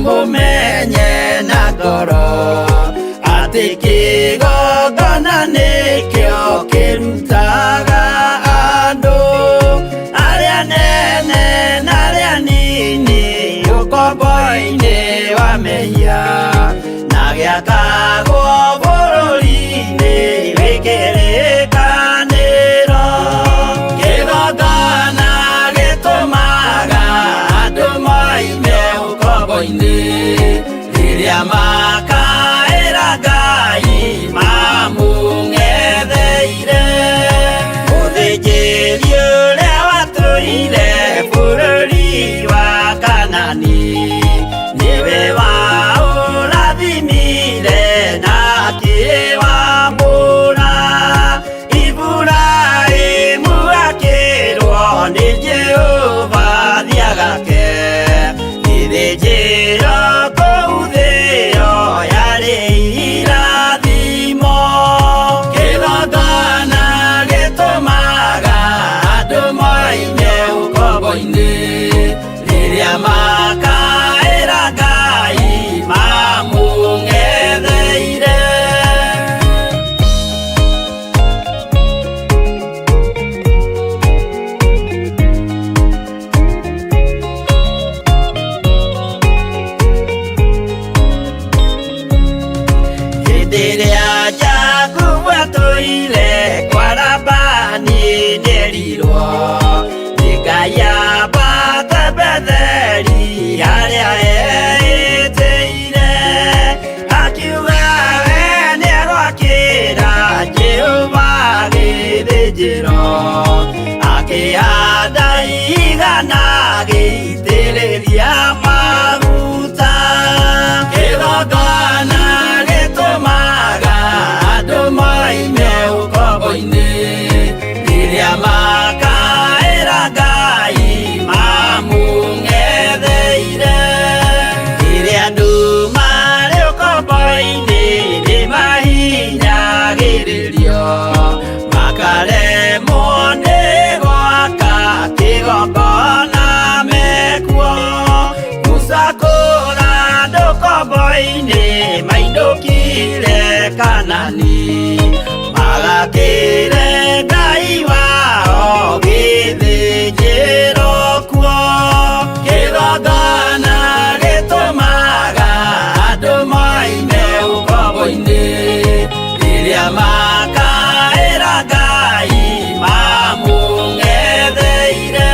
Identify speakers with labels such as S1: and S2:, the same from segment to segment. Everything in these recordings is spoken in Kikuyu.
S1: Mũmenye na ngoro atĩ kĩgongona nĩkĩo kĩrutaga andũ arĩa nene na arĩa nini ũkombo-inĩ wa mehia na gĩakagwo bũrũri-inĩ wĩ kĩrĩkanĩro. Kĩgongona gĩtũmaga andũ moime ũkombo-inĩ rĩrĩa makaĩra Ngai mamũng'etheire. Mũthĩnjĩri ũrĩa watũire bũrũri wa Kanani nĩwe waũrathimire na akĩwamũra. Iburahĩmu akĩrwo nĩ Jehova thiagake gĩthĩnjĩro kũu thĩo yarĩ irathimo. Kĩgongona gĩtũmaga andũ moime ũkombo-inĩ rĩrĩa makaĩra Ngai mamũng'etheire. Hĩndĩ ĩrĩa Jakubu atũire kwa Labani nĩerirwo nĩ Ngai ambate Betheli harĩa eĩtĩire, akiuga we nĩegwakĩra Jehova gĩthĩnjĩro, akĩhanda igana agĩitĩrĩria maguta. Kĩgongona gĩtũmaga andũ moime ũkombo-inĩ rĩrĩa makaĩra Ngai mamũng'etheire. Rĩrĩa andũ marĩ ũkombo-inĩ nĩmahinyagĩrĩrio makaremwo nĩ gwaka kĩgongona mekuo. Musa kũra andũ ũkombo-inĩ mainũkire Kanani magakĩre Ngai wao gĩthĩnjĩro kuo. Kĩgongona gĩtũmaga andũ moime ũkombo-inĩ rĩrĩa makaĩra Ngai mamũng'etheire.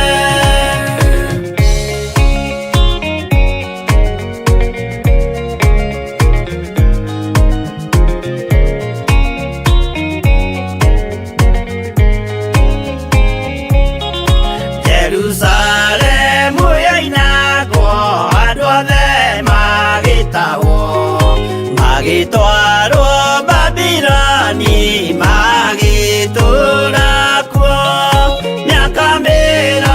S1: Jerusalemu yoinagwo andũ othe magĩtahwo magĩtwarwo Babiloni magĩtũũra kuo mĩaka 70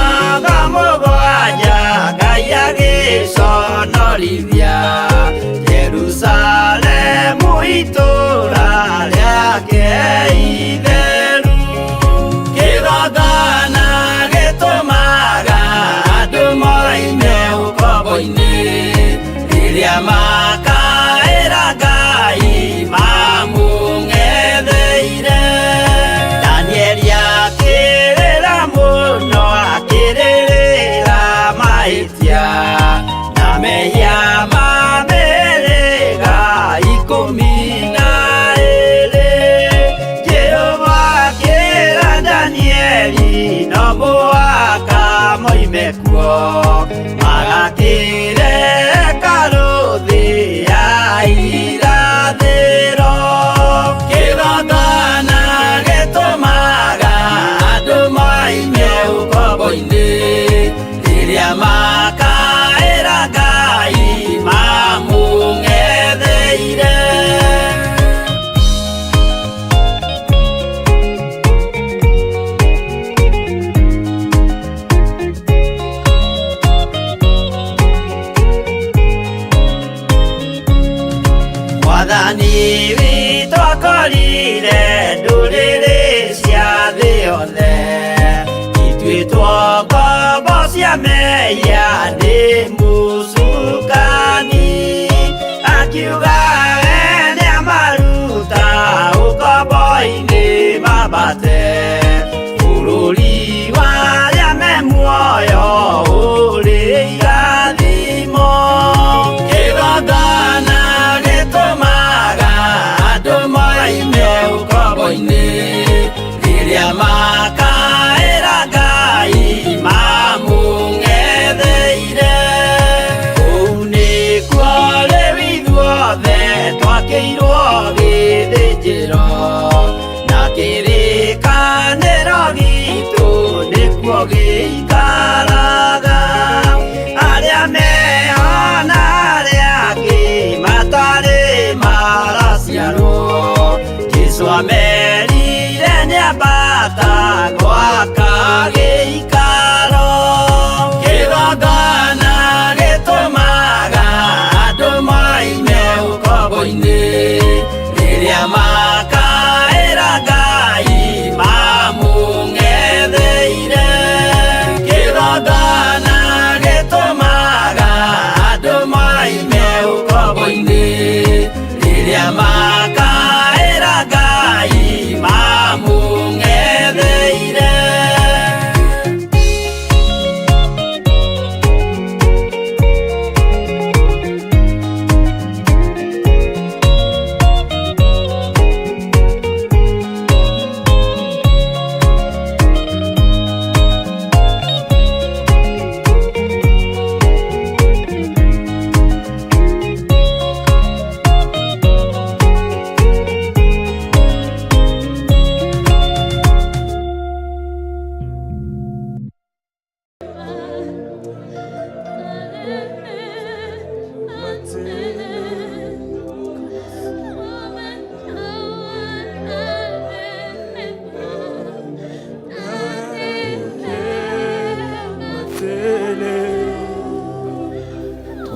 S1: Ngai agĩconorithia Jerusalemu itũũra rĩake itheru. Kĩgongona gĩtũmaga andũ moime ũkombo-inĩ rĩrĩa makaĩra Ngai mamũng'etheire. Danieli akĩrĩra mũno akĩrĩrĩra mahĩtia na mehia ma mĩhĩrĩga 12. Jehova akĩra Danieli no mũhaka moime kuo magakĩre hekarũ thĩ ya irathĩro. Kĩgongona gĩtũmaga andũ moime ũkombo-inĩ rĩrĩa makaĩra Ngai.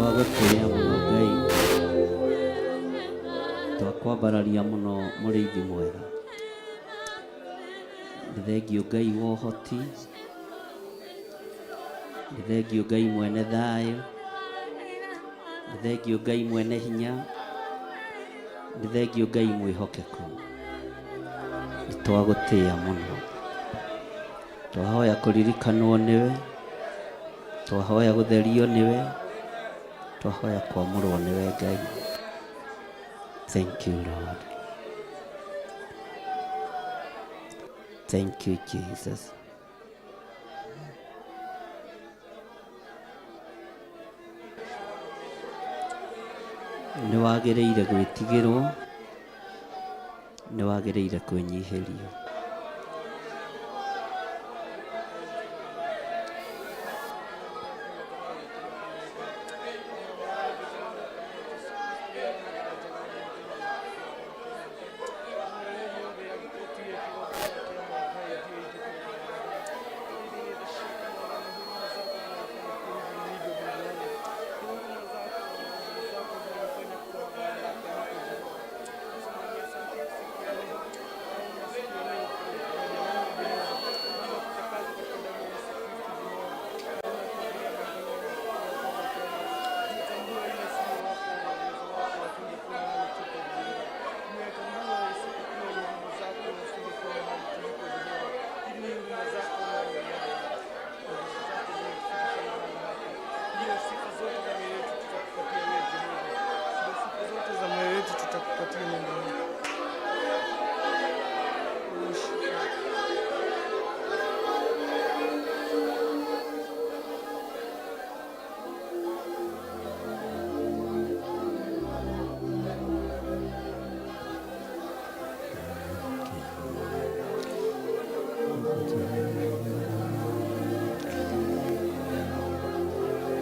S2: Twagũtĩĩa mũno Ngai, twakwambararia mũno mũrĩithi mwega. Nĩ thengiũ Ngai wa ũhoti, nĩ thengiũ Ngai mwene thayũ, nĩ thengiũ Ngai mwene hinya, nĩ thengiũ Ngai mwĩhokeku. Nĩ twagũtĩĩa mũno, twahoya kũririkanwo nĩwe, twahoya gũtherio nĩwe, twahoya kwamũrwo nĩwe Ngai. Thank you Lord. Thank you Jesus. Nĩ wagĩrĩire gwĩtigĩrwo, nĩ wagĩrĩire kwĩnyihĩrio.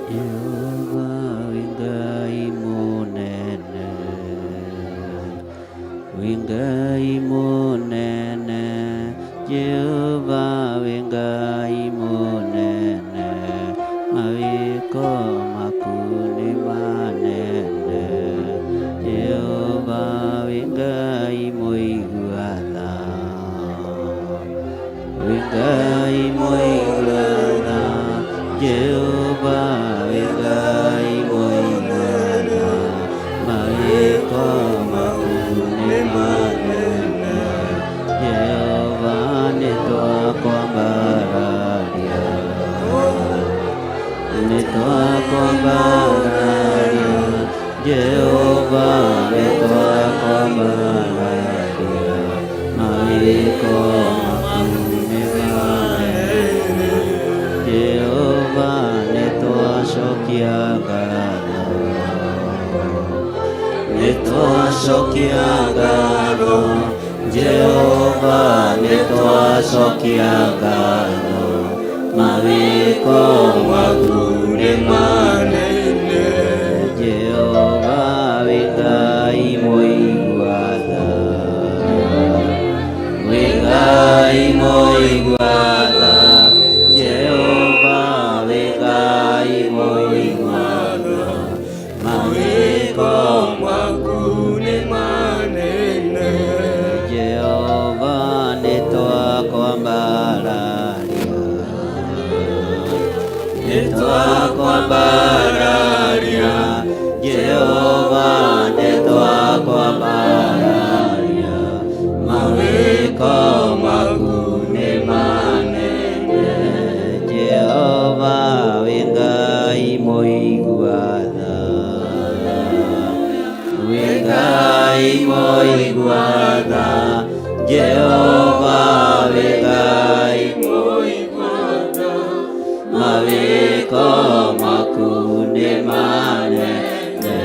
S2: Jehova wĩ Ngai mũnene, wĩ Ngai mũnene, Jehova wĩ Ngai mũnene, mawĩko maku nĩ manene. Jehova wĩ Ngai mũigua tha, wĩ Ngai mũigua tha, Jehova wĩ Ngai mũigua tha, mawĩko maku nĩ manene. Jehova nĩ twakwambararia, nĩ twakwambararia, Jehova nĩ twakwambararia, mawĩko maku nĩ manene. Jehova nĩ twacokia ngatho, nĩ twacokia ngatho, Jehova nĩ twacokia ngatho, mawĩko maku nĩ manene. Jehova wĩ Ngai mũigua tha, wĩ Ngai mũigua tha, Jehova wĩ Ngai mũigua tha, mawĩko
S3: maku nĩ manene.
S2: Jehova nĩ twakwambararia, nĩ twakwambararia, Jehova nĩ twakwambararia, mawĩko maku nĩ manene. Jehova wĩ Ngai mũigua tha, wĩ Ngai mũigua tha, Jehova wĩ Ngai
S3: Mũigua tha,
S2: mawĩko maku nĩ manene.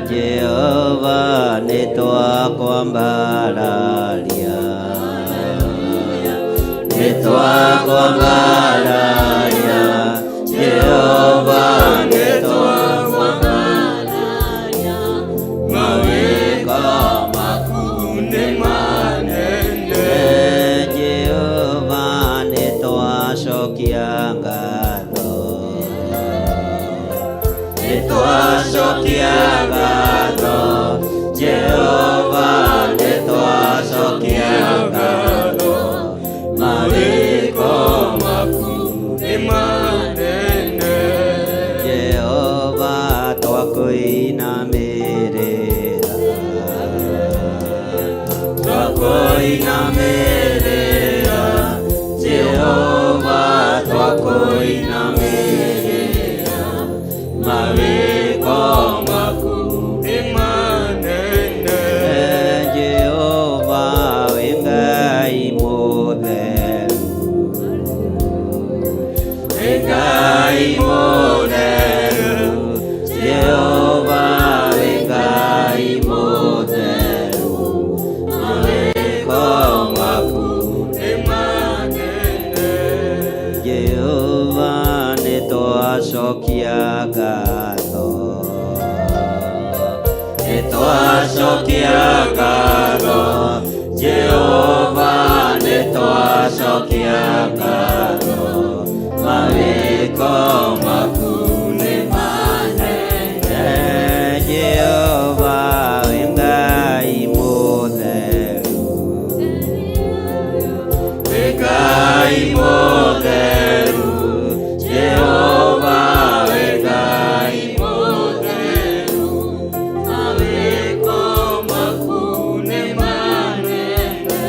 S2: Jehova nĩ twakwambararia, nĩ twakwambararia, Jehova nĩ twakwambararia,
S3: mawĩko maku nĩ manene.
S2: Jehova nĩ twacokia ngatho, nĩ Nĩtwacokia ngatho, Jehova nĩtwacokia ngatho, mawĩko
S3: maku nĩ manene.
S2: Jehova twakũinamĩrĩra, twakũinamĩrĩra, Jehova twakũinamĩrĩra, mawĩko
S3: maku nĩ manene.
S2: Jehova wĩ Ngai mũtheru, wĩ Ngai mũtheru, Jehova wĩ Ngai mũtheru, mawĩko maku
S3: nĩ manene.
S2: Jehova nĩtwacokia ngatho, nĩtwacokia ngatho, Jehova nĩtwacokia ngatho, mawĩko maku nĩ manene. Jehova wĩ Ngai mũtheru, wĩ Ngai mũtheru, Jehova wĩ Ngai
S3: mũtheru, mawĩko maku nĩ manene.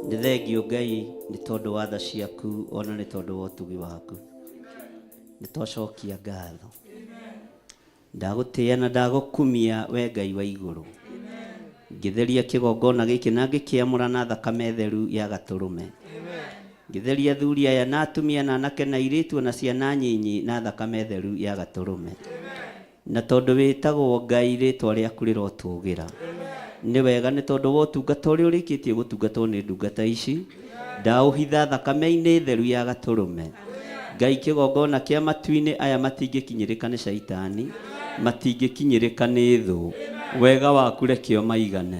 S2: Nĩ thengio Ngai nĩ tondũ wa tha ciaku ona nĩ tondũ wa ũtugi waku. Nĩ twacokia ngatho. Ndagũtĩĩa na ndagũkumia we Ngai wa igũrũ. Ngĩtheria kĩgongona gĩkĩ na ngĩkĩamũra na thakame theru ya gatũrũme. Ngĩtheria athuri aya na atumia na anake na airĩtu ona ciana nyinyi na thakame theru ya gatũrũme. Na tondũ wĩtagwo Ngai rĩtwa rĩaku rĩrotũgĩra. Nĩ wega nĩ tondũ wa ũtungata ũrĩa ũrĩkĩtie gũtungatwo nĩ ndungata ici, ndaũhitha thakame-inĩ theru ya gatũrũme. Ngai kĩgongona kĩa matu-inĩ aya matingĩkinyĩrĩka nĩ caitani, matingĩkinyĩrĩka nĩ thũ. Wega waku reke ũmaigane.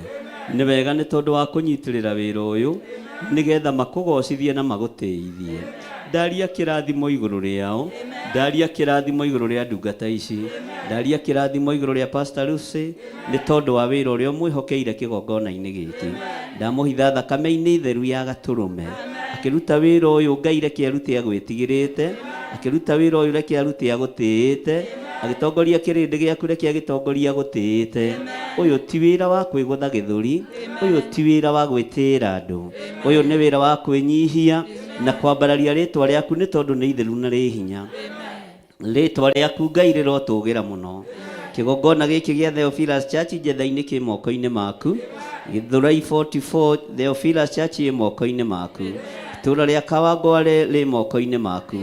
S2: Nĩ wega nĩ tondũ wa kũnyitĩrĩra wĩra ũyũ, nĩgetha makũgocithie na magũtĩithie. Ndaria kĩrathimo igũrũ rĩao, ndaria kĩrathimo igũrũ rĩa ndungata ici, ndaria kĩrathimo igũrũ rĩa Pastor Lucy, nĩ tondũ wa wĩra ũrĩa ũmwĩhokeire kĩgongona-inĩ gĩkĩ. Ndamũhitha thakame-inĩ theru ya gatũrũme. Akĩruta wĩra ũyũ Ngai reke arute agwĩtigĩrĩte, akĩruta wĩra ũyũ reke arute agũtĩĩte, agĩtongoria kĩrĩndĩ gĩaku reke agĩtongoria agũtĩĩte. Ũyũ ti wĩra wa kwĩgũtha gĩthũri, ũyũ ti wĩra wa gwĩtĩĩra andũ, ũyũ nĩ wĩra wa kwĩnyihia na kwambararia rĩtwa rĩaku nĩ tondũ nĩ itheru na rĩ hinya. Rĩtwa rĩaku Ngai rĩrotũgĩra mũno. Kĩgongona gĩkĩ gĩa Theophilus Church Njetha-inĩ kĩ moko-inĩ maku. Gĩthũrai 44 Theophilus Church ĩ moko-inĩ maku. Itũũra rĩa Kawangware rĩ moko-inĩ maku.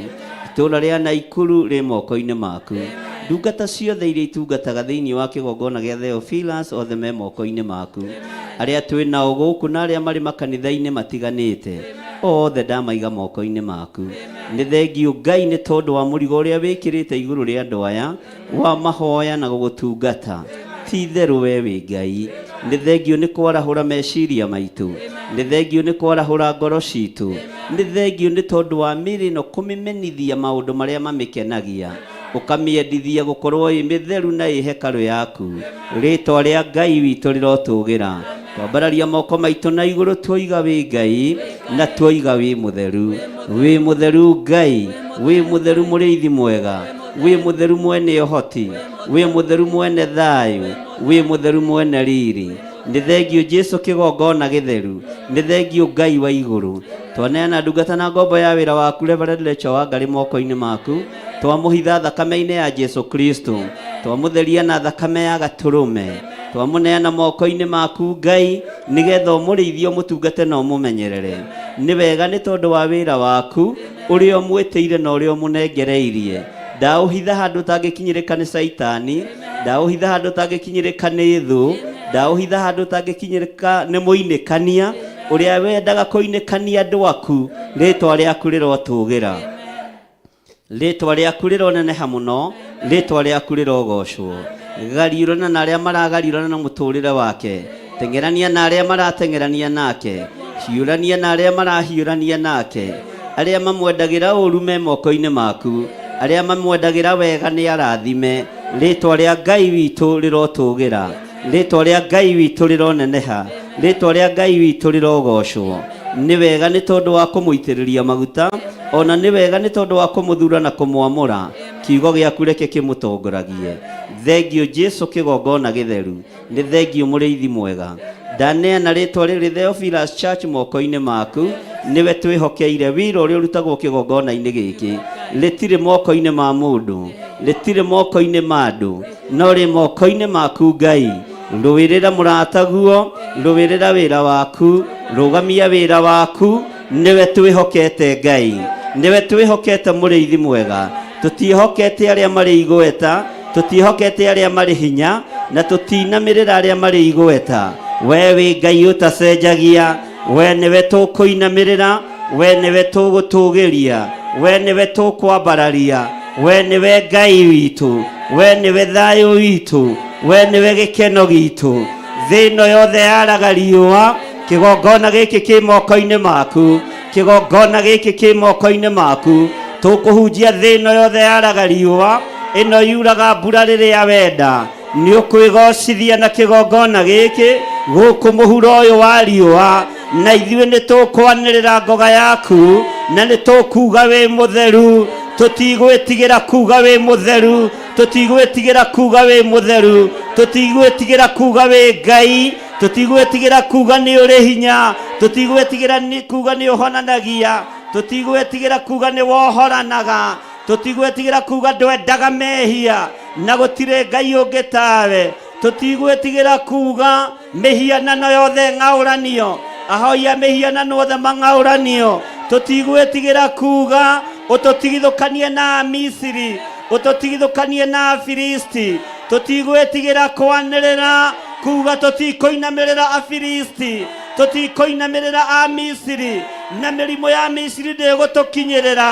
S2: Itũũra rĩa Naikuru rĩ moko-inĩ maku. Ndungata ciothe iria itungataga thĩinĩ wa kĩgongona gĩa Theophilus othe me moko-inĩ maku. Arĩa twĩ nao gũkũ na arĩa marĩ makanitha-inĩ matiganĩte, othe ndamaiga moko-inĩ maku. Nĩ thengiũ Ngai nĩ tondũ wa mũrigo ũrĩa wĩkĩrĩte igũrũ rĩa andũ aya wa mahoya na gũgũtungata. Ti itherũ we wĩ Ngai. Nĩ thengiũ nĩ kwarahũra meciria maitũ. Nĩ thengiũ nĩ kwarahũra ngoro citũ. Nĩ thengiũ nĩ tondũ wa mĩĩrĩ ĩno kũmĩmenithia maũndũ marĩa mamĩkenagia. Ũkamĩendithia gũkorwo ĩ mĩtheru na ĩ hekarũ yaku. Rĩtwa rĩa Ngai witũ rĩrotũgĩra. Twambararia moko maitũ na igũrũ tuoiga wĩ Ngai na tuoiga wĩ mũtheru. Wĩ mũtheru Ngai, wĩ mũtheru mũrĩithi mwega, wĩ mũtheru mwene ũhoti, wĩ mũtheru mwene thayũ, wĩ mũtheru mwene riri. Nĩ thengio Jesu kĩgongona gĩtheru, nĩ thengio Ngai wa igũrũ. Twaneana ndungata na ngombo ya wĩra waku Reverend Rachel Wangari moko-inĩ maku, twamũhitha thakame-inĩ ya Jesu Kristo, twamũtheria na thakame ya gatũrũme, twamũneana moko-inĩ maku Ngai, nĩgetha ũmũrĩithie ũmũtungate na ũmũmenyerere. Nĩ wega nĩ tondũ wa wĩra waku ũrĩa ũmwĩtĩire na ũrĩa ũmũnengereirie. Ndaũhitha handũ ũtangĩkinyĩrĩka nĩ Caitani, ndaũhitha handũ ũtangĩkinyĩrĩka nĩ thũ, ndaũhitha handũ ũtangĩkinyĩrĩka nĩ mũinĩkania ũrĩa wendaga kũinĩkania andũ aku, rĩtwa rĩaku rĩrotũgĩra. Rĩtwa rĩaku rĩroneneha mũno, rĩtwa rĩaku rĩrogocwo. Gariũrana na arĩa maragariũrana na mũtũrĩre wake, teng'erania na arĩa marateng'erania nake, hiũrania na arĩa marahiũrania nake. Arĩa mamwendagĩra ũũru me moko-inĩ maku, arĩa mamwendagĩra wega nĩ arathime. Rĩtwa rĩa Ngai witũ rĩrotũgĩra, rĩtwa rĩa Ngai witũ rĩroneneha, rĩtwa rĩa Ngai witũ rĩrogocwo. Nĩ wega nĩ tondũ wa kũmũitĩrĩria maguta, ona nĩ wega nĩ tondũ wa kũmũthura na kũmwamũra. Kiugo gĩaku reke kĩmũtongoragie. Thengiũ Jesu kĩgongona gĩtheru. Nĩ thengiũ mũrĩithi mwega. Ndaneana rĩtwa rĩrĩ Theophilus Church moko-inĩ maku, nĩwe twĩhokeire wĩra ũrĩa ũrutagwo kĩgongona-inĩ gĩkĩ. Rĩtirĩ moko-inĩ ma mũndũ, rĩtirĩ moko-inĩ ma andũ, no rĩ moko-inĩ maku Ngai. Rũĩrĩra mũrataguo, rũĩrĩra wĩra waku, rũgamia wĩra waku, nĩwe twĩhokete Ngai. Nĩwe twĩhokete mũrĩithi mwega. Tũtiĩhokete arĩa marĩ igweta, tũtiĩhokete arĩa marĩ hinya, na tũtinamĩrĩra arĩa marĩ igweta. We wĩ Ngai ũtacenjagia, we nĩwe tũkũinamĩrĩra, we nĩwe tũgũtũgĩria, we nĩwe tũkwambararia, we nĩwe Ngai witũ, we nĩwe thayũ witũ, we nĩwe gĩkeno gitũ. Thĩ ĩno yothe yaraga riũa, kĩgongona gĩkĩ kĩ moko-inĩ maku, kĩgongona gĩkĩ kĩ moko-inĩ maku. Tũkũhunjia thĩ ĩno yothe yaraga riũa, ĩno yuraga mbura rĩrĩa wenda. Nĩ ũkwĩgocithia na kĩgongona gĩkĩ gũkũ mũhuro ũyũ wa riũa, na ithuĩ nĩ tũkwanĩrĩra ngoga yaku, na nĩ tũkuga wĩ mũtheru. Tũtigwĩtigĩra kuga wĩ mũtheru, tũtigwĩtigĩra kuga wĩ mũtheru, tũtigwĩtigĩra kuga wĩ Ngai, tũtigwĩtigĩra kuga nĩ ũrĩ hinya, tũtigwĩtigĩra kuga nĩ ũhonanagia, tũtigwĩtigĩra kuga nĩ wohoranaga, tũtigwĩtigĩra kuga ndwendaga mehia na gũtirĩ Ngai ũngĩ tawe, tũtigwĩtigĩra kuga mĩhianano yothe ng'aũranio, ahoi a mĩhianano othe mang'aũranio, tũtigwĩtigĩra kuga ũtũtigithũkanie na Amisiri, ũtũtigithũkanie na Afilisti, tũtigwĩtigĩra kwanĩrĩra kuga tũtikũinamĩrĩra Afilisti, tũtikũinamĩrĩra Amisiri, na mĩrimũ ya Misiri ndĩgũtũkinyĩrĩra,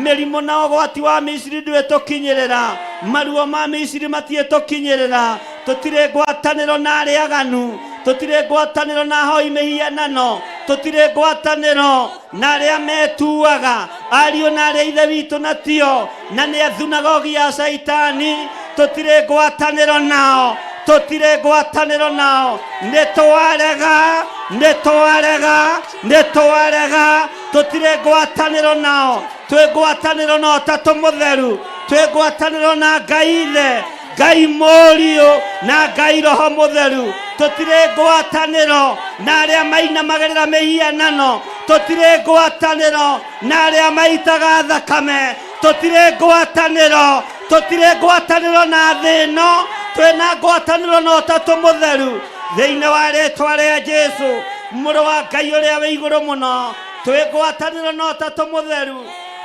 S2: mĩrimũ na ũgwati wa Misiri ndwĩtũkinyĩrĩra, maruo ma Misiri matiĩtũkinyĩrĩra, tũtirĩ ngwatanĩro na arĩa aganu, tũtirĩ ngwatanĩro na ahoi mĩhianano, tũtirĩ ngwatanĩro na arĩa metuaga ariũ na arĩa ithe witũ na tio, na nĩ a thunagogi ya Shaitani, tũtirĩ ngwatanĩro nao, tũtirĩ ngwatanĩro nao. Nĩ twarega, nĩ twarega, nĩ twarega, tũtirĩ ngwatanĩro nao. Twĩ ngwatanĩro na Ũtatũ Mũtheru, twĩ ngwatanĩro na Ngai Ithe, Ngai Mũriũ na Ngai Roho Mũtheru. Tũtirĩ ngwatanĩro na arĩa mainamagĩrĩra mĩhianano, tũtirĩ ngwatanĩro na arĩa maitaga thakame, tũtirĩ ngwatanĩro, tũtirĩ ngwatanĩro na thĩ ĩno, twĩna ngwatanĩro na Ũtatũ Mũtheru. Thĩinĩ wa rĩtwa rĩa Jesu, mũrũ wa Ngai ũrĩa wĩ igũrũ mũno, twĩ ngwatanĩro na Ũtatũ Mũtheru,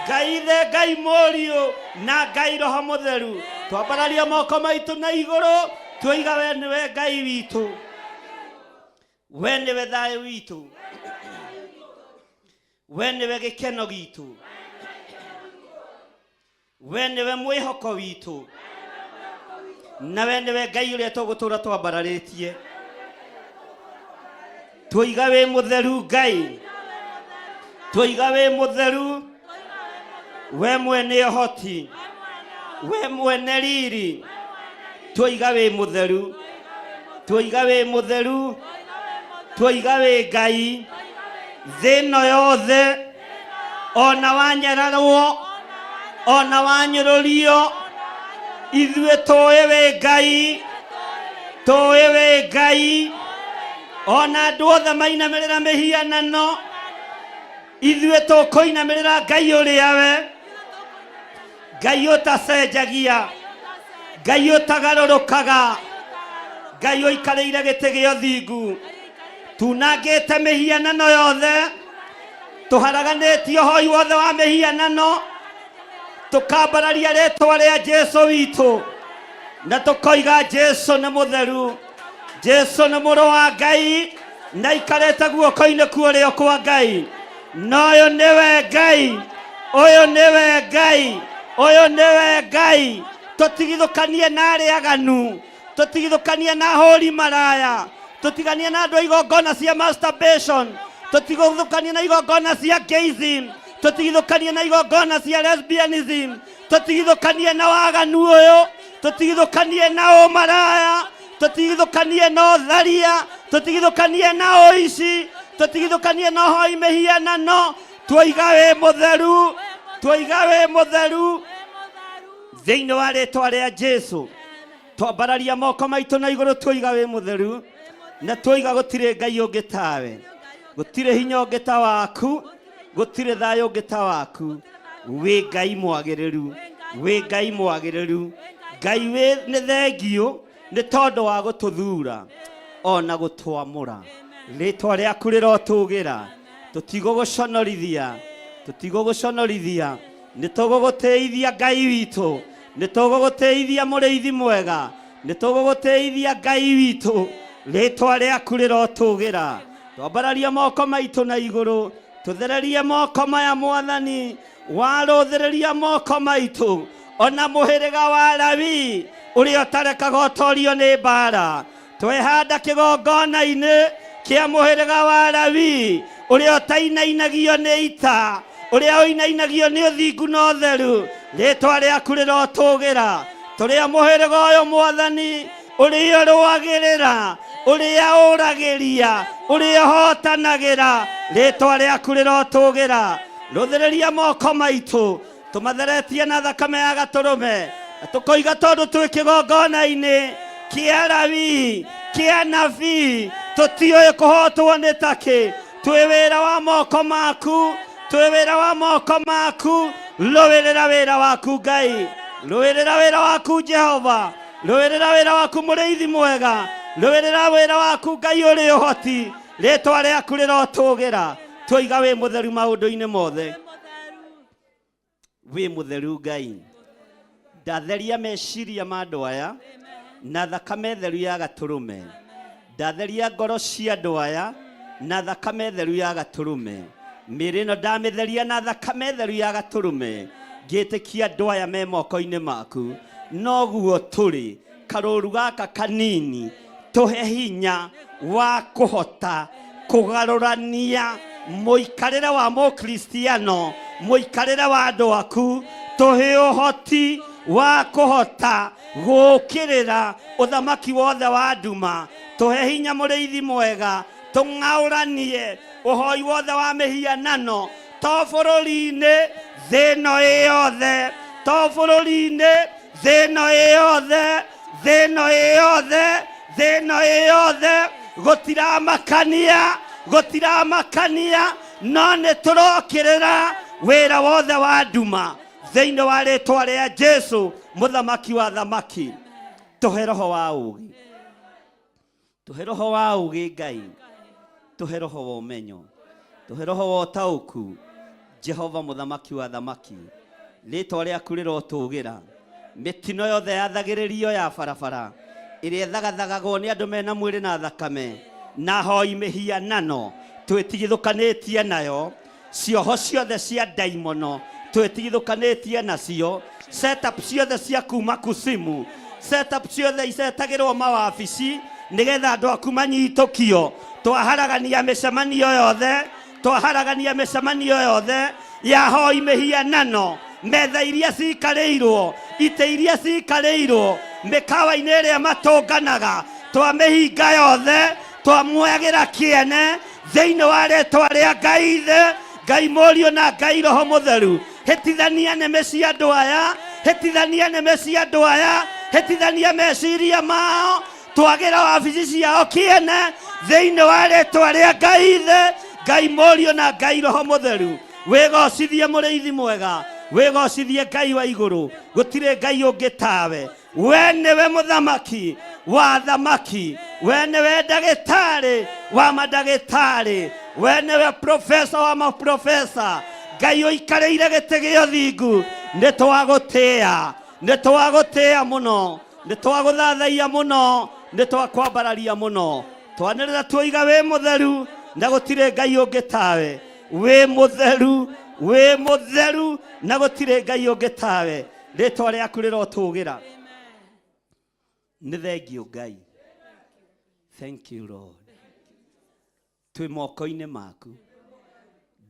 S2: Ngai Ithe, Ngai Mũriũ na Ngai Roho Mũtheru. Twambararia moko maitũ na igũrũ, twoiga we nĩwe Ngai witũ, we nĩwe thayũ witũ, we nĩwe gĩkeno gitũ, we nĩwe mwĩhoko witũ, na we nĩwe Ngai ũrĩa tũgũtũra twambararĩtie. Twoiga wĩ mũtheru Ngai, twoiga wĩ mũtheru, we mwene ũhoti, we mwene riri, twoiga wĩ mũtheru, twoiga wĩ mũtheru, twoiga wĩ Ngai. Thĩ ĩno yothe ona wanyararwo, ona wanyũrũrio, ithuĩ tũĩ wĩ Ngai, tũĩ wĩ Ngai. Ona andũ othe mainamĩrĩra mĩhianano, ithuĩ tũkũinamĩrĩra Ngai ũrĩa we, Ngai ũtacenjagia, Ngai ũtagarũrũkaga, Ngai ũikarĩire gĩtĩ gĩa ũthingu. Tunangĩte mĩhianano yothe, tũharaganĩtie ũhoi wothe wa mĩhianano, tũkambararia rĩtwa rĩa Jesu witũ, na tũkoiga Jesu nĩ mũtheru, Jesu nĩ mũrũ wa Ngai, na aikarĩte guoko-inĩ kwa ũrĩo kwa Ngai. Na ũyũ nĩwe Ngai, ũyũ nĩwe Ngai, ũyũ nĩwe Ngai. Tũtigithũkanie na arĩa aganu, tũtigithũkanie na ahũri maraya, tũtiganie na andũ a igongona cia masturbation, tũtigithũkanie na igongona cia gayism, Tũtigithũkanie na igongona cia lesbianism. Tũtigithũkanie na waganu ũyũ. Tũtigithũkanie na ũmaraya. Tũtigithũkanie na ũtharia. Tũtigithũkanie na ũici. Tũtigithũkanie na ũhoi mĩhianano. Twoiga wĩ mũtheru. Twoiga wĩ mũtheru. Thĩinĩ wa rĩtwa rĩa Jesu. Twambararia moko maitũ na igũrũ twoiga wĩ mũtheru. Na twoiga gũtirĩ Ngai ũngĩ tawe. Gũtirĩ hinya ũngĩ ta waku. Gũtirĩ thayũ ũngĩ ta waku. Wĩ Ngai mwagĩrĩru. Wĩ Ngai mwagĩrĩru. Ngai wĩ nĩ thengiũ nĩ tondũ wa gũtũthura ona gũtwamũra. Rĩtwa rĩaku rĩrotũgĩra. Tũtigũgũconorithia. Tũtigũgũconorithia. Nĩ tũgũgũtĩithia Ngai witũ. Nĩ tũgũgũtĩithia mũrĩithi mwega. Nĩ tũgũgũtĩithia Ngai witũ. Rĩtwa rĩaku rĩrotũgĩra. Twambararia moko maitũ na igũrũ. Tũthererie moko maya mwathani. Warũthĩrĩria moko maitũ. Ona mũhĩrĩga wa Lawi ũrĩa ũtarekaga ũtorio nĩ mbara. Twehanda kĩgongona-inĩ kĩa mũhĩrĩga wa Lawi ũrĩa ũtainainagio nĩ ita, ũrĩa ũinainagio nĩ ũthingu na ũtheru. Rĩtwa rĩaku rĩrotũgĩra. Tũrĩa mũhĩrĩga ũyũ mwathani ũrĩa ũrũagĩrĩra, ũrĩa ũragĩria, ũrĩa ũhotanagĩra. Rĩtwa rĩaku rĩrotũgĩra. Rũthĩrĩria moko maitũ tũmatheretie na thakame ya gatũrũme. Na tũkoiga tondũ twĩ kĩgongona-inĩ kĩa Lawi, kĩa nabii, tũtiũĩ kũhotwo nĩ takĩ. Twĩ wĩra wa moko maku, twĩ wĩra wa moko maku. Rũĩrĩra wĩra waku Ngai, rũĩrĩra wĩra waku Jehova, rũĩrĩra wĩra waku mũrĩithi mwega, rũĩrĩra wĩra waku Ngai ũrĩ ũhoti. Rĩtwa rĩaku rĩrotũgĩra. Twoiga wĩ mũtheru maũndũ-inĩ mothe. Wĩ mũtheru Ngai. Ndatheria meciria ma andũ aya na thakame theru ya gatũrũme. Ndatheria ngoro cia andũ aya na thakame theru ya gatũrũme. Mĩĩrĩ ĩno ndamĩtheria na thakame theru ya gatũrũme. Ngĩtĩkia andũ aya me moko-inĩ maku. Noguo tũrĩ karũru gaka kanini tũhe hinya wa kũhota kũgarũrania mũikarĩre wa mũkristiano, mũikarĩre wa andũ aku. Tũhe ũhoti wa kũhota gũũkĩrĩra ũthamaki wothe wa nduma. Tũhe hinya mũrĩithi mwega, tũng'aũranie ũhoi wothe wa mĩhianano to bũrũri-inĩ, thĩ ĩno ĩ yothe, to bũrũri-inĩ, thĩ ĩno ĩ yothe, thĩ ĩno ĩ yothe, thĩ ĩno ĩ yothe. Gũtiramakania, gũtiramakania, no nĩ tũrokĩrĩra wĩra wothe wa nduma thĩinĩ wa rĩtwa rĩa Jesu mũthamaki wa thamaki. Tũhe roho wa ũũgĩ, tũhe roho wa ũũgĩ Ngai, tũhe roho wa ũmenyo, tũhe roho wa ũtaũku. Jehova mũthamaki wa thamaki, rĩtwa rĩaku rĩrotũgĩra. Mĩtino yothe yathagĩrĩrio ya barabara ĩrĩa ĩthagathagagwo nĩ andũ mena mwĩrĩ na thakame na hoi mĩhianano twĩtigithũkanĩtie nayo. Cioho ciothe cia ndaimono twĩtigithũkanĩtie nacio. Setup ciothe cia kuma kusimu, setup ciothe icetagĩrwo mawabici nĩgetha andũ aku manyitũkio. Twaharagania mĩcemanio yothe, twaharagania mĩcemanio yothe ya hoi mĩhianano, metha iria cikarĩirwo, itĩ iria cikarĩirwo, mĩkawa-inĩ ĩrĩa matũnganaga, twamĩhinga yothe, twamwoyagĩra kĩene thĩinĩ wa rĩtwa rĩa Ngai Ithe, Ngai Mũriũ na Ngai Roho Mũtheru. Hĩtithania nĩmĩ cia andũ aya, hĩtithania nĩmĩ cia andũ aya, hĩtithania meciria mao, twagĩra wabici ciao kĩene thĩinĩ wa rĩtwa rĩa Ngai Ithe, Ngai Mũriũ na Ngai Roho Mũtheru. Wĩgocithie mũrĩithi mwega, wĩgocithie Ngai wa igũrũ, gũtirĩ Ngai ũngĩ tawe. We nĩwe mũthamaki wa thamaki, we nĩwe ndagĩtarĩ wa mandagĩtarĩ, we nĩwe profesa wa maprofesa. Ngai ũikarĩire gĩtĩ gĩa ũthingu, nĩ twagũtĩĩa, nĩ twagũtĩĩa mũno, nĩ twagũthathaiya mũno, nĩ twakwambararia mũno. Twanĩrĩra tuoiga wĩ mũtheru na gũtirĩ Ngai ũngĩ tawe. Wĩ mũtheru, wĩ mũtheru na gũtirĩ Ngai ũngĩ tawe. Rĩtwa rĩaku rĩrotũgĩra. Nĩ thengiũ Ngai. Thank you Lord. Twĩ moko-inĩ maku.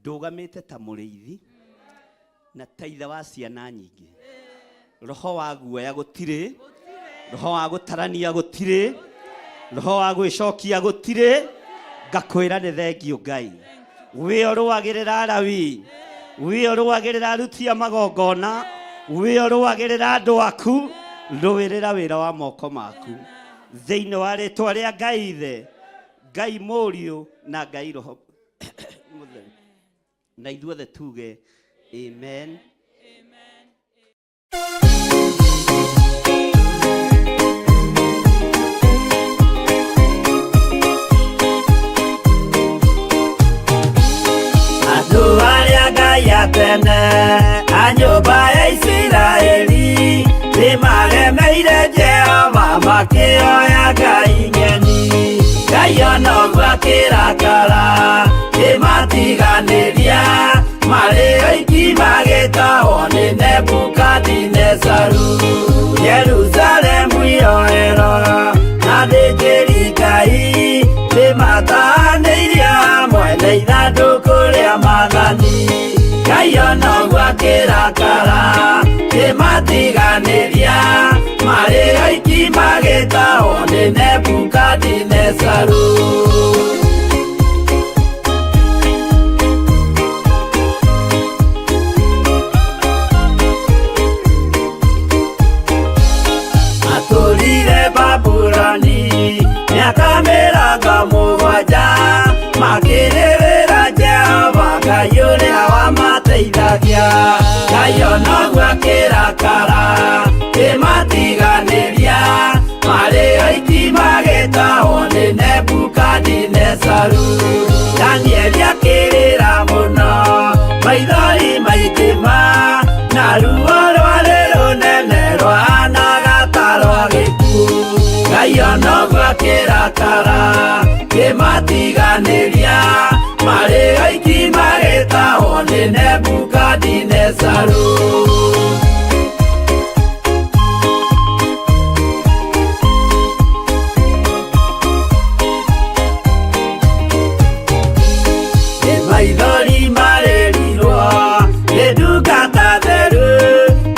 S2: Ndũgamĩte ta mũrĩithi. Na ta ithe wa ciana nyingĩ. Roho wa guoya gũtirĩ, roho wa gũtarania gũtirĩ, roho wa gwĩcokia gũtirĩ. Ngakwĩra nĩ thengio Ngai. Wĩ ũrũagĩrĩra Alawi, wĩ ũrũagĩrĩra aruti a magongona, wĩ ũrũagĩrĩra andũ aku, rũĩrĩra wĩra wa moko maku. Thĩinĩ wa rĩtwa rĩa Ngai Ithe, Ngai Mũriũ na Ngai Roho Mũtheru. Na ithuothe tuge amen.
S1: Andũ arĩa Ngai a tene a nyũmba ya Isiraeli nĩmaremeire Jehova makĩoya ngai ng'eni. Ngai ona ũguo akĩrakara kĩmatiganĩria marĩ oiki magĩtahwo nĩ Nebukadinezaru. Jerusalemu yoerwo na athĩnjĩri Ngai nĩmatahanĩirio hamwe na ithandũkũ rĩa maathani. Ngai ona ũguo akĩrakara kĩmatiganĩria marĩ oiki magĩtahwo nĩ Nebukadinezaru. Matũrire Babuloni mĩaka mĩrongo mũgwanja makĩrĩrĩra Jehova Ngai ũrĩa wamateithagia. Ngai ona ũguo akĩrakara kĩmatiganĩria marĩ oiki magĩtahwo nĩ Nebukadinezaru. Danieli akĩrĩra mũno maithori maingĩ ma na ruo rwarĩ rũnene rwahanaga ta rwa gĩkuũ. Ngai ona ũguo akĩrakara kĩmatiganĩria marĩ oiki magĩtahwo nĩ Nebukadinezaru. Nĩ maithori marĩrirwo nĩ ndungata theru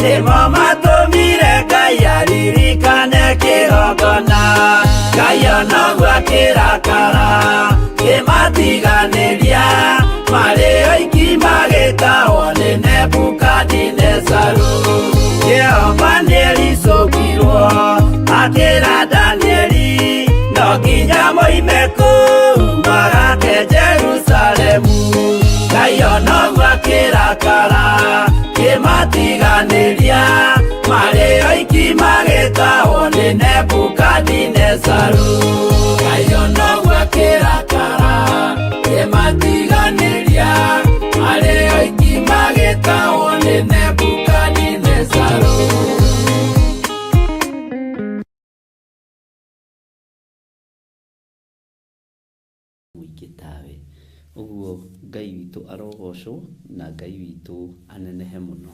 S1: nĩmo matũmire Ngai aririkane kĩgongona. Ngai ona ũguo akĩrakara kĩmatiganĩria marĩ oiki magĩtahwo nĩ Nebukadinezaru. Jehova nĩericũkirwo akĩra Danieli no nginya moime kũu magake Jerusalemu. Ngai ona ũguo akĩrakara kĩmatiganĩria marĩ oiki magĩtahwo nĩ Nebukadinezaru. Ngai ona ũguo akĩrakara kĩmatiganĩria marĩ oiki magĩtahwo nĩ Nebukadinezaru.
S2: Mũingĩ tawe. Ũguo Ngai witũ arogocwo na Ngai witũ anenehe mũno.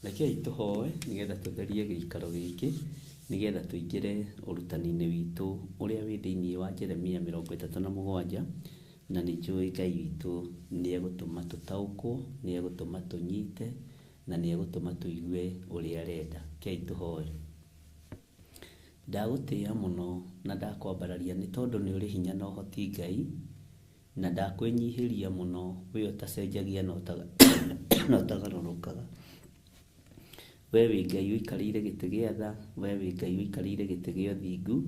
S2: Rekei tũhoe nĩgetha tũtherie gĩikaro gĩkĩ nĩgetha tũingĩre ũrutani-inĩ witũ ũrĩa wĩ thĩinĩ wa Jeremia 37 na nĩ njũĩ Ngai witũ nĩ egũtũma tũtaũkwo, nĩ egũtũma tũnyite na nĩ egũtũma tũigue ũrĩa arenda. Rekei tũhoe. Ndagũtĩĩa mũno na ndakwambararia nĩ tondũ nĩ ũrĩ hinya na ũhoti Ngai, na ndakwĩnyihĩria mũno we ũtacenjagia na ũtagarũrũkaga. We wĩ Ngai ũikarĩire gĩtĩ gĩa tha, we wĩ Ngai ũikarĩire gĩtĩ gĩa ũthingu,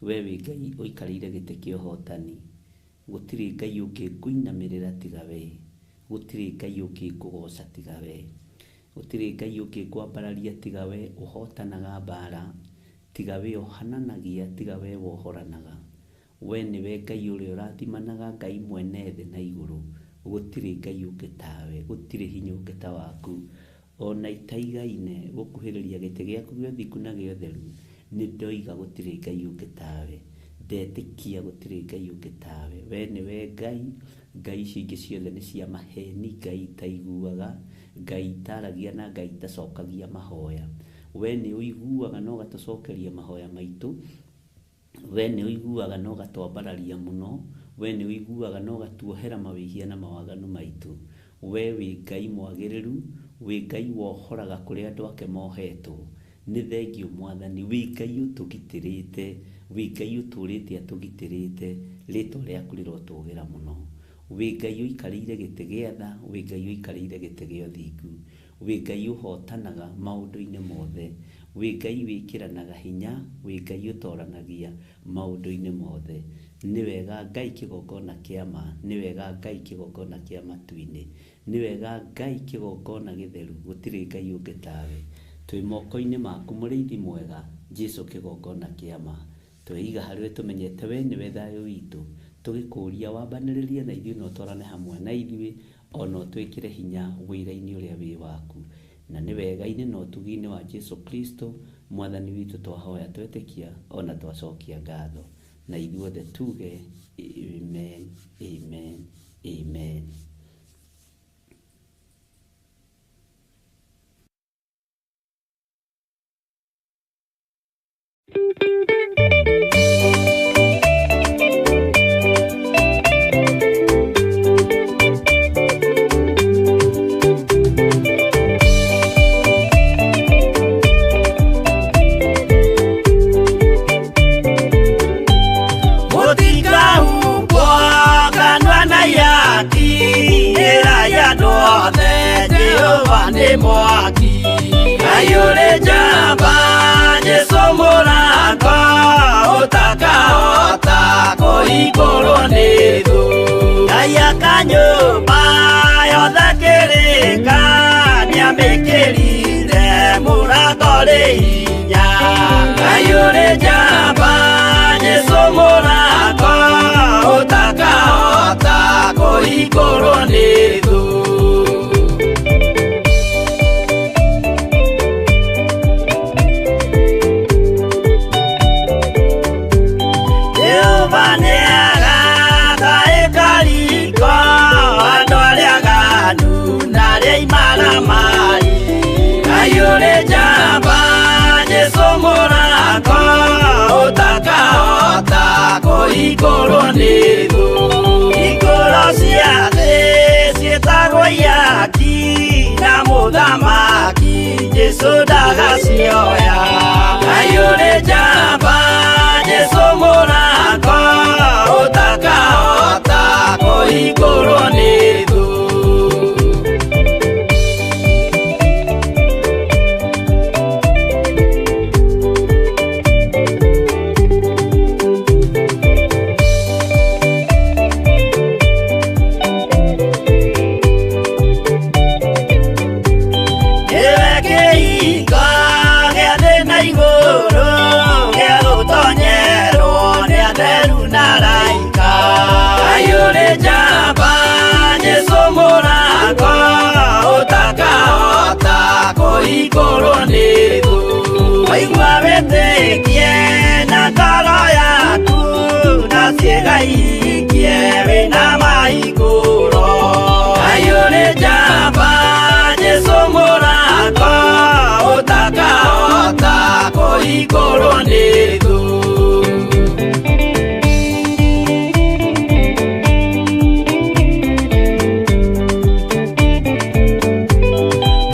S2: we wĩ Ngai ũikarĩire gĩtĩ kĩa ũhotani. Gũtirĩ Ngai ũngĩ ngũinamĩrĩra tiga we, gũtirĩ Ngai ũngĩ ngũgoca tiga we, gũtirĩ Ngai ũngĩ ngwambararia tiga we ũhotanaga mbara, tiga we ũhananagia, tiga we wohoranaga. We nĩwe Ngai ũrĩa ũrathimanaga, Ngai mwene thĩ na igũrũ. Gũtirĩ Ngai ũngĩ tawe, gũtirĩ hinya ũngĩ ta waku. Ona itaigaine gũkuhĩrĩria gĩtĩ gĩaku gĩa ũthingu na gĩa ũtheru, nĩ ndoiga gũtirĩ Ngai ũngĩ tawe. Ndetĩkia gũtirĩ Ngai ũngĩ tawe. We nĩwe Ngai, Ngai ici ingĩ ciothe nĩ cia maheni, Ngai itaiguaga, Ngai itaragia na Ngai itacokagia mahoya. We nĩ ũiguaga na ũgatũcokeria mahoya maitũ. We nĩ ũiguaga na ũgatwambararia mũno. We nĩ ũiguaga na ũgatuohera mawĩhia na mawaganu maitũ. We wĩ Ngai mwagĩrĩru, Wĩ Ngai wohoraga kũrĩa andũ ake mohetwo. Nĩ thengiũ Mwathani, wĩ Ngai ũtũgitĩrĩte, wĩ Ngai ũtũrĩte atũgitĩrĩte, rĩtwa rĩaku rĩrotũgĩra mũno. Wĩ Ngai ũikarĩire gĩtĩ gĩa tha, wĩ Ngai ũikarĩire gĩtĩ gĩa ũthingu, wĩ Ngai ũhotanaga maũndũ-inĩ mothe, wĩ Ngai wĩkĩranaga hinya, wĩ Ngai ũtoranagia maũndũ-inĩ mothe. Nĩ wega Ngai kĩgongona kĩa ma, nĩ wega Ngai kĩgongona kĩa matu-inĩ, nĩ wega Ngai kĩgongona gĩtheru, gũtirĩ Ngai ũngĩ tawe. Twĩ moko-inĩ maku mũrĩithi mwega, Jesu kĩgongona kĩa ma. Tweiga harĩ we tũmenyete we nĩwe thayũ witũ, tũgĩkũria wambanĩrĩrie na ithuĩ na ũtwarane hamwe na ithuĩ, ona ũtwĩkĩre hinya wĩra-inĩ ũrĩa wĩ waku. Na nĩ wega-inĩ na ũtugi-inĩ wa Jesu Kristo Mwathani witũ twahoya twetĩkia ona twacokia ngatho. Na ithuothe tuge amen, amen, amen.
S1: Mũtikahumbwo kanua na ihaki, ĩrai andũ othe Jehova nĩ mwaki. Ngai ũrĩ njamba, Jesũ mũrango, ũtakahota kũhingũrwo nĩ thũ. Ngai aka nyũmba yothe kĩrĩka, nĩamĩkĩrire mũrango rĩ hinya. Ngai ũrĩ njamba, Jesũ mũrango, ũtakahota kũhingũrwo nĩ thũ. Jehova nĩagaka ĩkariko, andũ arĩa aganu na arĩa imaramari. Ngai ũrĩ njamba, Jesũ mũrango, ũtakahota kũhingũrwo nĩ thũ. Hingũro cia thĩ ciĩtagwo ihaki, na mũthamaki Jesũ ndagacioya. Ngai ũrĩ njamba, Jesũ mũrango, ũtakahota kũhingũrwo nĩ thũ. Nĩwe kĩhingo gĩa thĩ na igũrũ, gĩa gũtonyerwo nĩ atheru na araika. Ngai ũrĩ njamba, Jesũ mũrango, ũtakahota kũhingũrwo nĩ thũ. Waigua wĩtĩkie na ngoro yaku, na ciĩga ihingie wĩna mahingũro. Ngai ũrĩ njamba, Jesũ mũrango, ũtakahota kũhingũrwo nĩ thũ.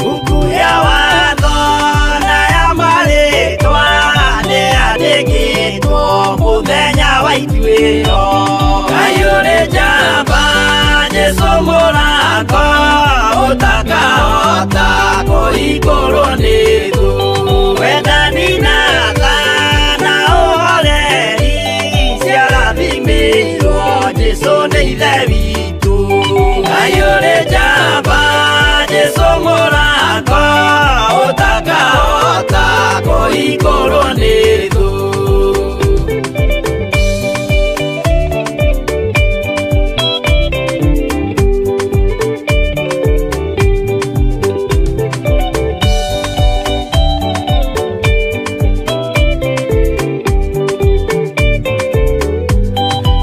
S1: Buku ya watho na ya marĩtwa nĩyandĩkĩtwo mũthenya wa ituĩro. Ngai ũrĩ njamba, Jesũ mũrango, ũtakahota kũhingũrwo nĩ thũ. Wendani na tha na ũhoreri ciarathimĩirwo Jesũ nĩ Ithe witũ. Ngai ũrĩ njamba, Jesũ mũrango, ũtakahota kũhingũrwo nĩ thũ.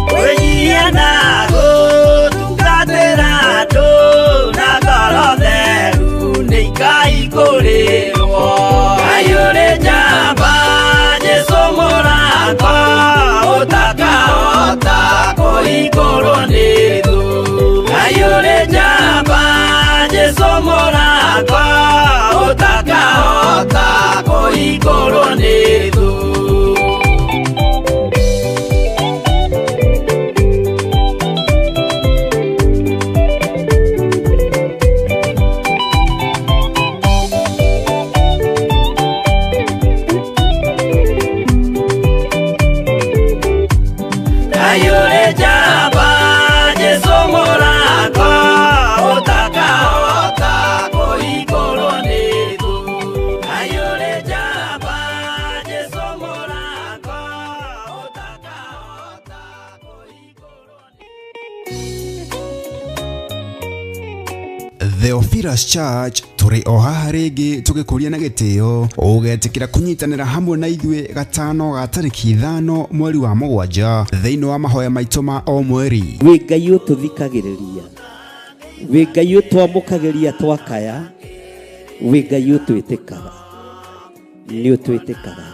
S1: Kwĩnyihia na gũtungatĩra andũ na ngoro theru nĩ ikaihingũrĩrwo. Ngai ũrĩ njamba, Jesũ mũrango, ũtakahota kũhingũrwo nĩ thũ. Ngai ũrĩ njamba, Jesũ mũrango, Ũtakahota kũhingũrwo nĩ thũ. Ayure njamba Jesũ mũrango ũtakahota kũhingũrwo nĩ thũ. Ayure njamba Jesũ mũrango ũtakahota kũhingũrwo nĩ.
S4: Theophilus Church tũrĩ o haha rĩngĩ tũgĩkũria na gĩtĩo ũgetĩkĩra kũnyitanĩra hamwe na ithuĩ gatano ga tarĩki 5 mweri wa 7 thĩinĩ wa mahoya maitũ ma o mweri.
S2: Wĩ Ngai ũtũthikagĩrĩria, wĩ Ngai ũtwamũkagĩria twakaya, wĩ Ngai ũtwĩtĩkaga, nĩ ũtwĩtĩkaga Ngai.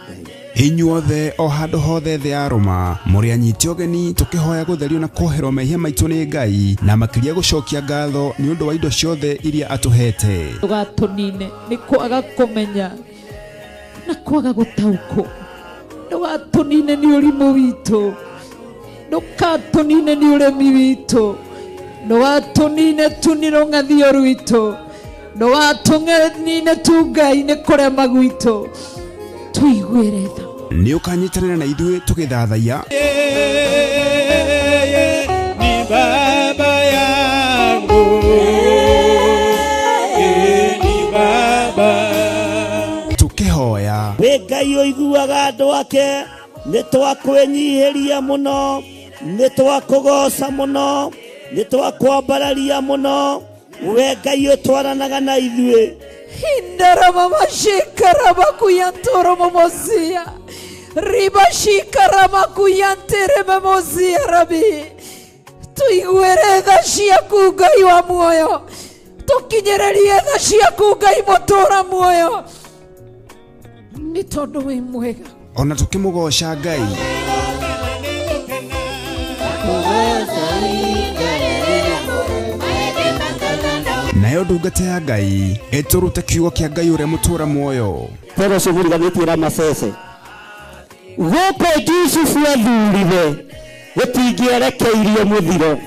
S4: Inyuothe o handũ hothe thĩ ya Roma mũrĩ anyiti ũgeni tũkĩhoya gũtherio na kuoherwo mehia maitũ nĩ Ngai na makĩria gũcokia ngatho nĩ ũndũ wa indo ciothe iria atũhete.
S5: Ndũgatũnine nĩ kwaga kũmenya na kwaga gũtaũkwo, ndũgatũnine nĩ ũrimũ witũ, ndũgatũnine nĩ ũremi witũ, ndũgatũnine tu nĩ rũng'athio rwitũ, ndũgatũnine tu Ngai nĩ kũrema gwitũ, tũiguĩre tha.
S4: Nĩ ũkanyitanĩra na ithuĩ tũgĩthathaiya
S3: Yeye ni baba yangu, yeye ni baba.
S4: Tũkĩhoya.
S1: Wĩ Ngai ũiguaga andũ ake, nĩ twakwĩnyihĩria mũno, nĩ twakũgoca mũno, nĩ twakwambararia mũno, we Ngai ũtwaranaga na ithuĩ.
S5: Indaramamashikaramakuyantoromomosia ribashikaramakuyantĩrĩmemozia rabi tũiguĩre tha ciaku Ngai wa muoyo, tũkinyĩrĩrie tha ciaku Ngai mũtũra muoyo, nĩ tondũ wĩ mwega.
S4: Ona tũkĩmũgoca Ngai. Nayo ndungata ya Ngai ĩtũrute kiugo kĩa Ngai ũrĩa mũtũra muoyo.
S2: Toro ũcio mũriganĩtie Ramasese gũkũ Jusufu athurire gũtingĩerekeirio mũthiro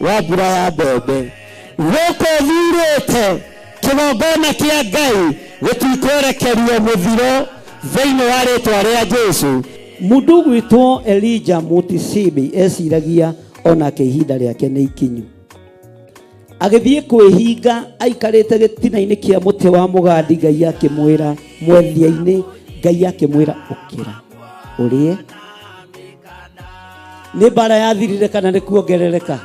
S2: wa mbura ya mbembe, gũkũ thurĩte kĩgongona kĩa Ngai gũtikwerekerio mũthiro thĩinĩ wa rĩtwa rĩa Jesũ. Mũndũ ũgwĩtwo Elijah Mutisibi eciragia onake ihinda rĩake nĩ ikinyu, agĩthiĩ kwĩhinga aikarĩte gĩtina-inĩ kĩa mũtĩ wa mũgandi. Ngai akĩmwĩra mwethia-inĩ, Ngai akĩmwĩra ũkĩra ũrĩe. Nĩ mbara yathirire kana nĩ kuongerereka?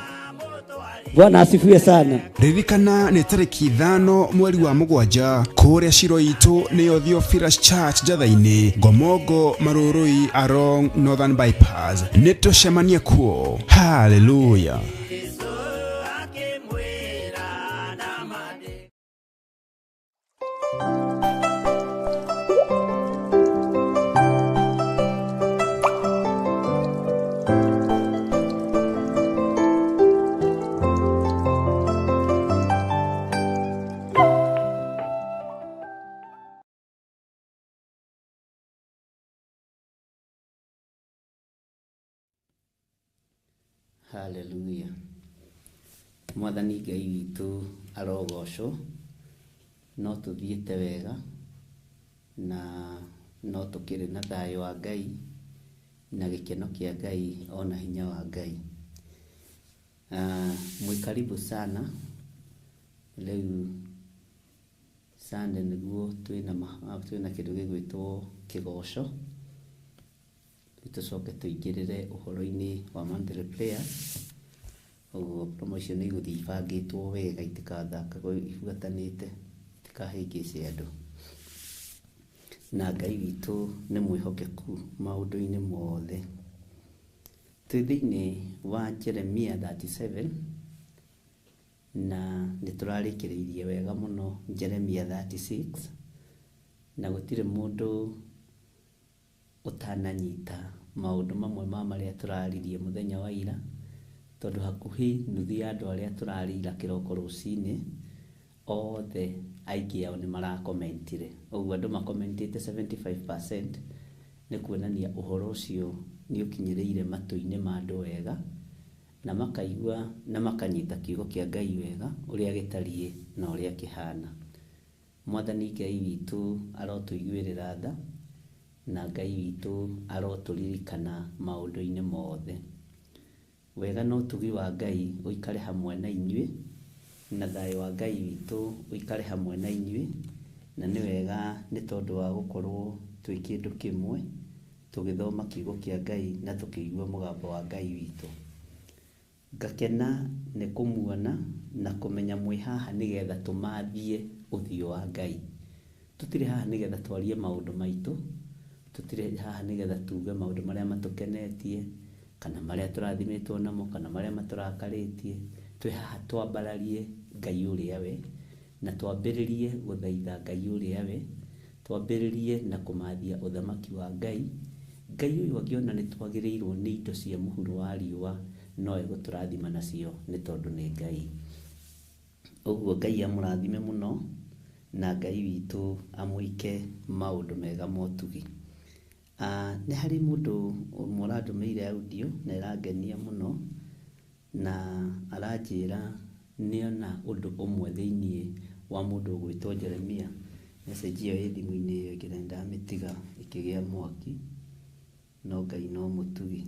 S2: Bwana asifiwe sana.
S4: Ririkana nĩ tarĩki 5 mweri wa 7 kũrĩa Shiro itũ nĩyo Theophilus Church Njatha-inĩ, Ngomongo, Marũrũi, along Northern Bypass. Nĩ tũcemanie kuo. Hallelujah.
S2: Hallelujah. Mwathani Ngai witũ arogocwo, no tũthiĩte wega na no tũkĩrĩ na thayũ wa Ngai na gĩkeno kĩa Ngai ona hinya wa Ngai. Mwĩ karibu sana. Rĩu Sunday nĩguo twĩna kĩndũ gĩgwĩtwo kĩgoco, tũcoke tũingĩrĩre ũhoro-inĩ wa monthly prayer. Ũguo promotion nĩ igũthiĩ ibangĩtwo wega, itikathakagwo ibuatanĩte, itikahĩngĩce andũ. Na Ngai witũ nĩ mwĩhokeku maũndũ-inĩ mothe. Twĩ thĩinĩ wa Jeremia 37 na nĩ tũrarĩkĩrĩirie wega mũno Jeremia 36, na gũtirĩ mũndũ ũtananyita maũndũ mamwe ma marĩa tũraririe mũthenya wa ira, tondũ hakuhĩ nuthu ya andũ arĩa tũrarĩira kĩroko rũcinĩ othe Aingĩ ao nĩ marakomentire. Ũguo andũ makomentĩte 75% nĩ kuonania ũhoro ũcio nĩ ũkinyĩrĩire matũ-inĩ ma andũ wega, na makaigua na makanyita kiugo kĩa Ngai wega ũrĩa gĩtariĩ na ũrĩa kĩhana. Mwathani Ngai witũ arotũiguĩrĩra tha, na Ngai witũ arotũririkana maũndũ-inĩ mothe. Wega na ũtugi wa Ngai ũikare hamwe na inyuĩ, na thayũ wa Ngai witũ ũikare hamwe na inyuĩ, na nĩ wega nĩ tondũ wa gũkorwo twĩ kĩndũ kĩmwe, tũgĩthoma kiugo kĩa Ngai na tũkĩigua mũgambo wa Ngai witũ. Ngakena nĩ kũmuona na kũmenya mwĩ haha nĩgetha tũmathie ũthiũ wa Ngai. Tũtirĩ haha nĩgetha twarie maũndũ maitũ, tũtirĩ haha nĩgetha tuge maũndũ marĩa matũkenetie, kana marĩa tũrathimĩtwo namo, kana marĩa matũrakarĩtie. Twĩ haha twambararie Ngai ũrĩa we, na twambĩrĩrie gũthaitha Ngai ũrĩa we, twambĩrĩrie na kũmathia ũthamaki wa Ngai. Ngai ũyũ angĩona nĩ twagĩrĩirwo nĩ indo cia mũhuro wa riũa, no egũtũrathima nacio nĩ tondũ nĩ Ngai. Ũguo Ngai amũrathime mũno, na Ngai witũ amwĩke maũndũ mega ma ũtugi. Nĩ harĩ mũndũ ũmwe ũrandũmĩire audio na ĩrangenia mũno, na aranjĩra nĩona ũndũ ũmwe thĩiniĩ wa mũndũ ũgwĩtwo Jeremia. Message ĩyo ĩ thimũ-inĩ ĩyo ĩngĩ na nĩndamĩtiga ĩkĩgĩa mwaki, no Ngai no mũtugi.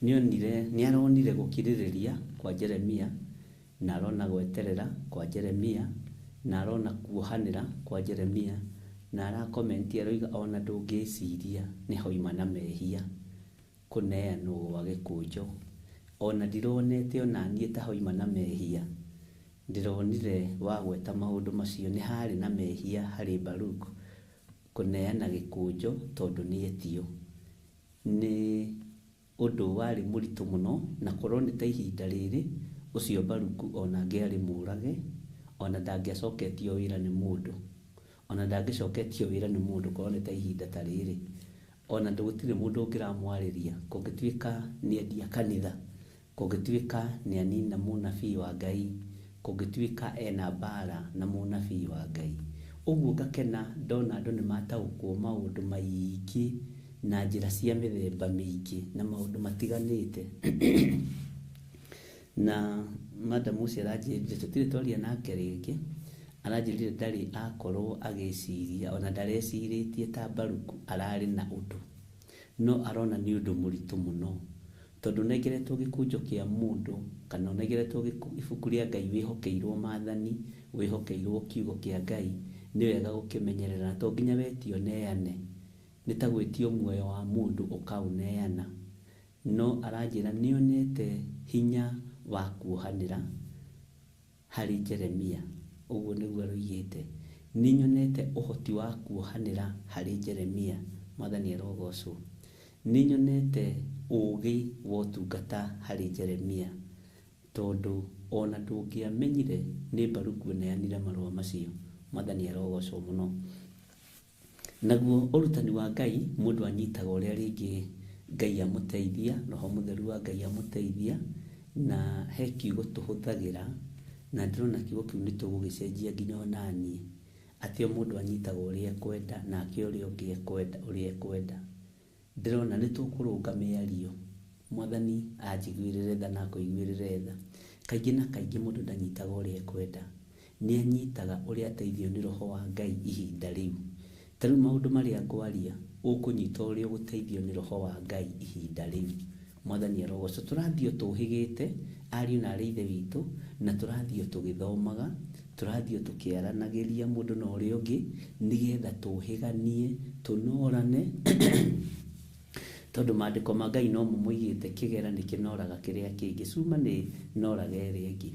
S2: Nĩonire, nĩaronire gũkirĩrĩria kwa Jeremia, na arona gweterera kwa Jeremia, na arona kuohanĩra kwa Jeremia, na arakomenti aroiga ona ndũngĩciria nĩ hoima na mehia kũneanwo gwa gĩkũnjo. Ona ndironete ona niĩ ta hoima na mehia. Ndĩronire wagweta maũndũ macio nĩ harĩ na mehia harĩ Baruk kũneana gĩkũnjo tondũ nĩetio. Nĩ ũndũ warĩ mũritũ mũno, na korwo nĩ ta ihinda rĩrĩ, ũcio Baruku ona angĩarĩ mũrage, ona ndangĩacoketio wĩra nĩ mũndũ. Ona ndangĩcoketio wĩra nĩ mũndũ korwo nĩ ta ihinda ta rĩrĩ. Ona gũtirĩ mũndũ ũngĩramwarĩria, kũngĩtuĩka nĩendia kanitha, kũngĩtuĩka nĩanina mũnabii wa Ngai, kũngĩtuĩka ena mbara na mũnabii wa Ngai. Ũguo ngakena ndona andũ nĩmataũkwo maũndũ maingĩ na njĩra cia mĩthemba mĩingĩ na maũndũ matiganĩte. Na madam ũcio aranjĩrire tũtirĩ twaria nake rĩngĩ, aranjĩrire ndarĩ akorwo agĩciria, ona ndarecirĩtie ta Baruku ararĩ na ũndũ, no arona nĩ ũndũ mũritũ mũno, tondũ ũnengeretwo gĩkũnjo kĩa mũndũ, kana ũnengeretwo ibuku rĩa Ngai wĩhokeirwo maathani, wĩhokeirwo kiugo kĩa Ngai, nĩ wega gũkĩmenyerera, na to nginya wetio ũneane, nĩ ta gwĩtio muoyo wa mũndũ ũkaũneana. No aranjĩra nĩonete hinya wa kuohanĩra harĩ Jeremia, ũguo nĩguo aroigĩte, nĩnyonete ũhoti wa kuohanĩra harĩ Jeremia, Mwathani arogocwo. Nĩnyonete ũgĩ wa ũtungata harĩ Jeremia, tondũ ona ndũngĩamenyire nĩ Baruku ũneanire marũa macio, Mwathani arogocwo mũno. Naguo ũrutani wa Ngai mũndũ anyitaga ũrĩa rĩngĩ Ngai amũteithia, Roho Mũtheru wa Ngai amũteithia, na he kiugo tũhũthagĩra, na ndĩrona kiugo kĩu nĩ tũgũgĩcenjia nginya onaniĩ, atĩ o mũndũ anyitaga ũrĩa ekwenda, nake ũrĩa ũngĩ ekwenda ũrĩa ekwenda. Ndĩrona nĩ tũkũrũnga mĩario, Mwathani anjiguĩrĩre tha na akũiguĩrĩre tha. Kaingĩ na kaingĩ mũndũ ndanyitaga ũrĩa ekwenda, nĩ anyitaga ũrĩa ateithio nĩ Roho wa Ngai ihinda rĩu. Ta rĩu maũndũ marĩa ngwaria, ũkũnyita ũrĩa ũgũteithio nĩ Roho wa Ngai ihinda rĩu. Mwathani arogocwo. Tũrathiĩ o tũhĩgĩte, ariũ na arĩ ithe witũ, na tũrathiĩ o tũgĩthomaga, tũrathiĩ o tũkĩaranagĩria mũndũ na ũrĩa ũngĩ, nĩgetha tũhĩganie, tũnorane, tondũ maandĩko ma Ngai no mo moigĩte kĩgera nĩ kĩnoraga kĩrĩa kĩngĩ, cuma nĩ noraga ĩrĩa ĩngĩ.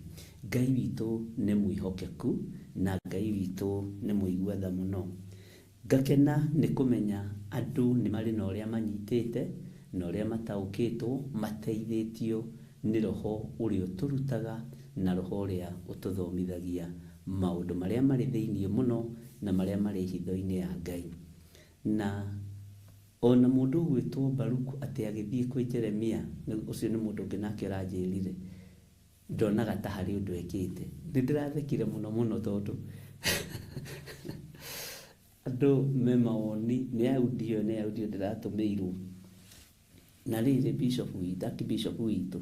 S2: Ngai witũ nĩ mwĩhokeku, na Ngai witũ nĩ mũigua tha mũno. Ngakena nĩ kũmenya andũ nĩ marĩ na ũrĩa manyitĩte, na ũrĩa mataũkĩtwo, mateithĩtio nĩ Roho ũrĩa ũtũrutaga, na Roho ũrĩa ũtũthomithagia maũndũ marĩa marĩ thĩiniĩ mũno, na marĩa marĩ hitho-inĩ ya Ngai. Na ona mũndũ ũgwĩtwo Baruku atĩ agĩthiĩ kwĩ Jeremia, ũcio nĩ mũndũ ũngĩ nake ũranjĩrire, ndonaga ta harĩ ũndũ ekĩte. Nĩ ndĩrathekire mũno mũno tondũ Andũ me mawoni nĩ audio, nĩ audio ndĩratũmĩirwo. Na rĩrĩ bishop witũ, archbishop witũ,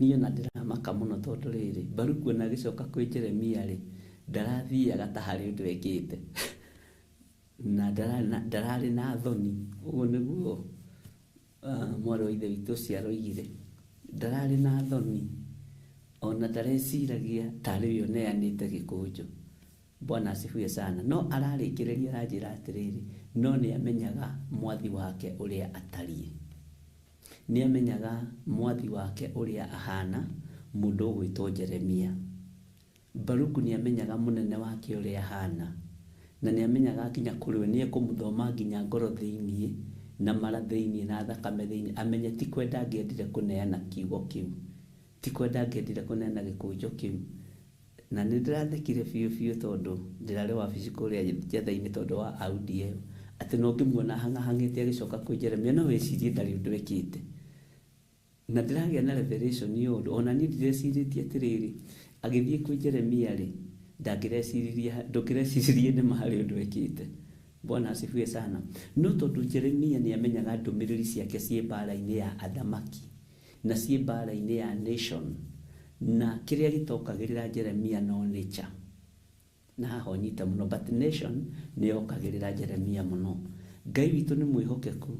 S2: niĩ ona ndĩramaka mũno tondũ rĩrĩ, Baruku ona agĩcoka kwĩ Jeremia rĩ, ndarathiaga ta harĩ ũndũ ekĩte. Na ndararĩ na thoni. Ũguo nĩguo mwarĩ wa ithe witũ ũcio aroigire. Ndararĩ na thoni, ona ndareciragia tarĩ we ũneanĩte gĩkũnjo. Bwana asifiwe sana. No ararĩkĩrĩria aranjĩra atĩrĩrĩ, no nĩ amenyaga mwathi wake ũrĩa atariĩ. Nĩ amenyaga mwathi wake ũrĩa ahana, mũndũ ũgwĩtwo Jeremia. Baruku nĩ amenyaga mũnene wake ũrĩa ahana, na nĩ amenyaga nginya kũrĩ we nĩ ekũmũthoma nginya ngoro thĩiniĩ, na mara thĩiniĩ, na thakame thĩiniĩ, amenye ti kwenda angĩendire kũneana kiugo kĩu, ti kwenda angĩendire kũneana gĩkũnjo kĩu. Na nĩ ndĩrathekire biũ biũ tondũ ndĩrarĩ wabici kũrĩa njetha-inĩ tondũ wa audio ĩyo, atĩ no ngĩmuona hang'ahang'ĩte agĩcoka kwĩ Jeremia, no wĩcirie ndarĩ ũndũ ekĩte. Na ndĩragĩa na revelation ya ũndũ, ona niĩ ndirecirĩtie atĩrĩrĩ, agĩthiĩ kwĩ Jeremia rĩ, ndangĩreciririe, ndũngĩreciririe nĩma harĩ ũndũ ekĩte. Bwana asifiwe sana. No tondũ Jeremia nĩ amenyaga ndũmĩrĩri ciake ciĩ mbara-inĩ ya athamaki na ciĩ mbara-inĩ ya nation, na kĩrĩa gĩtokagĩrĩra Jeremia no nature. Na haha ũnyite mũno, but nation nĩ yokagĩrĩra Jeremia mũno. Ngai witũ nĩ mwĩhokeku,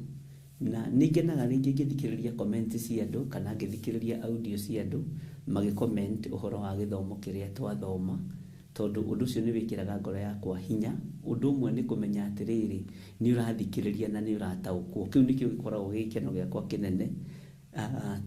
S2: na nĩ ngenaga rĩngĩ ngĩthikĩrĩria comment cia andũ kana ngĩthikĩrĩria audio cia andũ magĩ comment ũhoro wa gĩthomo kĩrĩa twathoma, tondũ ũndũ ũcio nĩ wĩkĩraga ngoro yakwa hinya. Ũndũ ũmwe nĩ kũmenya atĩrĩrĩ, nĩ ũrathikĩrĩria na nĩ ũrataũkwo. Kĩu nĩkĩo gĩkoragwo gĩ gĩkeno gĩakwa kĩnene.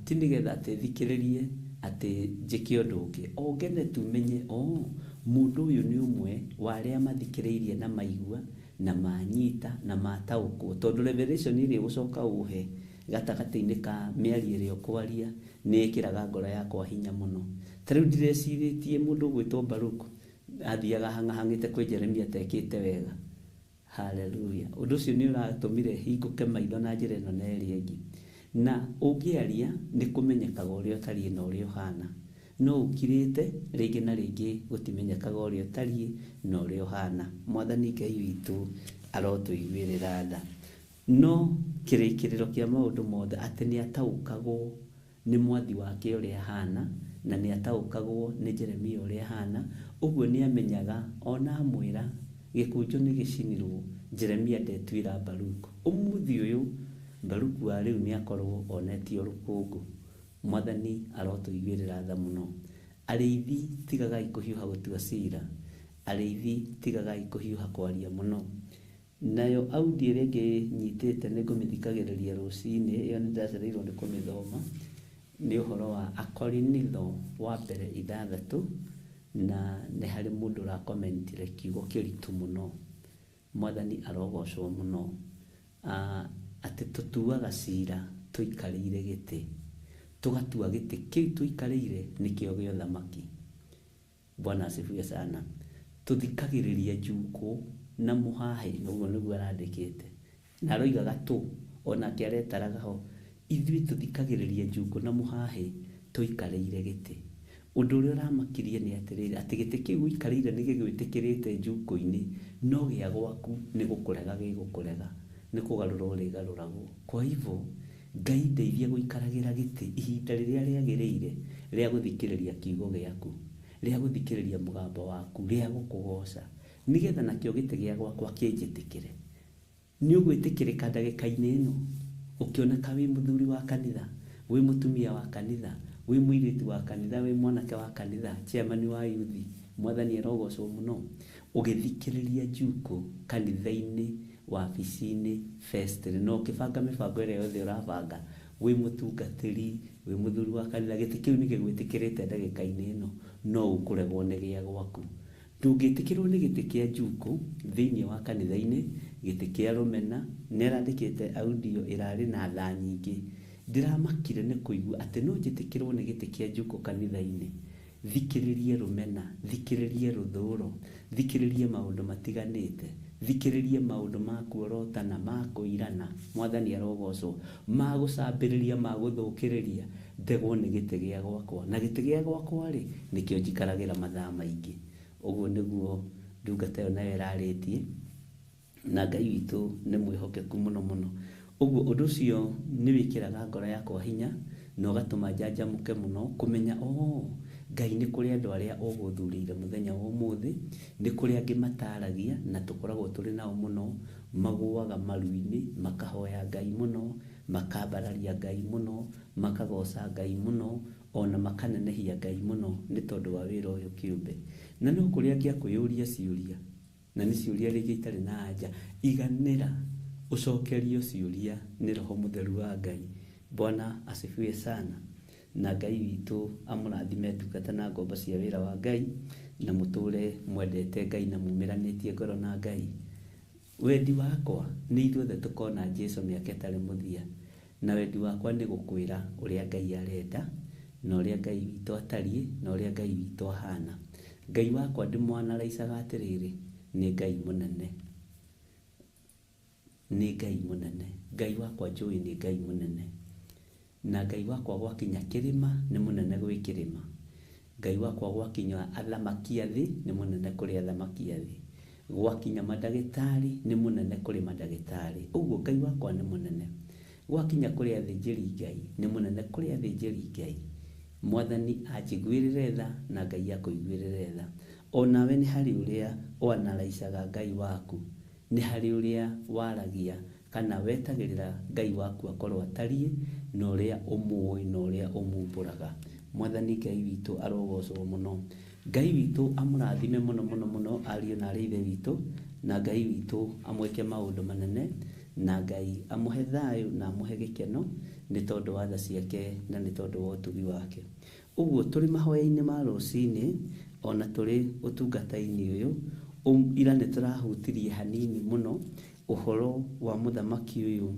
S2: Ti nĩgetha atĩ thikĩrĩrie atĩ njĩke ũndũ ũngĩ, o ngene tu menye, oh, mũndũ ũyũ nĩ ũmwe wa arĩa mathikĩrĩirie na maigua na manyita na mataũkwo, tondũ revelation ĩrĩa ũgũcoka ũhe gatagatĩ-inĩ ka mĩario ĩrĩa ũkwaria nĩ ĩkĩraga ngoro yakwa hinya mũno. Ta rĩu ndirecirĩtie mũndũ ũgwĩtwo Baruku athiaga hang'ahang'ĩte kwĩ Jeremia atekĩte wega. Hallelujah. Ũndũ ũcio nĩ ũratũmire hingũke maitho na njĩra ĩno na ĩrĩa ĩngĩ. Na ũngĩaria nĩ kũmenyekaga ũrĩa ũtariĩ na ũrĩa ũhana. No ũkirĩte rĩngĩ na rĩngĩ gũtimenyekaga ũrĩa ũtariĩ na ũrĩa ũhana. Mwathani Ngai witũ arotũiguĩrĩra tha. No kĩrĩkĩrĩro kĩa maũndũ mothe atĩ nĩ ataũkagwo nĩ mwathi wake ũrĩa ahana, na nĩ ataũkagwo nĩ Jeremia ũrĩa ahana. Ũguo nĩ amenyaga ona amwĩra gĩkũnjo nĩ gĩcinirwo, Jeremia ndetuĩra Baruku. Ũmũthĩ ũyũ Baruku wa rĩu nĩ akorwo onetio rũkũngũ. Mwathani arotũiguĩrĩra tha mũno. Arĩithi tigagai kũhiũha gũtua cira, arĩithi tigagai kũhiũha kwaria mũno. Nayo audio ĩrĩa ĩngĩ nyitĩte nĩ ngũmĩthikagĩrĩria rũcinĩ, ĩyo nĩ ndacereirwo nĩ kũmĩthoma, nĩ ũhoro wa Akorinitho wa mbere 6, na nĩ harĩ mũndũ ũrakomentire kiugo kĩritũ mũno. Mwathani arogocwo mũno. Atĩ tũtuaga cira tũikarĩire gĩtĩ, tũgatua gĩtĩ kĩu tũikarĩire nĩkĩo gĩa ũthamaki. Bwana asifiwe sana. Tũthikagĩrĩria njukũ na mũhahĩ, ũguo nĩguo arandĩkĩte. Na aroigaga tũ, onake aretaraga ho, ithuĩ tũthikagĩrĩria njukũ na mũhahĩ tũikarĩire gĩtĩ. Ũndũ ũrĩa ũramakirie nĩ atĩrĩrĩ, atĩ gĩtĩ kĩu ũikarĩire nĩ gĩgwĩtĩkĩrĩte njukũ-inĩ, no gĩa gwaku nĩ gũkũrega gĩgũkũrega, nĩ kũgarũra ũrĩgarũragwo. Kwa hivyo Ngai ndeithie gũikaragĩra gĩtĩ ihinda rĩrĩa rĩagĩrĩire rĩa gũthikĩrĩria kiugo gĩaku, rĩa gũthikĩrĩria mũgambo waku, rĩa gũkũgoca, nĩgetha nakĩo gĩtĩ gĩa gwakwa kĩnjĩtĩkĩre. Nĩ ũgwĩtĩkĩrĩka ndagĩka-inĩ ĩno, ũkĩoneka wĩ mũthuri wa kanitha, wĩ mũtumia wa kanitha, wĩ mũirĩtu wa kanitha, wĩ mwanake wa kanitha, chairman wa youth, Mwathani arogocwo mũno, ũgĩthikĩrĩria njukũ kanitha-inĩ, wabici-inĩ, festry, na ũkĩbanga mĩbango ĩrĩa yothe ũrabanga, wĩ mũtungatĩri, wĩ mũthuri wa kanitha, gĩtĩ kĩu nĩ gĩgwĩtĩkĩrĩte ndagĩka-inĩ ĩno, no ũkũregwo nĩ gĩa gwaku. Ndũngĩtĩkĩrwo nĩ gĩtĩ kĩa njukũ thĩinĩ wa kanitha-inĩ, gĩtĩ kĩa rũmena, nĩ arandĩkĩte audio ĩrarĩ na tha nyingĩ. Ndĩramakire nĩ kũigua atĩ no njĩtĩkĩrwo nĩ gĩtĩ kĩa njukũ kanitha-inĩ. Thikĩrĩrie rũmena, thikĩrĩrie rũthũro, thikĩrĩrie maũndũ matiganĩte, thikĩrĩrie maũndũ ma kuorotana, ma kũirana, Mwathani arogocwo, ma gũcambĩrĩria, ma gũthũkĩrĩria, ndegwo nĩ gĩtĩ gĩa gwakwa. Na gĩtĩ gĩa gwakwa rĩ, nĩkĩo njikaragĩra mathaa maingĩ. Ũguo nĩguo ndungata ĩyo nayo ĩrarĩtie. Na Ngai witũ nĩ mwĩhokeku mũno mũno. Ũguo ũndũ ũcio nĩ wĩkĩraga ngoro yakwa hinya na ũgatũma njanjamũke mũno kũmenya oh, Ngai nĩ kũrĩ andũ arĩa ũgũthurĩire mũthenya wa ũmũthĩ, nĩ kũrĩ angĩ mataragia na tũkoragwo tũrĩ nao mũno, magũaga maru-inĩ, makahoya Ngai mũno, makambararia Ngai mũno, makagoca Ngai mũno, ona makanenehia Ngai mũno nĩ tondũ wa wĩra ũyũ kĩũmbe. Na no kũrĩ angĩ a kwĩyũria ciũria, na nĩ ciũria rĩngĩ itarĩ na anja, iganĩra ũcokerio ciũria nĩ Roho Mũtheru wa Ngai. Bwana asifiwe sana. Na Ngai witũ amũrathime ndungata na ngombo cia wĩra wa Ngai, na mũtũre mwendete Ngai na mumĩranĩtie ngoro na Ngai. Wendi wakwa nĩ ithuothe tũkona Jesu mĩaka ĩtarĩ mũthia, na wendi wakwa nĩ gũkwĩra ũrĩa Ngai arenda, na ũrĩa Ngai witũ atariĩ, na ũrĩa Ngai witũ ahana. Ngai wakwa ndĩmwanaraicaga atĩrĩrĩ, nĩ Ngai mũnene. Nĩ Ngai mũnene. Ngai wakwa njũĩ nĩ Ngai mũnene. Na Ngai wakwa gwakinya kĩrĩma nĩ mũnene gwĩ kĩrĩma. Ngai wakwa gwakinya athamaki a thĩ nĩ mũnene kũrĩ athamaki a thĩ. Gwakinya mandagĩtarĩ nĩ mũnene kũrĩ mandagĩtarĩ. Ũguo Ngai wakwa nĩ mũnene. Gwakinya kũrĩ athĩnjĩri Ngai nĩ mũnene kũrĩ athĩnjĩri Ngai. Mwathani anjiguĩrĩre tha na Ngai akũiguĩrĩre tha. Onawe nĩ harĩ ũrĩa ũanaraicaga Ngai waku, nĩ harĩ ũrĩa waragia kana wetagĩrĩra Ngai waku akorwo atariĩ, na ũrĩa ũmũĩ na ũrĩa ũmumbũraga. Mwathani Ngai witũ arogocwo mũno. Ngai witũ amũrathime mũno mũno mũno ariũ na arĩ ithe witũ, na Ngai witũ amwĩke maũndũ manene, na Ngai amũhe thayũ na amũhe gĩkeno nĩ tondũ wa tha ciake na nĩ tondũ wa ũtugi wake. Ũguo tũrĩ mahoya-inĩ ma rũcinĩ ona tũrĩ ũtungata-inĩ ũyũ, ira nĩ tũrahutirie hanini mũno ũhoro wa mũthamaki ũyũ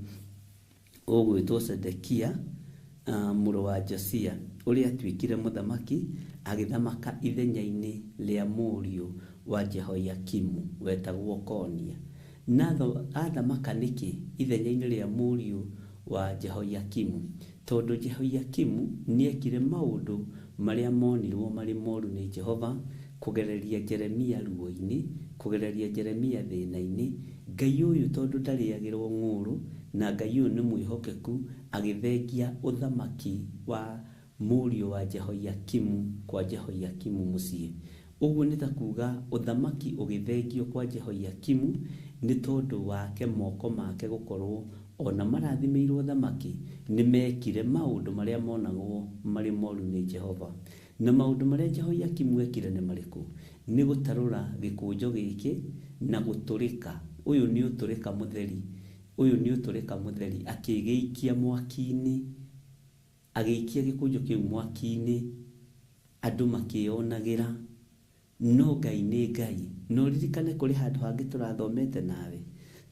S2: ũgwĩtwo Zedekia, mũrũ wa Josia, ũrĩa atuĩkire mũthamaki agĩthamaka ithenya-inĩ rĩa mũriũ wa Jehoiakimu wetagwo Konia. Na athamaka nĩkĩ ithenya-inĩ rĩa mũriũ wa Jehoiakimu? Tondũ Jehoiakimu nĩekire maũndũ marĩa monirwo marĩ moru nĩ Jehova, kũgereria Jeremia ruo-inĩ, kũgereria Jeremia thĩna-inĩ. Ngai ũyũ tondũ ndarĩagĩrwo ng'ũrũ, na Ngai ũyũ nĩ mwĩhokeku, agĩthengia ũthamaki wa mũriũ wa Jehoiakimu kwa Jehoiakimu mũciĩ. Ũguo nĩ ta kuga ũthamaki ũgĩthengio kwa Jehoiakimu nĩ tondũ wake moko make gũkorwo ona marathimĩirwo thamaki nĩ mekire maũndũ marĩa monagwo marĩ moru nĩ Jehova. Na maũndũ marĩa Jehoiakimu ekire nĩ marĩkũ? Nĩ gũtarũra gĩkũnjo gĩkĩ na gũtũrĩka. Ũyũ nĩ ũtũrĩka mũtheri, ũyũ nĩ ũtũrĩka mũtheri, akĩgĩikia mwaki-inĩ, agĩikia gĩkũnjo kĩu mwaki-inĩ, andũ makĩonagĩra. No Ngai nĩ Ngai. No ririkane kũrĩ handũ hangĩ tũrathomete nawe,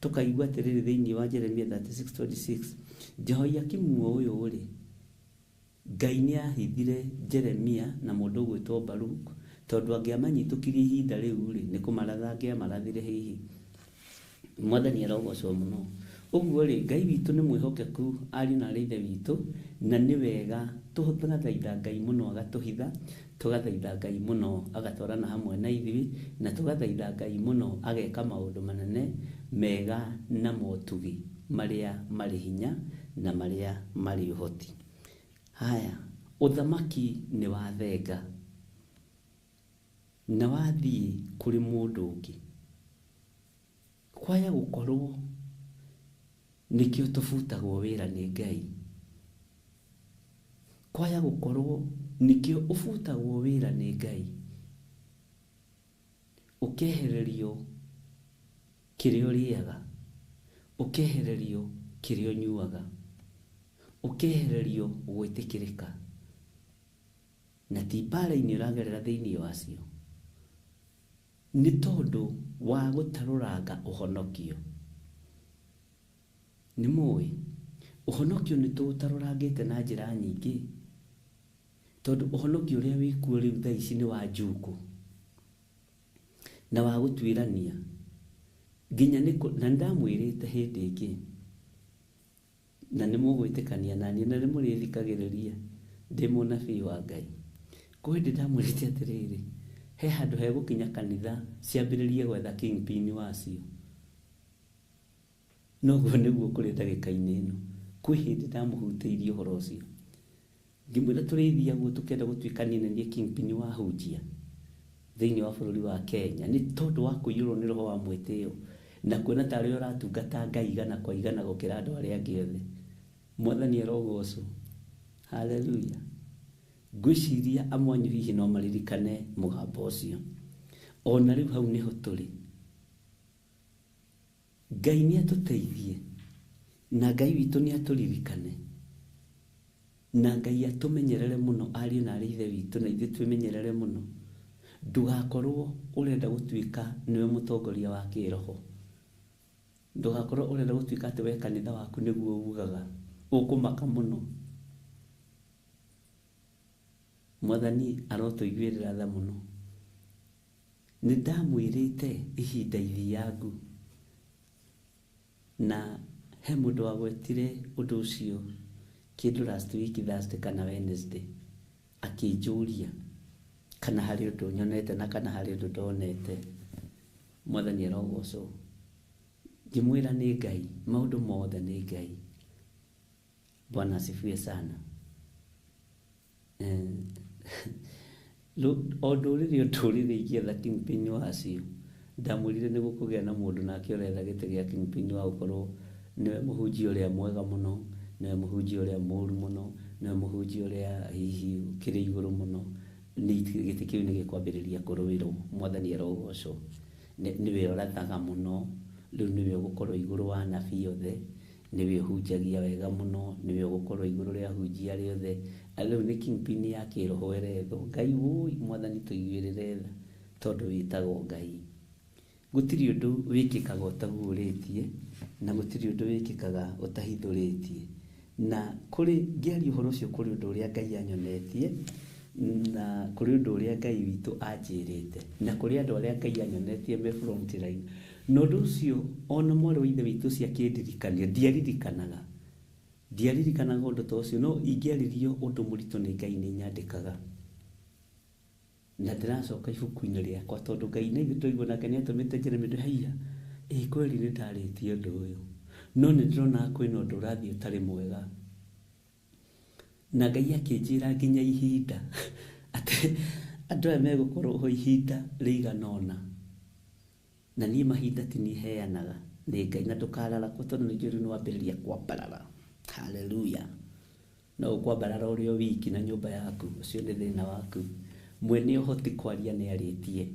S2: tũkaigua atĩrĩrĩ thĩinĩ wa Jeremia 36:26, Jehoiakimu ũyũ rĩ, Ngai nĩ ahithire Jeremia na mũndũ ũgwĩtwo Baruk, tondũ angĩamanyitũkirie ihinda rĩu rĩ, nĩ kũmaratha angĩamarathire hihi. Mwathani arogocwo mũno. Ũguo rĩ, Ngai witũ nĩ mwĩhokeku ariũ na arĩ ithe witũ, na nĩ wega tũgathaitha Ngai mũno agatũhitha, tũgathaitha Ngai mũno agatwarana hamwe na ithuĩ, na tũgathaitha Ngai mũno ageka maũndũ manene mega na motugi marĩa marĩ hinya na marĩa marĩ ũhoti. Haya, ũthamaki nĩ wathenga na wathiĩ kũrĩ mũndũ ũngĩ. Kwaya gũkorwo nĩkĩo tũbutagwo wĩra nĩ Ngai. Kwaya gũkorwo nĩkĩo ũbutagwo wĩra nĩ Ngai. Ũkehererio kĩrĩa ũrĩaga, ũkehererio kĩrĩa ũnyuaga, ũkehererio gwĩtĩkĩrĩka. Na ti mbara-inĩ ũragerera thĩinĩ wacio, nĩ tondũ wa gũtarũranga ũhonokio. Nĩ mũĩ ũhonokio nĩ tũũtarũrangĩte na njĩra nyingĩ, tondũ ũhonokio ũrĩa wĩkuo rĩu thaa ici nĩ wa njukũ na wa gũtuĩrania. Nginya na nĩndamwĩrĩte hĩndĩ ĩngĩ, na nĩmũgwĩtĩkania naniĩ na nĩmũrĩthikagĩrĩria ndĩ mũnabii wa Ngai. Kwĩ hĩndĩ ndamwĩrĩte atĩrĩrĩ, he handũ hegũkinya kanitha ciambĩrĩrie gwetha kingpin wacio. Noguo nĩguo kũrĩ ndagĩka-inĩ ĩno. Kwĩ hĩndĩ ndamũhutĩirie ũhoro ũcio. Ngĩmwĩra tũrĩthiaga ũguo tũkĩenda gũtuĩka niĩ nĩ niĩ kingpin wa ahunjia thĩinĩ wa bũrũri wa Kenya nĩ tondũ wa kũiyũrwo nĩ roho wa mwĩtĩo na kuona tarĩ ũratungata Ngai igana kwa igana gũkĩra andũ arĩa angĩ othe. Mwathani arogocwo. Haleluya. Ngwĩciria amwe anyu hihi no maririkane mũgambo ũcio. Ona rĩu hau nĩho tũrĩ. Ngai nĩ atũteithie na Ngai witũ nĩ atũririkane na Ngai atũmenyerere mũno ariũ na arĩ ithe witũ na ithuĩ twĩmenyerere mũno. Ndũgakorwo ũrenda gũtuĩka nĩwe mũtongoria wa kĩroho. Ndũgakorwo ũrenda gũtuĩka atĩ we kanitha waku nĩguo ugaga. Ũkũmaka mũno. Mwathani arotũiguĩrĩra tha mũno. Nĩ ndamwĩrĩte ihinda ithiangu na he mũndũ wagwetire ũndũ ũcio kĩndũ last week Thursday kana Wednesday akĩnjũria kana harĩ ũndũ nyonete na kana harĩ ũndũ ndonete. Mwathani arogocwo. Ngĩmwĩra nĩ Ngai, maũndũ mothe nĩ Ngai. Bwana asifiwe sana. O ndũrĩrĩ o ndũrĩrĩ ingĩetha kingpin wacio, ndamwĩrire nĩ gũkũgĩa na mũndũ nake ũretha gĩtĩ gĩa kingpin wa gũkorwo nĩwe mũhunjia ũrĩa mwega mũno, nĩwe mũhunjia ũrĩa mũũru mũno, nĩwe mũhunjia ũrĩa hihi ũkĩrĩ igũrũ mũno. Nĩ gĩtĩ kĩu nĩ gĩkwambĩrĩria kũrũĩrwo. Mwathani arogocwo. Nĩwe ũrathaga mũno, rĩu nĩwe ũgũkorwo igũrũ wa anabii othe, nĩwe ũhunjagia wega mũno, nĩwe ũgũkorwo igũrũ rĩa ahunjia arĩa othe. Rĩu nĩ kingpin ya kĩroho ĩrethwo. Ngai wũi, Mwathani tũiguĩrĩre tha tondũ wĩtagwo Ngai. Gũtirĩ ũndũ wĩkĩkaga ũtaguũrĩtie na gũtirĩ ũndũ wĩkĩkaga ũtahithũrĩtie. Na kũrĩ ngĩaria ũhoro ũcio kũrĩ ũndũ ũrĩa Ngai anyonetie na kũrĩ ũndũ ũrĩa Ngai witũ anjĩrĩte na kũrĩ andũ arĩa Ngai anyonetie me front line. Na ũndũ ũcio ona mwarĩ wa ithe witũ ũcio akĩndirikania, ndiaririkanaga. Ndiaririkanaga ũndũ ta ũcio, no ingĩaririo ũndũ mũritũ nĩ Ngai nĩ nyandĩkaga. Na ndĩracoka ibuku-inĩ rĩakwa tondũ Ngai na ithuĩ twaigua nake nĩ atũmĩte Jeremy ndĩ haiya, ĩ kweli nĩ ndarĩtie ũndũ ũyũ. No nĩ ndĩrona kwĩna ũndũ ũrathiĩ ũtarĩ mwega. Na Ngai akĩnjĩra nginya ihinda atĩ andũ aya megũkorwo ho ihinda rĩigana ũna. Na niĩ mahinda ti niĩ heanaga nĩ Ngai, na ndũkararakwo tondũ nĩ njũĩ rĩu nĩ wambĩrĩria kwambarara. Haleluya. No ũkwambarara ũrĩ o wiki na nyũmba yaku, ũcio nĩ thĩna waku. Mwene ũhoti kwaria nĩ arĩtie,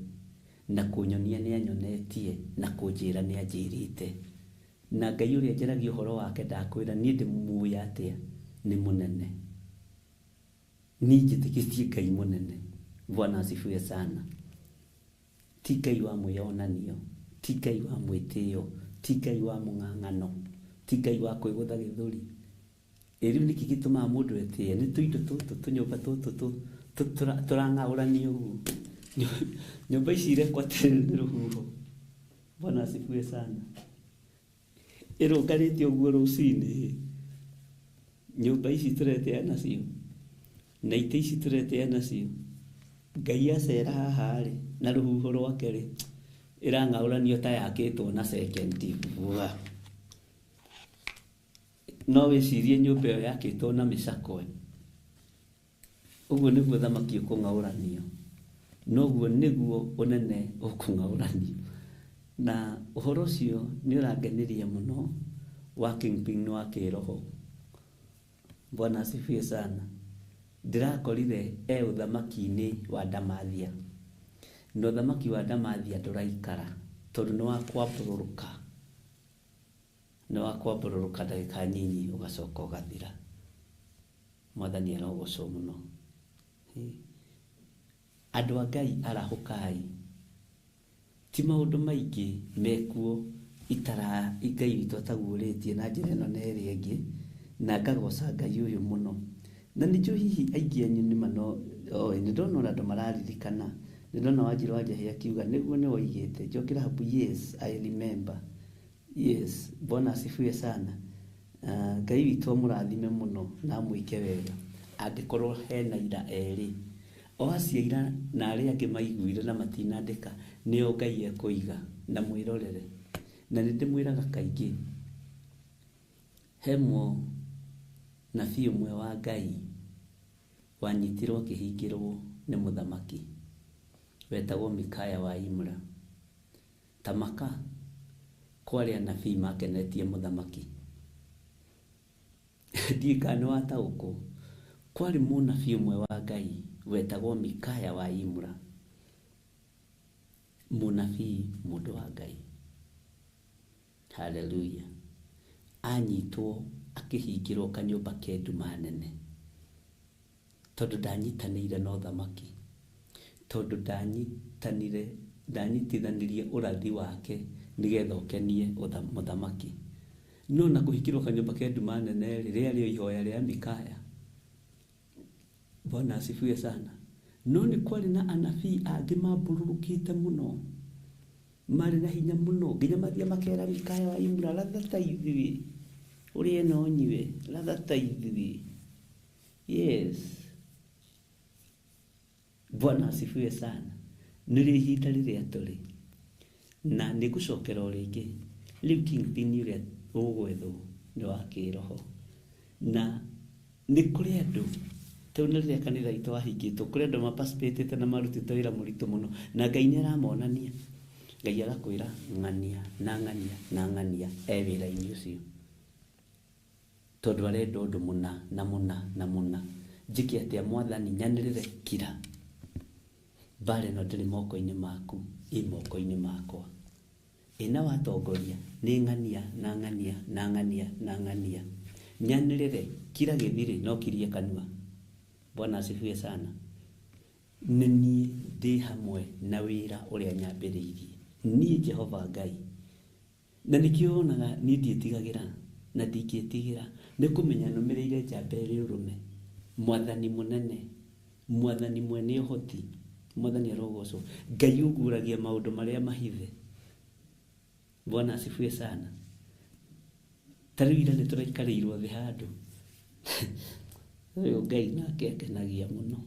S2: na kũnyonia nĩ anyonetie, na kũnjĩra nĩ anjĩrĩte. Na Ngai ũrĩa njaragia ũhoro wake ndakwĩra niĩ ndĩmũĩ atĩa, nĩ mũnene. Niĩ njĩtĩkĩtie Ngai mũnene. Bwana asifiwe sana. Ti Ngai wa mwĩyonanio, ti Ngai wa mwĩtĩo, ti Ngai wa mũng'ang'ano, ti Ngai wa kwĩgũtha gĩthũri. Ĩ rĩu nĩkĩ gĩtũmaga mũndũ etĩe? Nĩ tũindo tũtũ, tũnyũmba tũtũ tũrang'aũranio ũguo. Nyũmba ici irekwo atĩrĩrĩ nĩ rũhuho. Bwana asifiwe sana. Ĩrũngarĩte ũguo rũcinĩ. Nyũmba ici tũretĩa nacio na itĩ ici tũretĩa nacio, Ngai acera haha rĩ na rũhuho rwake rĩ, ĩrang'aũranio ta yakĩtwo na second. No wĩcirie nyũmba ĩyo yakĩtwo na mĩcakwe. Ũguo nĩguo thamaki ũkũng'aũranio, noguo nĩguo ũnene ũkũng'aũranio. Na ũhoro ũcio nĩ ũrangenirie mũno wa kingpin wa kĩroho. Bwana asifiwe sana. Ndĩrakorire e ũthamaki-inĩ wa Ndamathia. Na ũthamaki wa Ndamathia ndũraikara tondũ nĩ wa kwambũrũrũka. Nĩ wa kwambũrũrũka ndagĩka nyinyi ũgacoka ũgathira. Mwathani arogocwo mũno. Andũ a Ngai arahũkai. Ti maũndũ maingĩ mekuo itara Ngai witũ ataguũrĩtie na njĩra ĩno na ĩrĩa ĩngĩ, na ngagoca Ngai ũyũ mũno. Na nĩnjũĩ hihi aingĩ anyu nĩ mano oĩ, nĩ ndona ona andũ mararirikana. Nĩ ndona Wanjirũ wa Njahĩ akiuga nĩguo nĩ woigĩte. Njokera hapu, yes, I remember. Yes, Bwana asifiwe sana. Ngai witũ amũrathime mũno na amwĩke wega. Angĩkorwo hena ira erĩ, o acio aira na arĩa angĩ maiguire na matinandĩka, nĩo Ngai ekũiga na mwĩrorere. Na nĩ ndĩmwĩraga kaingĩ, He mũnabii ũmwe wa Ngai wanyitirwo akĩhingĩrwo nĩ mũthamaki wetagwo Mikaya wa Imra. Tamaka kwarĩ anabii makenetie mũthamaki. Ndiũĩ kana nĩ wataũkwo. Kwarĩ mũnabii ũmwe wa Ngai wetagwo Mikaya wa Imra. Mũnabii mũndũ wa Ngai. Haleluya. Anyitwo akĩhingĩrwo kanyũmba ke nduma nene. Tondũ ndanyitanĩire na ũthamaki. Tondũ ndanyitithanirie ũrathi wake nĩgetha ũkenie mũthamaki. No na kũhingĩrwo kanyũmba ke nduma nene rĩ, rĩarĩ o ihoya rĩa Mikaya. Bwana asifiwe sana. No nĩ kwarĩ na anabii angĩ mambũrũrũkĩte mũno, marĩ na hinya mũno, nginya mathiĩ makera Mikaya wa Imra, ratha ta ithuĩ, ũrĩe na ũnyue, ratha ta ithuĩ. Yes. Bwana asifiwe sana. Nĩrĩo ihinda rĩrĩa tũrĩ. Na nĩ ngũcokera o rĩngĩ, rĩu kingpin ũrĩa ũgwethwo nĩ wa kĩroho. Na nĩ kũrĩ andũ, tondũ nĩ rĩrĩa kanitha witũ wahingĩtwo, kũrĩ andũ maparticipatĩte na marutĩte wĩra mũritũ mũno, na Ngai nĩ aramonania. Ngai agakwĩra ng'ania na ng'ania na ng'ania e wĩra-inĩ ũcio. Tondũ arenda ũndũ mũna na mũna na mũna. Njĩke atĩa mwathani, nyanĩrĩre kira. Mbara ĩno ndĩrĩ moko-inĩ maku, ĩ moko-inĩ makwa. Ĩna watongoria nĩ ng'ania na ng'ania na ng'ania na ng'ania. Nyanĩrĩre kira gĩthirĩ no kirie kanua. Bwana asifiwe sana. Nĩ niĩ ndĩ hamwe na wĩra ũrĩa nyambĩrĩirie. Niĩ Jehova Ngai. Na nĩkĩo wonaga niĩ ndiĩtigagĩra na ndingĩtigĩra nĩ kũmenya nũmĩrĩire njamba ĩrĩ ũrũme. Mwathani mũnene, mwathani mwene ũhoti, mwathani arogocwo. Ngai ũguũragia maũndũ marĩa mahithe. Bwana asifiwe sana. Ta rĩu ira nĩ tũraikarĩirwo thĩ handũ. Ũyũ Ngai nake akenagia mũno.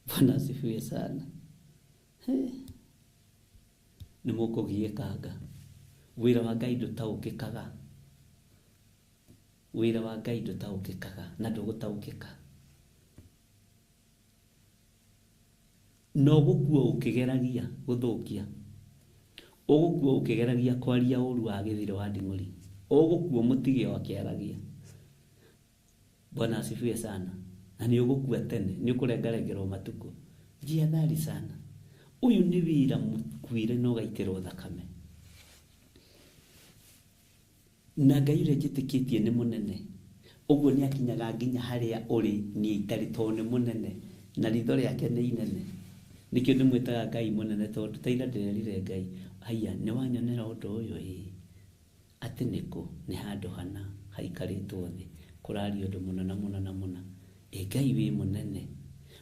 S2: Bwana asifiwe sana. Nĩ mũkũgiĩkanga. Wĩra wa Ngai ndũtaũkĩkaga. Wĩra wa Ngai ndũtaũkĩkaga na ndũgũtaũkĩka. No gũkua ũkĩgeragia gũthũkia. Ũgũkua ũkĩgeragia kwaria ũru wa gĩthirĩ wa nding'ũri. Ũgũkua mũtige o akĩaragia. Bwana asifiwe sana. Na nĩ ũgũkua tene, nĩ ũkũrengarengerwo matukũ. Jihadhari sana. Ũyũ nĩ wĩra mũkuire na ũgaitĩrwo thakame. Na Ngai ũrĩa njĩtĩkĩtie nĩ mũnene. Ũguo nĩ akinyaga nginya harĩa ũrĩ niĩ itarĩ tondũ nĩ mũnene. Na ritho rĩake nĩ inene. Nĩkĩo ndĩmwĩtaga Ngai mũnene tondũ ta ira ndĩrerire Ngai, haiya nĩ wanyonera ũndũ ũyũ ĩĩ. Atĩ nĩkũ nĩ handũ hana haikarĩtwo thĩ kũraria ũndũ mũna na mũna na mũna. Ĩ Ngai wĩ mũnene.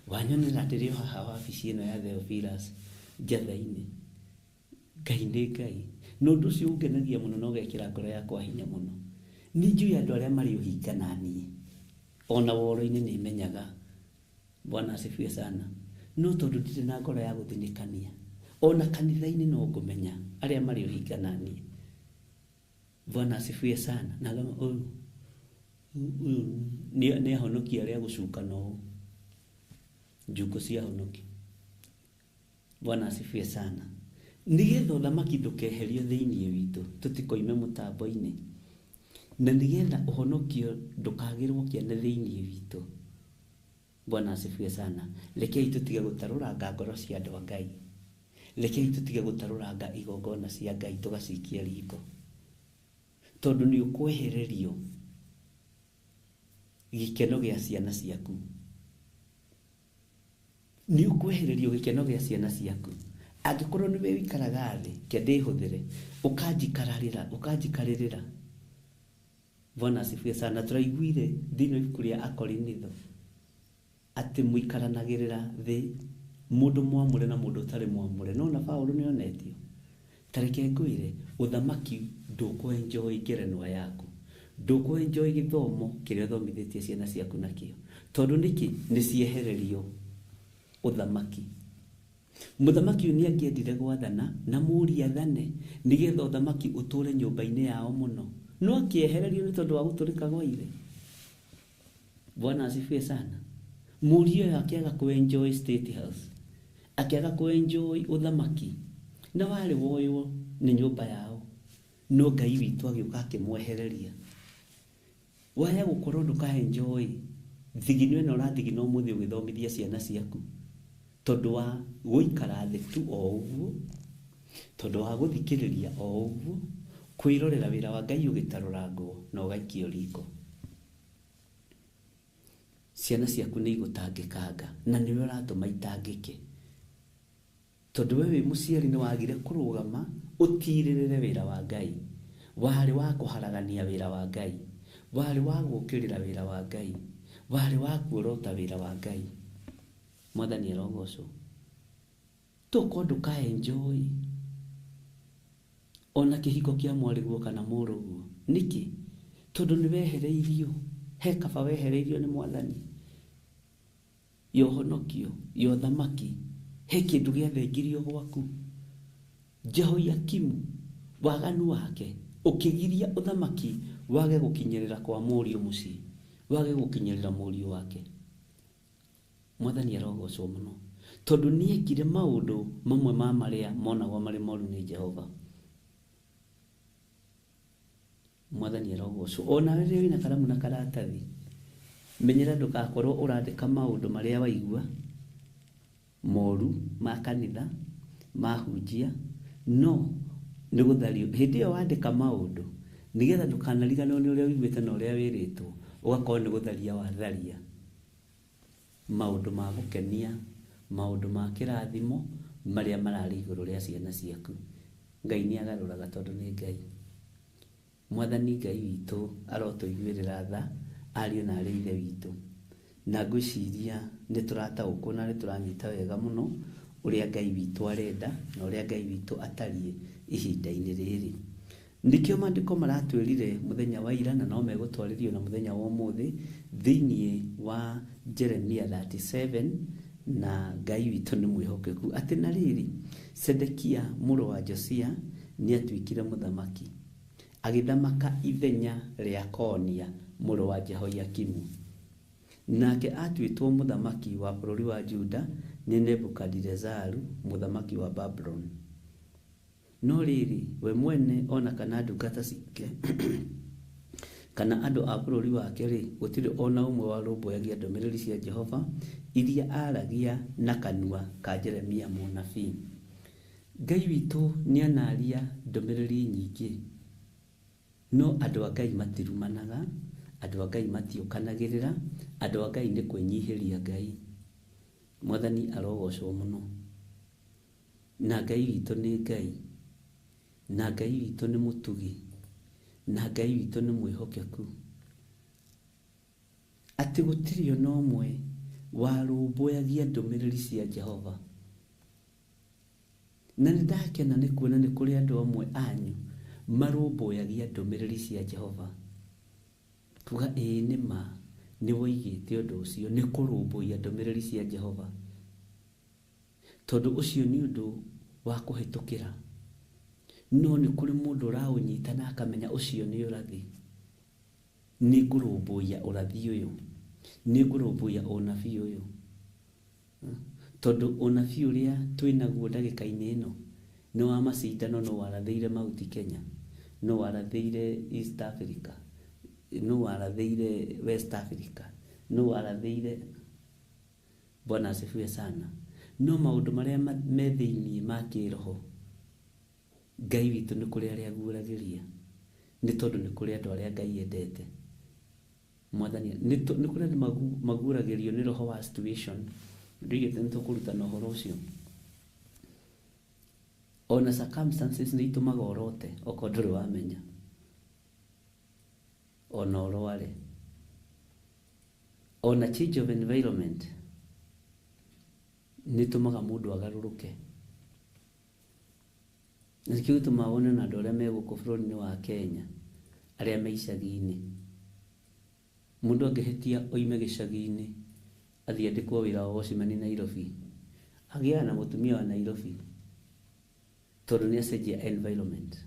S2: Wanyonera ndĩrĩ o haha wabici ĩno ya Theophilus njatha-inĩ. Ngai nĩ Ngai. Na ũndũ ũcio ũngenagia mũno na ũgekĩra ngoro yakwa hinya mũno. Nĩ njũĩ andũ arĩa marĩ ũhinga na niĩ. Ona woro-inĩ nĩ menyaga. Bwana asifiwe sana. No tondũ ndirĩ na ngoro ya gũthinĩkania. Ona kanitha-inĩ no ngũmenya arĩa marĩ ũhinga na niĩ. Bwana asifiwe sana. Na ngama ũyũ ũyũ nĩ ahonoki arĩa gũcuka na ũũ. Njukũ cia ahonoki. Bwana asifiwe sana. Nĩgetha ũthamaki ndũkeherio thĩinĩ witũ, tũtikoime mũtambo-inĩ. Na nĩgetha ũhonokio ndũkagĩrwo kĩene thĩinĩ witũ. Bwana asifiwe sana. Rekei tũtige gũtarũranga ngoro cia andũ a Ngai. Rekei tũtige gũtarũranga igongona cia Ngai tũgacikia riko. Tondũ nĩ ũkwehererio gĩkeno gĩa ciana ciaku. Nĩ ũkwehererio gĩkeno gĩa ciana ciaku. Angĩkorwo nĩwe ũikaraga thĩ, ke ndĩhũthĩre, ũkanjikararĩra, ũkanjikarĩrĩra. Bwana asifiwe sana. Tũraiguire thĩinĩ wa ibuku rĩa Akorinitho atĩ mũikaranagĩrĩra thĩ mũndũ mwamũre na mũndũ ũtarĩ mwamũre. No na Paũlũ nĩ onetio. Ta reke ngwĩre, ũthamaki ndũkũ-enjoy ngerenwa yaku. Ndũkũ-enjoy gĩthomo kĩrĩa ũthomithĩtie ciana ciaku nakĩo. Tondũ nĩkĩ? Nĩ ciehererio ũthamaki. Mũthamaki ũyũ nĩ angĩendire gwathana na mũriũ athane nĩgetha ũthamaki ũtũre nyũmba-inĩ yao mũno. No akĩehererio nĩ tondũ wa gũtũrĩka gwa ithe. Bwana asifiwe sana. Mũriũ ũyũ akĩaga kũ-enjoy state house, akĩaga kũ-enjoy ũthamaki, na warĩ woywo nĩ nyũmba yao, no Ngai witũ agĩũka akĩmwehereria. Waya gũkorwo ndũka-enjoy thigino ĩno ũrathigina ũmũthĩ ũgĩthomithia ciana ciaku, tondũ wa gũikara thĩ tu o ũguo, tondũ wa gũthikĩrĩria o ũguo, kwĩrorera wĩra wa Ngai ũgĩtarũrangwo na ũgaikio riko. Ciana ciaku nĩ igũtangĩkanga na nĩwe ũratũma itangĩke, tondũ we wĩ mũciari nĩ wagire kũrũgama ũtirĩrĩre wĩra wa Ngai. Warĩ wa kũharagania wĩra wa Ngai, warĩ wa gũũkĩrĩra wĩra wa Ngai, warĩ wa kuorota wĩra wa Ngai. Mwathani arogocwo. Tokorwo ndũka-enjoy ona kĩhiko kĩa mwarĩguo kana mũrũguo. Nĩkĩ? Tondũ nĩ wehereirio, he kaba wehereirio nĩ Mwathani. Ya ũhonokio, ya ũthamaki, he kĩndũ gĩathengirio gwaku. Jehoiakimu, waganu wake ũkĩgiria ũthamaki wage gũkinyĩrĩra kwa mũriũ mũciĩ, wage gũkinyĩrĩra mũriũ wake. Mwathani arogocwo mũno, tondũ nĩekire maũndũ mamwe ma marĩa monagwo marĩ moru nĩ Jehova. Mwathani arogocwo. Ona rĩrĩa wĩna karamu na karatathi, menyera ndũgakorwo ũrandĩka maũndũ marĩa waigua moru ma kanitha, mahunjia, no nĩ gũthario. Hĩndĩ ĩyo wandĩka maũndũ nĩgetha ndũkanariganĩrwo nĩ ũrĩa ũiguĩte na ũrĩa wĩrĩtwo, ũgakorwo nĩ gũtharia watharia maũndũ ma gũkenia, maũndũ ma kĩrathimo marĩa mararĩ igũrũ rĩa ciana ciaku. Ngai nĩ agarũraga tondũ nĩ Ngai. Mwathani Ngai witũ arotũiguĩrĩra tha, ariũ na arĩ ithe witũ. Na ngwĩciria nĩ tũrataũkwo na nĩ tũranyita wega mũno ũrĩa Ngai witũ arenda na ũrĩa Ngai witũ atariĩ ihinda-inĩ rĩrĩ. Nĩkĩo maandĩko maratwĩrire mũthenya wa ira na no megũtwarĩrio na mũthenya wa ũmũthĩ thĩinĩ wa Jeremia 37, na Ngai witũ nĩ mwĩhokeku. Atĩ na rĩrĩ, Sedekia mũrũ wa Josia nĩatuĩkire mũthamaki, agĩthamaka ithenya rĩa Konia mũrũ wa Jehoiakimu. Nake atuĩtwo mũthamaki wa bũrũri wa Juda nĩ Nebukadinezaru mũthamaki wa Babuloni. No rĩrĩ, we mwene ona kana ndungata ciake kana andũ a bũrũri wake rĩ, gũtirĩ ona ũmwe warũmbũyagia ndũmĩrĩri cia Jehova iria aaragia na kanua ka Jeremia mũnabii. Ngai witũ nĩanaria ndũmĩrĩri nyingĩ, no andũ a Ngai matirumanaga, andũ a Ngai matiũkanagĩrĩra, andũ a Ngai nĩ kwĩnyihĩria Ngai. Mwathani arogocwo mũno. Na Ngai witũ nĩ Ngai, na Ngai witũ nĩ mũtugi, na Ngai witũ nĩ mwĩhokeku. Atĩ gũtirĩ ona ũmwe warũmbũyagia ndũmĩrĩri cia Jehova. Na nĩ ndakena nĩ kuona nĩ kũrĩ andũ amwe anyu marũmbũyagia ndũmĩrĩri cia Jehova. Kuga ĩĩ nĩ ma, nĩ woigĩte ũndũ ũcio, nĩ kũrũmbũiya ndũmĩrĩri cia Jehova. Tondũ ũcio nĩ ũndũ wa kũhĩtũkĩra. No nĩ kũrĩ mũndũ ũraũnyita na akamenya ũcio nĩ ũrathi. Nĩ ngũrũmbũiya ũrathi ũyũ, nĩ ngũrũmbũiya ũnabii ũyũ. Tondũ ũnabii ũrĩa twĩnaguo ndagĩka-inĩ ĩno nĩ wa macindano, no warathĩire Mount Kenya, no warathĩire East Africa, no warathĩire West Africa, no warathĩire. Bwana asifiwe sana. No maũndũ marĩa me thĩinĩ ma kĩroho, Ngai witũ nĩ kũrĩ arĩa aguũragĩria, nĩ tondũ nĩ kũrĩ andũ arĩa Ngai endete. Mwathani nĩ kũrĩ andũ maguũragĩrio nĩ roho wa situation. Ndigĩte nĩ tũkũrutana ũhoro ũcio. Ona circumstances nĩ itũmaga ũrote okorwo ndũrĩ wamenya, ona ũrware, ona change of environment nĩ ĩtũmaga mũndũ agarũrũke. Na nĩkĩo gĩtũmaga wone na andũ arĩa me gũkũ bũrũri-inĩ wa Kenya, arĩa me icagi-inĩ. Mũndũ angĩhĩtia oime gĩcagi-inĩ athiĩ andĩkwo wĩra wa watchman Nairobi, agĩaga na mũtumia wa Nairobi tondũ nĩ acenjia environment.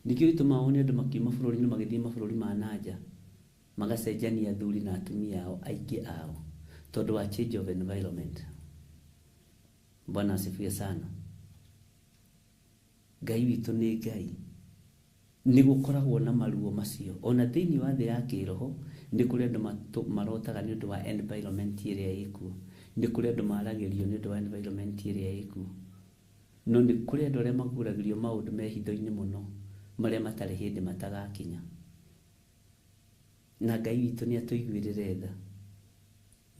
S2: Nĩkĩo gĩtũmaga wone andũ makiuma bũrũri-inĩ magĩthiĩ mabũrũri ma nanja, magacenjania athuri na atumia ao aingĩ ao, tondũ wa change of environment. Bwana asifiwe sana. Ngai witũ nĩ Ngai. Nĩ gũkoragwo na maruo macio ona thĩinĩ wa thĩ ya kĩroho. Nĩ kũrĩ andũ marotaga nĩ ũndũ wa environment ĩrĩa ĩkuo, nĩ kũrĩ andũ maragĩrio nĩ ũndũ wa environment ĩrĩa ĩkuo, no nĩ kũrĩ andũ arĩa maguragĩrio maũndũ me hitho-inĩ mũno marĩa matarĩ hĩndĩ matagakinya. Na Ngai witũ nĩ atũiguĩrĩre tha.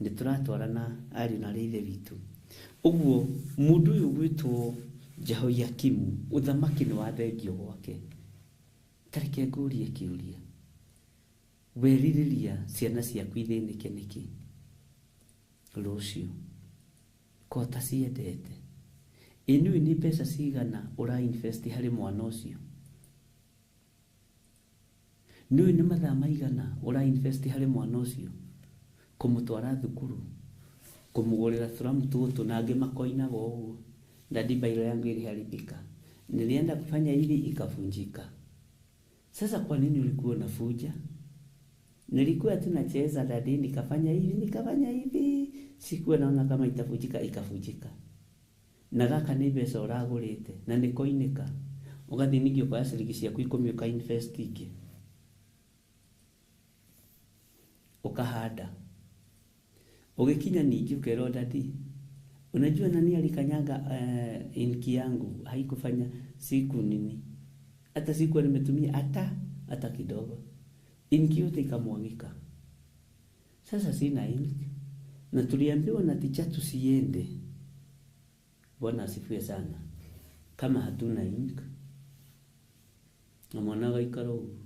S2: Nĩ tũratwarana ariũ na arĩ ithe witũ. Ũguo mũndũ ũyũ gwĩtwo Jehoiakimu, ũthamaki nĩ wathengio gwake. Tareke ngũrie kĩũria, werirĩria ciana ciaku ithĩnĩke nĩkĩ rũciũ ko taciendete? Ĩ nĩũĩ nĩ mbeca cigana ũra invest harĩ mwana ũcio? Nĩũĩ nĩ mathaa maigana ũra invest harĩ mwana ũcio? Kũmũtwara thukuru, kũmũgũrĩra tũramu tũtũ, na angĩ makoinaga ũguo, daddy bairo yangu iliharibika, nilienda kufanya hivi ikavunjika. Sasa kwa nini ulikuwa unafuja? Nilikuwa tu nacheza daddy, nikafanya hivi nikafanya hivi, sikuwa naona kama itavunjika, ikavunjika. Na gaka nĩ mbeca ũragũrĩte na nĩ koinĩka, ũgathiĩ ningĩ ũkoya ciringi ciaku 10 ũka invest ingĩ ũkahanda. Ũgĩkinya ningĩ ũkerwo daddy, unajua nani alikanyaga inki yangu, haikufanya siku nini, hata sikuwa nimetumia hata kidogo, inki yote ikamwagika. Sasa sina inki na tuliambiwa na ticha tusiende. Bwana asifiwe sana. Kama hatuna ink na mwana agaikara ũguo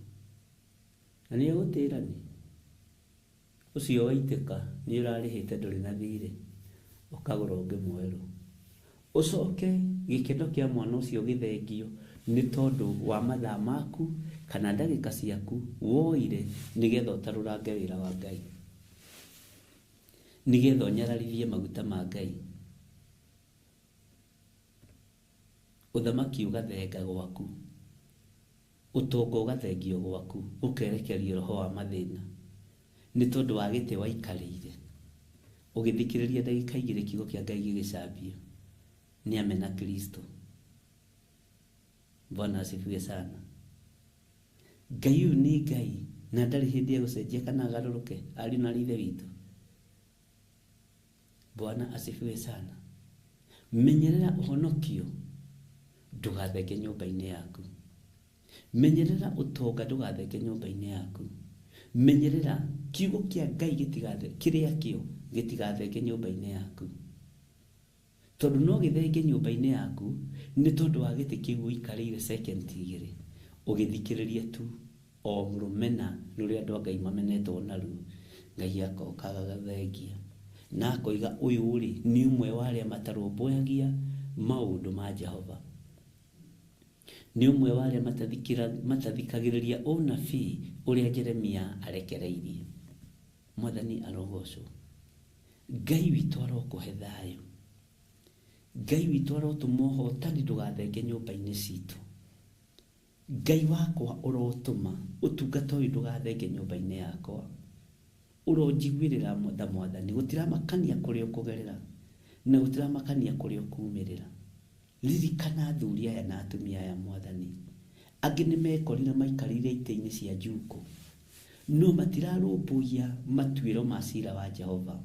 S2: na nĩ egũtĩra nĩ ũcio waitĩka, nĩ ũrarĩhĩte ndũrĩ na thirĩ, ũkagũra ũngĩ mwerũ. Ũcoke gĩkeno kĩa mwana ũcio gĩthengio nĩ tondũ wa mathaa maku kana ndagĩka ciaku woire nĩgetha ũtarũrange wĩra wa Ngai, nĩgetha ũnyararithie maguta ma Ngai. Ũthamaki ũgathenga gwaku, ũtonga ũgathengio gwaku, ũkerekerio roho wa mathĩna nĩ tondũ wa gĩtĩ waikarĩire ũgĩthikĩrĩria ndagĩka 2 kiugo kĩa Ngai gĩgĩcambio nĩ amena Kristo. Bwana asifiwe sana. Ngai ũyũ nĩ Ngai na ndarĩ hĩndĩ egũcenjia kana agarũrũke, ariũ na ithe witũ. Bwana asifiwe sana. Menyerera ũhonokio ndũgathenge nyũmba-inĩ yaku. Menyerera ũtonga ndũgathenge nyũmba-inĩ yaku. Menyerera kiugo kĩa Ngai gĩtigathe, kĩrĩa kĩo gĩtigathenge nyũmba-inĩ yaku. Tondũ no gĩthenge nyũmba-inĩ yaku nĩ tondũ wa gĩtĩ kĩu ũikarĩire second 2 ũgĩthikĩrĩria tu o mũrũmena rũrĩa andũ a Ngai mamenetwo naruo. Ngai akoka agathengia na akoiga ũyũ rĩ nĩ ũmwe wa arĩa matarũmbũyagia maũndũ ma Jehova, nĩ ũmwe wa arĩa matathikagĩrĩria ũnabii ũrĩa Jeremia arekereirie. Mwathani arogocwo. Ngai witũ arokũhe thayũ. Ngai witũ arotũma ũhotani ndũgathenge nyũmba-inĩ citũ. Ngai wakwa ũrotũma ũtungata ũyũ ndũgathenge nyũmba-inĩ yakwa. Ũronjiguĩrĩra tha Mwathani, gũtiramakania kũrĩa ũkũgerera na gũtiramakania kũrĩa ũkumĩrĩra. Ririkana athuri aya na atumia aya Mwathani. Angĩ nĩ mekorire maikarĩire itĩ-inĩ cia njukũ, no matirarũmbũiya matuĩro ma cira wa Jehova,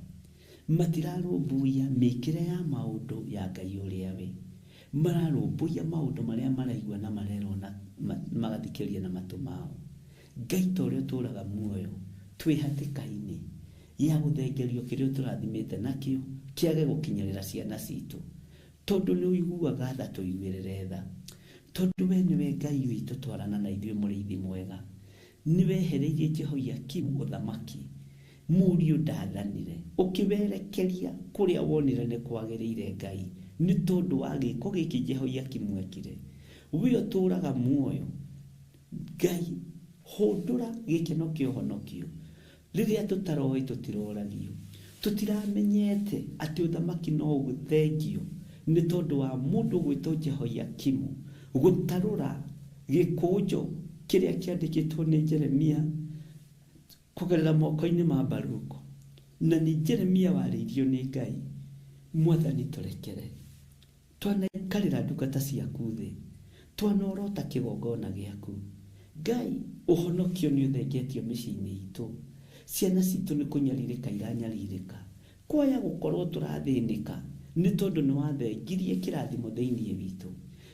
S2: matirarũmbũiya mĩkĩre ya maũndũ ya Ngai ũrĩa we, mararũmbũiya maũndũ marĩa maraigua na marerwo na magathikĩrĩria na matũ mao. Ngai ta ũrĩa ũtũũraga muoyo twĩ hatĩka-inĩ ya gũthengerio kĩrĩa ũtũrathimĩte nakĩo kĩage gũkinyĩrĩra ciana citũ, tondũ nĩ ũiguaga tha tũiguĩrĩre tha, tondũ we nĩwe Ngai witũ twarana na ithuĩ mũrĩithi mwega. Nĩ wehereirie Jehoiakimu ũthamaki, mũriũ ndathanire, ũkĩwerekeria kũrĩa wonire nĩ kwagĩrĩire Ngai, nĩ tondũ wa gĩko gĩkĩ Jehoiakimu ekire. We ũtũũraga muoyo Ngai, hũndũra gĩkeno kĩa ũhonokio. Rĩrĩa tũtaroĩ tũtiroragio, tũtiramenyete atĩ ũthamaki no ũthengio nĩ tondũ wa mũndũ gwĩtwo Jehoiakimu gũtarũra
S6: Gĩkũnjo kĩrĩa kĩandĩkĩtwo nĩ Jeremia kũgerera moko-inĩ ma Baruku, na nĩ Jeremia warĩirio nĩ Ngai. Mwathani tũrekere, twanaikarĩra ndungata ciaku thĩ, twanorota kĩgongona gĩaku. Ngai, ũhonokio nĩ ũthengetio mĩciĩ-inĩ itũ, ciana citũ nĩ kũnyarirĩka iranyarirĩka, kwaya gũkorwo tũrathĩnĩka nĩ tondũ nĩ wathengirie kĩrathimo thĩinĩ witũ.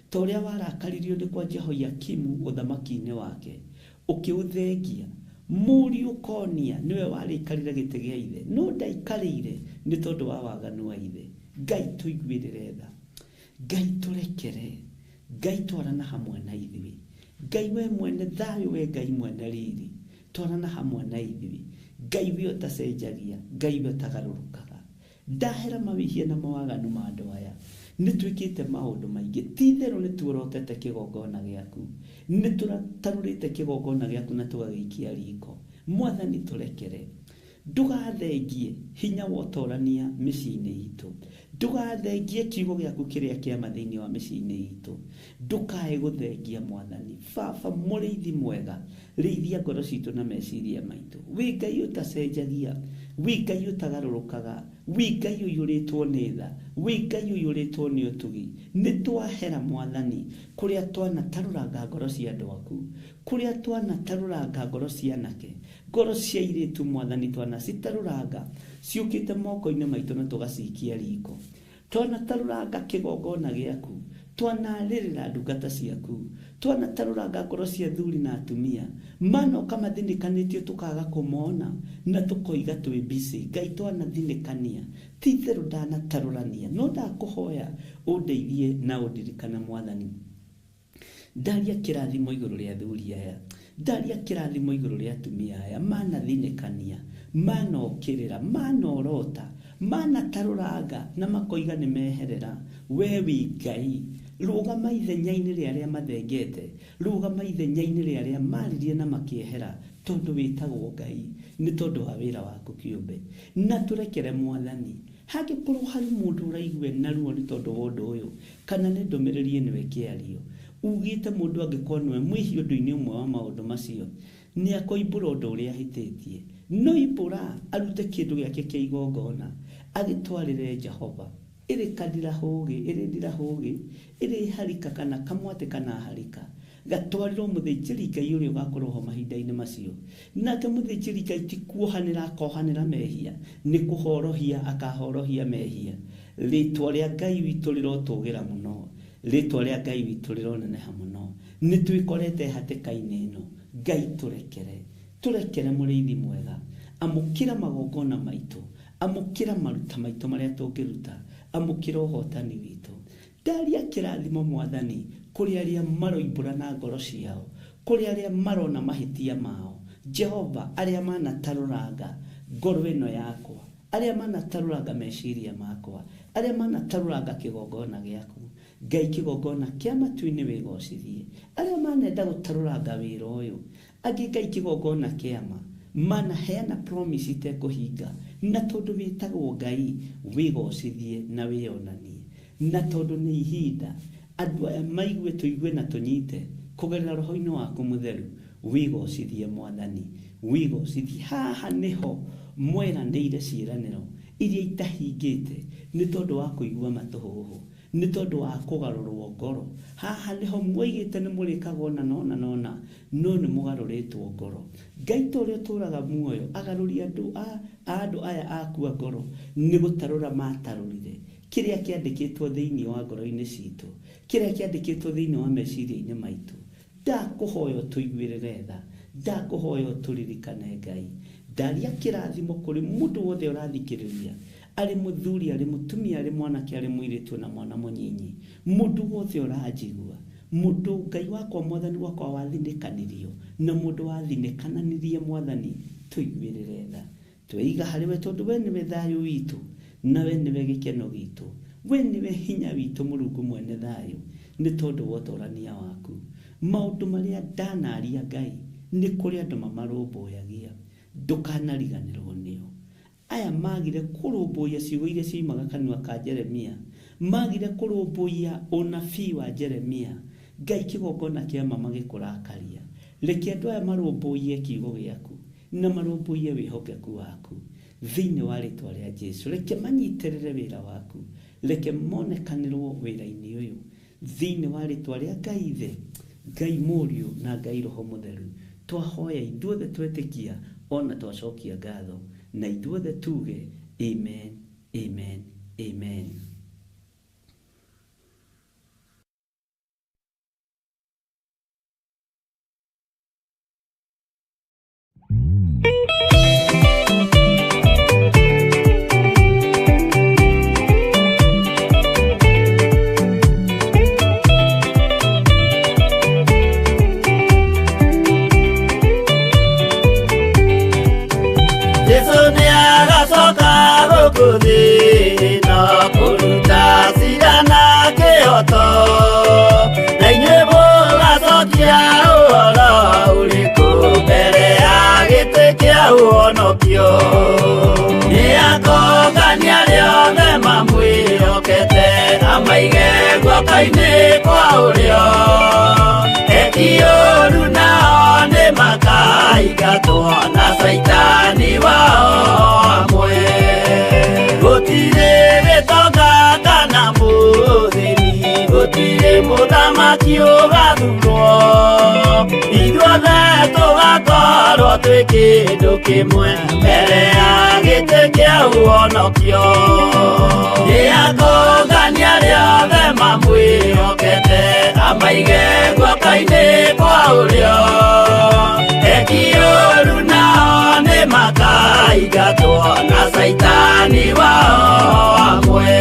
S6: Ta ũrĩa warakaririo nĩ kwa Jehoiakimu ũthamaki-inĩ wake, ũkĩũthengia. Mũriũ Konia nĩwe warĩikarĩre gĩtĩ gĩa ithe, no ndaikarĩire nĩ tondũ wa waganu wa ithe. Ngai tũiguĩrĩre tha, Ngai tũrekere, Ngai twarana hamwe na ithuĩ. Ngai we mwene thayũ, we Ngai mwene riri, twarana hamwe na ithuĩ. Ngai we ũtacenjagia, Ngai we ũtagarũrũkaga. Ndahera mawĩhia na mawaganu ma andũ aya. Nĩ twĩkĩte maũndũ maingĩ, ti itherũ nĩ tuorotete kĩgongona gĩaku, nĩ tũtarũrĩte kĩgongona gĩaku na tũgagĩikia riko. Mwathani tũrekere, ndũgathengie hinya wa ũtorania mĩciĩ-inĩ itũ, ndũgathengie kiugo gĩaku kĩrĩa kĩama thĩinĩ wa mĩciĩ-inĩ itũ, ndũkae gũthengia Mwathani. Baba mũrĩithi mwega, rĩithia ngoro citũ na meciria maitũ. Wĩ Ngai ũtacenjagia, wĩ Ngai ũtagarũrũkaga, wĩ Ngai ũiyũrĩtwo nĩ tha, wĩ Ngai ũiyũrĩtwo nĩ ũtugi. Nĩ twahera Mwathani kũrĩa twanatarũranga ngoro cia andũ aku, kũrĩa twanatarũranga ngoro cia anake, ngoro cia airĩtu Mwathani twanacitarũranga ciũkĩte moko-inĩ maitũ na tũgacikia riko. Twanatarũranga kĩgongona gĩaku, twanarĩrĩra ndungata ciaku, twanatarũranga ngoro cia athuri na atumia, manoka mathinĩkanĩtio tũkaga kũmona na tũkoiga twĩ busy. Ngai twanathinĩkania, ti itherũ ndanatarũrania, no ndakũhoya ũndeithie na ũndirikane Mwathani. Ndaria kĩrathimo igũrũ rĩa athuri aya, ndaria kĩrathimo igũrũ rĩa atumia aya, manathinĩkania, manokĩrĩra, manorota, manatarũranga na makoiga nĩ meherera. We wĩ Ngai, rũgama ithenya-inĩ rĩa arĩa mathengete, rũgama ithenya-inĩ rĩa arĩa maririe na makĩehera, tondũ wĩtagwo Ngai nĩ tondũ wa wĩra waku kĩũmbe. Na tũrekere Mwathani, hangĩkorwo harĩ mũndũ ũraigua na ruo nĩ tondũ wa ũndũ ũyũ, kana nĩ ndũmĩrĩri ĩno ĩkĩario, ugĩte mũndũ angĩkorwo nĩwe mwĩhia ũndũ-inĩ ũmwe wa maũndũ macio, nĩ akoimbũra ũndũ ũrĩa ahĩtĩtie. No imbũra arute kĩndũ gĩake kĩa igongona agĩtwarĩre Jehova, ĩrĩ kandirahũgĩ, ĩrĩ ndirahũgĩ, ĩrĩ harika kana kamwatĩ kana harika, gatwarĩrwo mũthĩnjĩri Ngai ũrĩa ũgakorwo ho mahinda-inĩ macio. Nake mũthĩnjĩri Ngai ti kuohanĩra akohanĩra mehia, nĩ kũhorohia akahorohia mehia. Rĩtwa rĩa Ngai witũ rĩrotũgĩra mũno, rĩtwa rĩa Ngai witũ rĩroneneha mũno. Nĩ twĩkorete hatĩka-inĩ ĩno. Ngai tũrekere, tũrekere mũrĩithi mwega. Amũkĩra magongona maitũ, amũkĩra maruta maitũ marĩa tũngĩruta, amũkĩra ũhotani witũ. Ndaria kĩrathimo Mwathani kũrĩ arĩa maroimbũra na ngoro ciao, kũrĩ arĩa marona mahĩtia mao. Jehova, arĩa manatarũranga ngoro ĩno yakwa, arĩa manatarũranga meciria makwa, arĩa manatarũranga kĩgongona gĩaku. Ngai kĩgongona kĩa matu-inĩ wĩgocithie. Arĩa manenda gũtarũranga wĩra ũyũ, angĩ Ngai kĩgongona kĩama, manaheana promise itekũhinga, na tondũ wĩtagwo Ngai wĩgocithie na wĩonanie. Na tondũ nĩ ihinda andũ aya maigue, tũigue na tũnyite kũgerera roho-inĩ waku mũtheru, wĩgocithie Mwathani, wĩgocithie. Haha nĩho mweranĩire ciĩranĩro iria itahingĩte nĩ tondũ wa kũigua matũhũhũ, nĩ tondũ wa kũgarũrwo ngoro. Haha nĩho mwoigĩte nĩ mũrĩkaga ũna na ũna na ũna, no nĩ mũgarũrĩtwo ngoro. Ngai ta ũrĩa ũtũũraga muoyo agarũria andũ aya akua ngoro, nĩ gũtarũra matarũrire kĩrĩa kĩandĩkĩtwo thĩinĩ wa ngoro-inĩ citũ, kĩrĩa kĩandĩkĩtwo thĩinĩ wa meciria-inĩ maitũ. Ndakũhoya ũtũiguĩrĩre tha, ndakũhoya ũtũririkane Ngai. Ndaria kĩrathimo kũrĩ mũndũ wothe ũrathikĩrĩria, arĩ mũthuri, arĩ mũtumia, arĩ mwanake, arĩ mũirĩtu na mwana mũnyinyi, mũndũ wothe ũranjigua, mũndũ Ngai wakwa Mwathani wakwa wathinĩkanirio na mũndũ wathinĩkananirie Mwathani, tũiguĩrĩre tha. Tweiga harĩ we tondũ we nĩwe thayũ witũ, na we nĩwe gĩkeno gitũ, we nĩwe hinya witũ, Mũrungu mwene thayũ, nĩ tondũ wa ũtorania waku. Maũndũ marĩa ndanaria Ngai nĩ kũrĩ andũ mamarũmbũyagia, ndũkanariganĩrwo nĩo. Aya magire kũrũmbũiya ciugo iria ciumaga kanua ka Jeremia, magire kũrũmbũiya ũnabii wa Jeremia, Ngai kĩgongona kĩa mama gĩkũrakaria. Reke andũ aya marũmbũiye kiugo gĩaku na marũmbũiye wĩhokeku waku thĩinĩ wa rĩtwa rĩa Jesu. Reke manyitĩrĩre wĩra waku, reke monekanĩrwo wĩra-inĩ ũyũ thĩinĩ wa rĩtwa rĩa Ngai Ithe, Ngai Mũriũ na Ngai Roho Mũtheru. Twahoya ithuothe twetĩkia ona twacokia ngatho, na ithuothe tuge amen, amen, amen.
S1: Jesu nĩ agacoka gũkũ thĩ ĩno kũruta cira na kĩhooto, na inyuĩ mũgacokia ũhoro ũrĩkũ mbere ya gĩtĩ kĩa ũhonokio. Nĩ akongania arĩa othe mamwĩhokete, amaige guoko-inĩ kwa ũrĩo. Eki ũũru nao nĩ makaingatwo na caitani wao amwe. Gũtirĩ gĩtonga kana mũthĩni, gũtirĩ mũthamaki ũgathurwo. Ithuothe tũgakorwo twĩ kĩndũ kĩmwe mbere ya gĩtĩ kĩa ũhonokio. Nĩ akongania arĩa othe mamwĩhokete, amaige guoko-inĩ kwa ũrĩo. Eki ũũru nao nĩ makaingatwo na caitani wao amwe.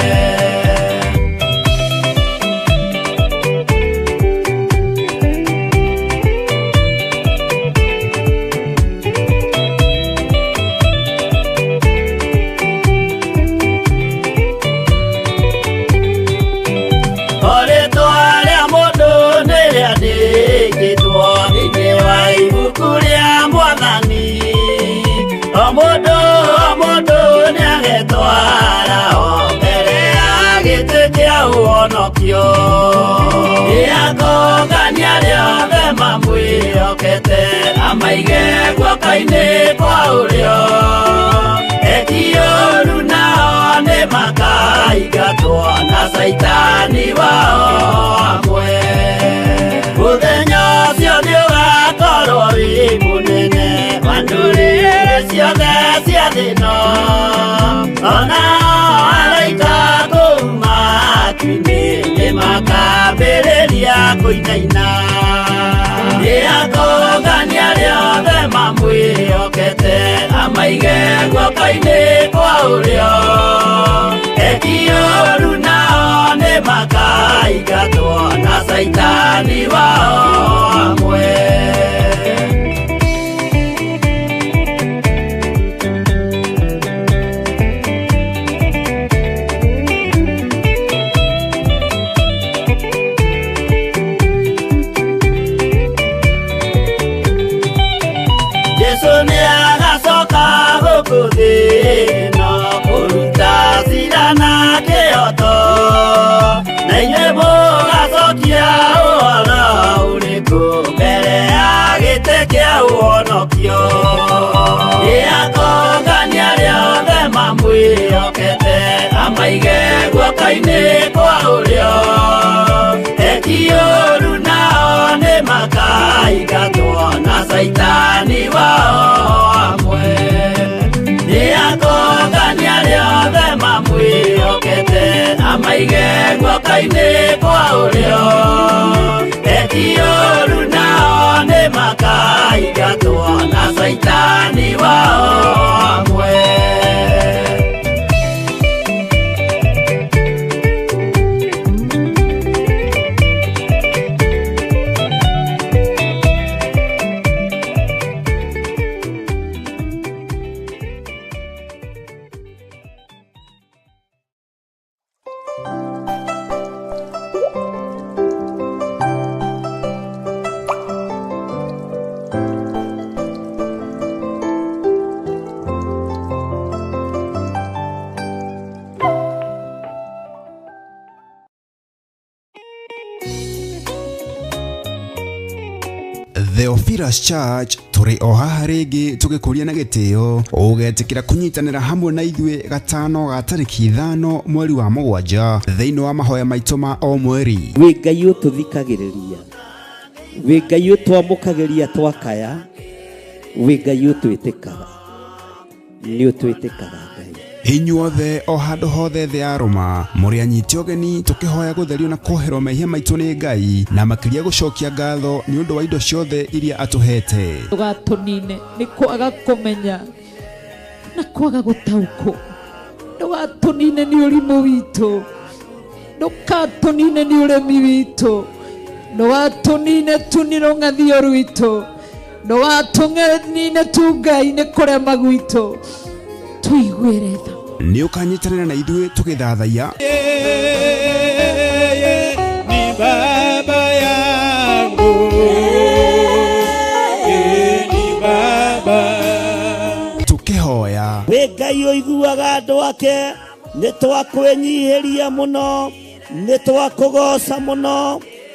S1: Rĩtwa rĩa mũndũ nĩ rĩandĩkĩtwo thĩinĩ wa ibuku rĩa Mwathani. O mũndũ o mũndũ nĩagetwara o mbere ya gĩtĩ kĩa ũhonokio. Nĩ akongania arĩa othe mamwĩhokete, amaige guoko-inĩ kwa ũrĩo. Eki ũũru nao nĩ makaingatwo na caitani wao amwe. Mũthenya ũcio nĩũgakorwo wĩ mũnene wa ndũrĩrĩ ciothe cia thĩ ĩno. Ona araika kũu matu-inĩ nĩmakambĩrĩria kũinaina. Nĩ akongania arĩa othe mamwĩhokete, amaige guoko-inĩ kwa ũrĩo. Eki ũũru nao nĩ makaingatwo na caitani wao amwe. Jesu nĩ agacoka gũkũ thĩ ĩno kũruta cira na kĩhooto, na inyuĩ mũgacokia ũhoro ũrĩkũ mbere ya gĩtĩ kĩa ũhonokio. Nĩ akongania arĩa othe mamwĩhokete, amaige guoko-inĩ kwa ũrĩo. Eki ũũru nao nĩ makaingatwo na caitani wao amwe. Nĩ akongania arĩa othe mamwĩhokete, amaige guoko-inĩ kwa ũrĩo. Eki ũũru nao nĩ makaingatwo na caitani wao amwe.
S4: Theophilus Church tũrĩ o haha rĩngĩ tũgĩkũria na gĩtĩo ũgetĩkĩra kũnyitanĩra hamwe na ithuĩ gatano ga tarĩki 5 mweri wa 7 thĩinĩ wa mahoya maitũ ma o mweri.
S1: Wĩ Ngai ũtũthikagĩrĩria, wĩ Ngai ũtwamũkagĩria twakaya, wĩ Ngai ũtwĩtĩkaga, nĩ ũtwĩtĩkaga Ngai.
S4: Inyuothe o handũ hothe thĩ ya Roma mũrĩ anyiti ũgeni tũkĩhoya gũtherio na kwoherwo mehia maitũ nĩ Ngai na makĩria gũcokia ngatho nĩ ũndũ wa indo ciothe iria atũhete.
S5: Ndũgatũnine nĩ kwaga kũmenya na kwaga gũtaũkwo, ndũgatũnine nĩ ũrimũ witũ, ndũgatũnine nĩ ũremi witũ, ndũgatũnine tu nĩ rũng'athio rwitũ, ndũgatũnine tu Ngai nĩ kũrema gwitũ, tuiguĩre tha.
S4: Nĩ ũkanyitanĩra na ithuĩ tũgĩthathaiya.
S3: Yeye ni baba yangu, yeye ni baba.
S4: Tũkĩhoya.
S1: Wĩ Ngai ũiguaga andũ ake, nĩ twakwĩnyihĩria mũno, nĩ twakũgoca mũno,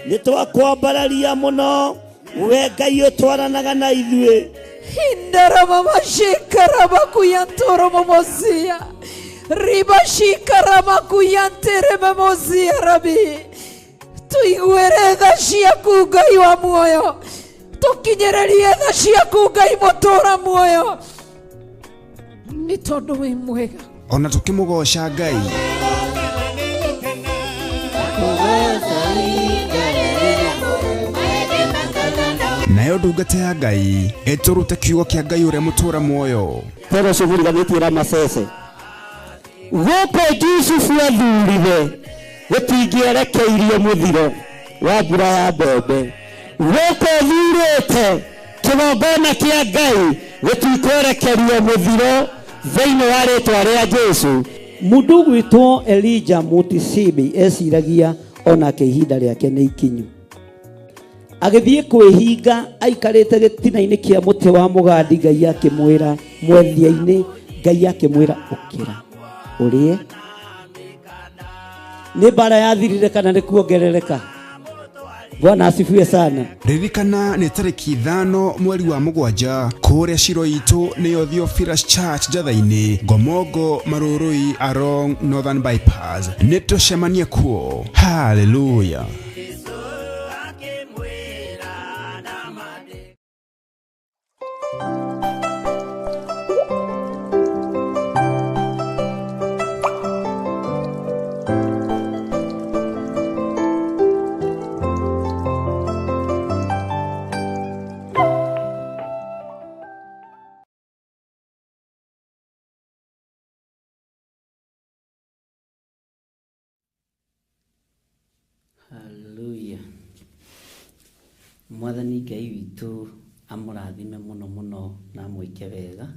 S1: nĩ twakwambararia mũno, we Ngai ũtwaranaga na ithuĩ.
S5: Indaramamashikaramakuyantoromomosia ribashikaramakuyanteramomosia rabi tuiguĩre tha ciaku Ngai wa muoyo, tũkinyĩrĩrie tha ciaku Ngai mũtũũra muoyo, nĩ tondũ wĩ mwega.
S4: Ona tũkĩmũgoca Ngai. Nayo ndungata ya Ngai ĩtũrute kiugo kĩa Ngai ũrĩa mũtũũra muoyo.
S1: Tero cũbũriganĩtie Ramasese gũkũ Jusufu athurire gũtingĩerekeirio mũthiro wa mbura ya mbembe, gũkũ thurĩte kĩgongona kĩa Ngai gũtikwerekerio mũthiro thĩinĩ wa rĩtwa rĩa Jesũ. Mũndũ ũgwĩtwo Elijah Mutisibi eciragia onake ihinda rĩake nĩ ikinyu, agĩthiĩ kwĩhinga aikarĩte gĩtina-inĩ kĩa mũtĩ wa mũgandi. Ngai akĩmwĩra mwethia-inĩ, Ngai akĩmwĩra ũkĩra ũrĩe. Nĩ mbara yathirire kana nĩ kuongerereka? Bwana asifiwe sana.
S4: Ririkana nĩ tarĩki 5 mweri wa 7 kũrĩa Shiro itũ nĩyo Theophilus Church Njatha-inĩ, Ngomongo Marũrũi along Northern Bypass. Nĩ tũcemanie kuo. Hallelujah.
S2: Hallelujah. Mwathani Ngai witũ amũrathime mũno mũno na amwĩke wega,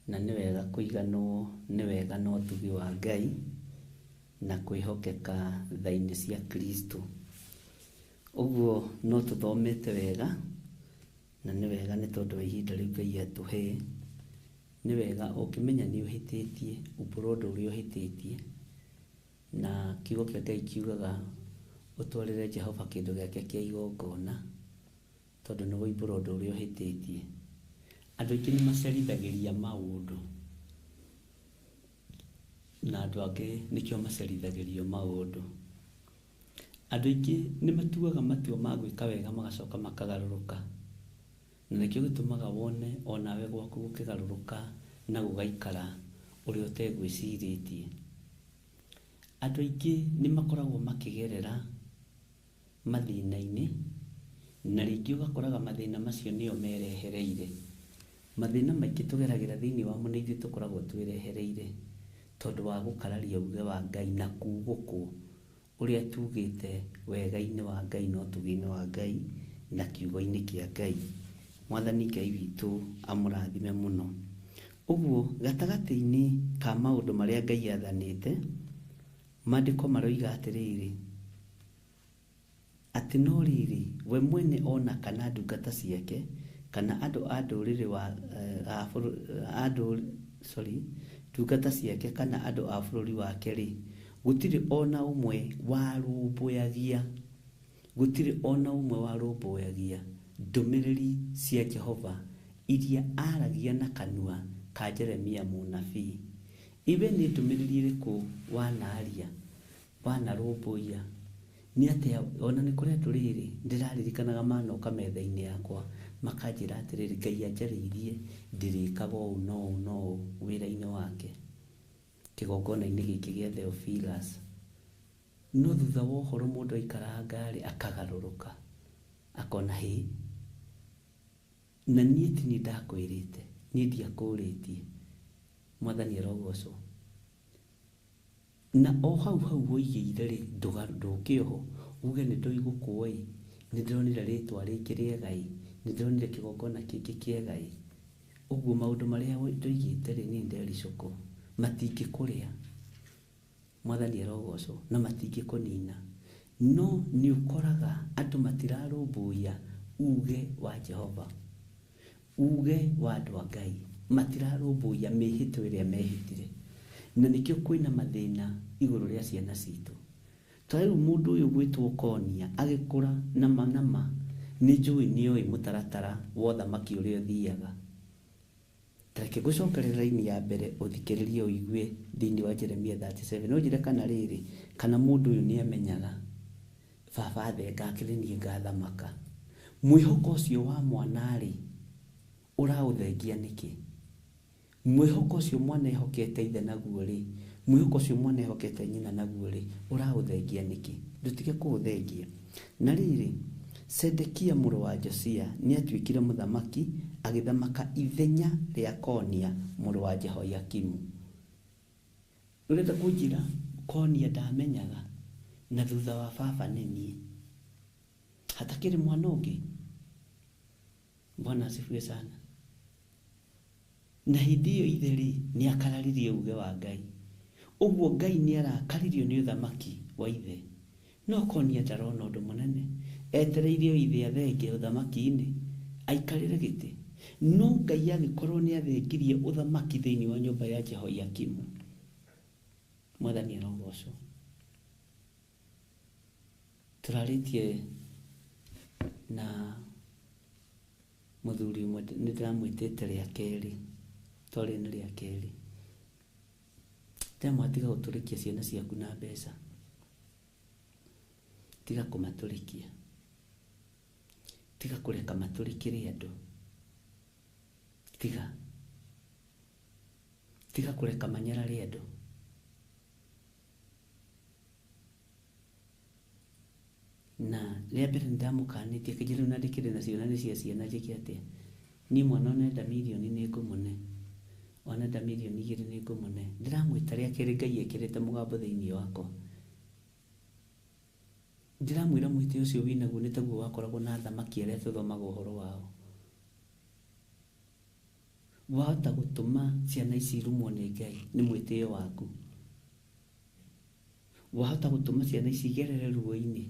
S2: na nĩ wega kũiganwo nĩ wega na ũtugi wa Ngai na kwĩhokeka tha-inĩ cia Kristo. Ũguo no tũthomete wega, na nĩ wega nĩ tondũ wa ihinda rĩu Ngai atũhe. Nĩ wega ũngĩmenya nĩ ũhĩtĩtie, umbũra ũndũ ũrĩa ũhĩtĩtie, na kiugo kĩa Ngai kiugaga ũtwarĩre Jehova kĩndũ gĩake kĩa igongona, tondũ nĩ woimbũra ũndũ ũrĩa ũhĩtĩtie. Andũ aingĩ nĩ macerithagĩria maũndũ, na andũ angĩ nĩkĩo macerithagĩrio maũndũ. Andũ aingĩ nĩ matuaga matua ma gwĩka wega magacoka makagarũrũka, na nĩkĩo gĩtũmaga wone onawe gwaku gũkĩgarũrũka na gũgaikara ũrĩa ũtegwĩcirĩtie. Andũ aingĩ nĩ makoragwo makĩgerera mathĩna-inĩ, na rĩngĩ ũgakoraga mathĩna macio nĩo merehereire. Mathĩna maingĩ tũgeragĩra thĩinĩ wamo nĩ ithuĩ tũkoragwo twĩrehereire, tondũ wa gũkararia uge wa Ngai na kugũkwo ũrĩa tugĩte wega-inĩ wa Ngai na ũtugi-inĩ wa Ngai na kiugo-inĩ kĩa Ngai. Mwathani Ngai witũ amũrathime mũno. Ũguo gatagatĩ-inĩ ka maũndũ marĩa Ngai athanĩte, maandĩko maroiga atĩrĩrĩ, atĩ no rĩrĩ we mwene ona kana ndungata ciake kana andũ a ndũrĩrĩ wa ndungata ciake kana andũ a bũrũri wake rĩ, gũtirĩ ona ũmwe warũmbũyagia, gũtirĩ ona ũmwe warũmbũyagia
S6: Ndũmĩrĩri cia Jehova iria aaragia na kanua ka Jeremia mũnabii. Iwe nĩ ndũmĩrĩri ĩrĩkũ wanaaria, wanarũmbũiya? Nĩ atĩa, ona nĩ kũrĩ andũ rĩrĩ, ndĩraririkanaga manoka metha-inĩ yakwa, makanjĩra atĩrĩrĩ, Ngai anjarĩirie ndĩrĩkaga ũũ na ũũ na ũũ wĩra-inĩ wake, kĩgongona-inĩ gĩkĩ gĩa Theophilus. No thutha wa ũhoro mũndũ aikaranga-rĩ, akagarũrũka, akona hĩ, na niĩ ti niĩ ndakwĩrĩte, niĩ ndiakũrĩtie. Mwathani arogocwo. Na o hau hau woigĩire rĩ, ndũke oho, uge nĩ ndoigũkwo ĩ, nĩ ndĩronire rĩtwa rĩngĩ rĩega ĩ, nĩ ndĩronire kĩgongona kĩngĩ kĩega ĩ. Ũguo maũndũ marĩa ndoigĩte rĩ, niĩ ndericũkwo, matingĩkũrĩa. Mwathani arogocwo, na matingĩkũnina. No nĩ ũkoraga andũ matirarũmbũiya uge wa Jehova, uge wa andũ a Ngai, matirarũmbũiya mĩhĩtwa ĩrĩa mehĩtire. Na nĩkĩo kwĩna mathĩna igũrũ rĩa ciana citũ. Ta rĩu mũndũ ũyũ gwĩtwo Konia agĩkũra nama nama, nĩ njũĩ nĩoĩ mũtaratara wa ũthamaki ũrĩa ũthiaga. Ta reke ngũcokerere raini ya mbere ũthikĩrĩrie ũigue thĩinĩ wa Jeremia 37. Ũnjĩre kana rĩrĩ, kana mũndũ ũyũ nĩ amenyaga baba athenga akĩrĩ niĩ ngathamaka. Mwĩhoko ũcio wa mwana-rĩ, ũraũthengia nĩkĩ? Mwĩhoko ũcio mwana ehokete ithe naguo rĩ, mwĩhoko ũcio mwana ehokete nyina naguo rĩ, ũraũthengia nĩkĩ? Ndũtige kũũthengia. Na rĩrĩ, Sedekia mũrũ wa Josia nĩatuĩkire mũthamaki, agĩthamaka ithenya rĩa Konia mũrũ wa Jehoiakimu. Ũrenda kũnjĩra Konia ndamenyaga na thutha wa baba nĩ niĩ? Hatakĩrĩ mwana ũngĩ? Bwana asifiwe sana. Na hĩndĩ ĩyo ithe rĩ, nĩ akararirie uge wa Ngai. Ũguo Ngai nĩ arakaririo nĩ ũthamaki wa ithe. No Konia ndarona ũndũ mũnene. Etereire o ithe athenge ũthamaki-inĩ, aikarĩre gĩtĩ. No Ngai agĩkorwo nĩ athengirie ũthamaki thĩinĩ wa nyũmba ya Jehoiakimu. Mwathani arogocwo. Tũrarĩtie na mũthuri ũmwe, nĩ ndĩramwĩtĩte rĩa kerĩ, twarĩ nĩ rĩa kerĩ. Ndĩramwĩra tiga gũtũrĩkia ciana ciaku na mbeca. Tiga kũmatũrĩkia. Tiga kũreka matũrĩkĩre andũ. Tiga. Tiga kũreka manyarare andũ. Na rĩa mbere nĩ ndamũkanĩtie, akĩnjĩra rĩu na ndĩkĩrĩ nacio na nĩ cia ciana njĩke atĩa? Niĩ mwana onenda mirioni nĩ ngũmũne. Onenda mirioni 2 nĩ ngũmũne. Ndĩramwĩta rĩa kerĩ Ngai ekĩrĩte mũgambo thĩinĩ wakwa. Ndĩramwĩra mwĩtĩ ũcio wĩnaguo nĩ taguo wakoragwo na athamaki arĩa tũthomaga ũhoro wao. Wahota gũtũma ciana ici irumwo nĩ Ngai nĩ mwĩtĩo waku. Wahota gũtũma ciana ici igerere ruo-inĩ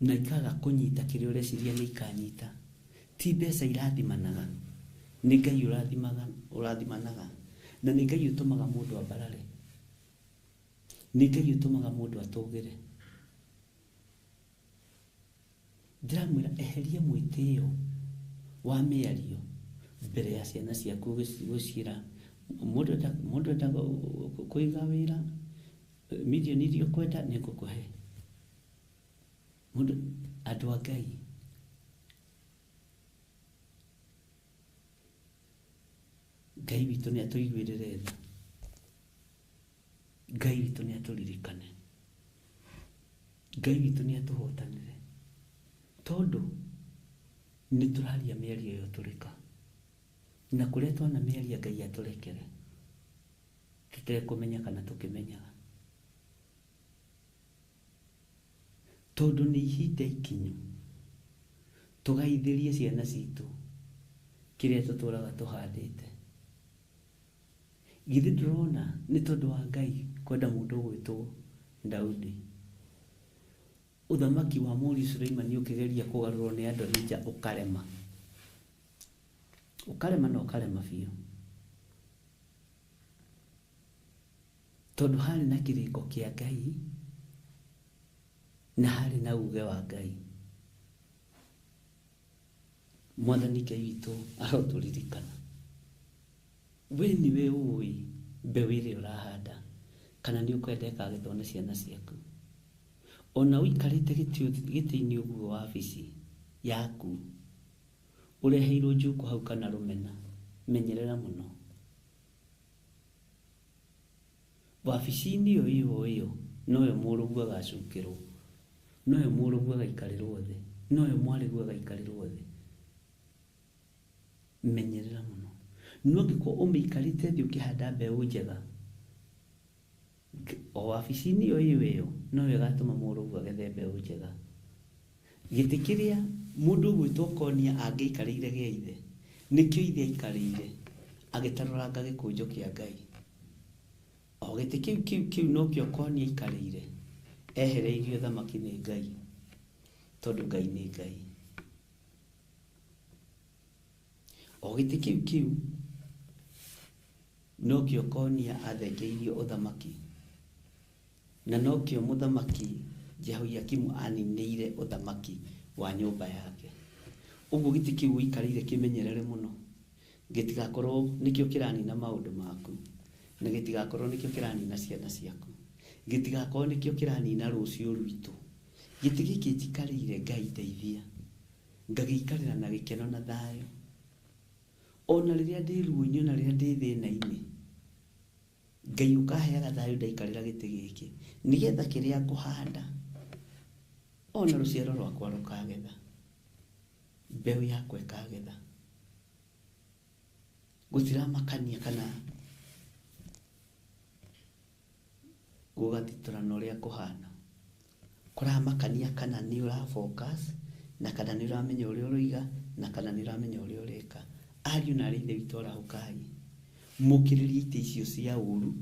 S6: na ikaga kũnyita kĩrĩa ũreciria nĩ ikanyita. Ti mbeca irathimanaga, nĩ Ngai ũrathimanaga, na nĩ Ngai ũtũmaga mũndũ ambarare, nĩ Ngai ũtũmaga mũndũ atũgĩre. Ndĩramwĩra eheria mwĩtĩo wa mĩario mbere ya ciana ciaku gũciĩra mũndũ enda kũiga wĩra mirioni iria ũkwenda nĩ ngũkũhe. Mũndũ, andũ a Ngai, Ngai witũ nĩ atũiguĩrĩre tha. Ngai witũ nĩ atũririkane. Ngai witũ nĩ atũhotanĩre. Tondũ nĩ tũraria mĩario ya ũtũrĩka. Na kũrĩa twanamĩaria Ngai atũrekere. Tũtekũmenya kana tũkĩmenyaga. Tondũ nĩ ihinda ikinyu tũgaithĩrie ciana citũ kĩrĩa tũtũraga tũhandĩte. Githĩ ndũrona nĩ tondũ wa Ngai kwenda mũndũ ũgwĩtwo Daudi. Ũthamaki wa mũriũ Suleimani ũkĩgeria kũgarũrwo nĩ Adonija ũkarema. Ũkarema na ũkarema biũ. Tondũ harĩ na kĩrĩko kĩa Ngai na harĩ na uge wa Ngai. Mwathani Ngai witũ arotũririkana. We nĩwe ũĩ mbeũ ĩrĩa ũrahanda kana nĩ ũkwenda ĩkagethwo nĩ ciana ciaku. Ona ũikarĩte gĩtĩ-inĩ ũguo wabici yaku ũreheirwo njuku hau kana rũmena, menyerera mũno. Wabici-inĩ ĩyo ĩyo ĩyo noyo mũrũguo agacukĩrwo, noyo mũrũguo agaikarĩrwo thĩ, noyo mwarĩguo agaikarĩrwo thĩ. Menyerera mũno. No angĩkorwo ũmĩikarĩte thĩ ũkĩhanda mbeũ njega, o wabici-inĩ ĩyo ĩyo ĩyo noyo ĩgatũma mũrũguo agethe mbeũ njega. Gĩtĩ kĩrĩa mũndũ ũgwĩtwo Konia angĩikarĩire gĩa ithe, nĩkĩo ithe aikarĩire agĩtarũranga gĩkũnjo kĩa Ngai. O gĩtĩ kĩu kĩu kĩu nokĩo Konia aikarĩire, ehereirio thamaki nĩ Ngai, tondũ Ngai nĩ Ngai. O gĩtĩ kĩu kĩu nokĩo Konia athengeirio ũthamaki, na nokĩo mũthamaki Jehoiakimu aninĩire ũthamaki wa nyũmba yake. Ũguo gĩtĩ kĩu ũikarĩire kĩmenyerere mũno, gĩtigakorwo nĩkĩo kĩranina maũndũ maku, na gĩtigakorwo nĩkĩo kĩranina ciana ciaku, gĩtigakorwo nĩkĩo kĩranina rũciũ rwitũ. Gĩtĩ gĩkĩ njikarĩire Ngai ndeithia, ngagĩikarĩra na gĩkeno na thayũ. Ona rĩrĩa ndĩ ruo-inĩ, ona rĩrĩa ndĩ thĩna-inĩ, Ngai ũkaheaga thayũ ndaikarĩra gĩtĩ gĩkĩ, nĩgetha kĩrĩa ngũhanda ona rũciaro rwakwa rũkagetha, mbeũ yakwa ĩkagetha. Gũtiramakania kana gũgatitũrana ũrĩa kũhana, kũramakania kana nĩ ũra focus, na kana nĩ ũramenya ũrĩa ũroiga, na kana nĩ ũramenya ũrĩa ũreka. Ariũ na arĩ ithe witũ arahũkai, mũkĩrĩrie itĩ icio cia ũru,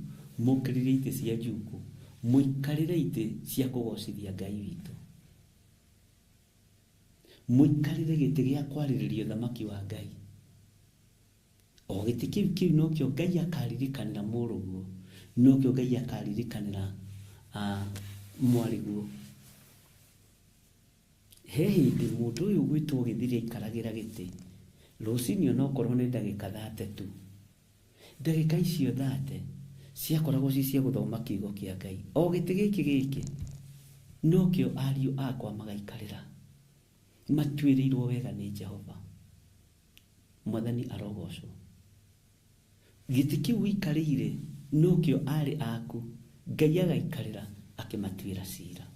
S6: mũkĩrĩrie itĩ cia njuku, mũikarĩre itĩ cia kũgocithia Ngai witũ, mũikarĩre gĩtĩ gĩa kwarĩrĩria ũthamaki wa Ngai. O gĩtĩ kĩu kĩu nokĩo Ngai akaririkanĩra mũrũguo, nokĩo Ngai akaririkanĩra mwarĩguo. He hĩndĩ mũndũ ũyũ ũgwĩtwo Gĩthiri aikaragĩra gĩtĩ rũcinĩ onokorwo nĩ ndagĩka 30 tu, ndagĩka icio 30 ciakoragwo ci cia gũthoma kiugo kĩa Ngai. O gĩtĩ gĩkĩ gĩkĩ nokĩo ariũ akwa magaikarĩra, matuĩrĩirwo wega nĩ Jehova. Mwathani arogocwo. Gĩtĩ kĩu ũikarĩire nokĩo arĩ aku Ngai agaikarĩra akĩmatuĩra cira,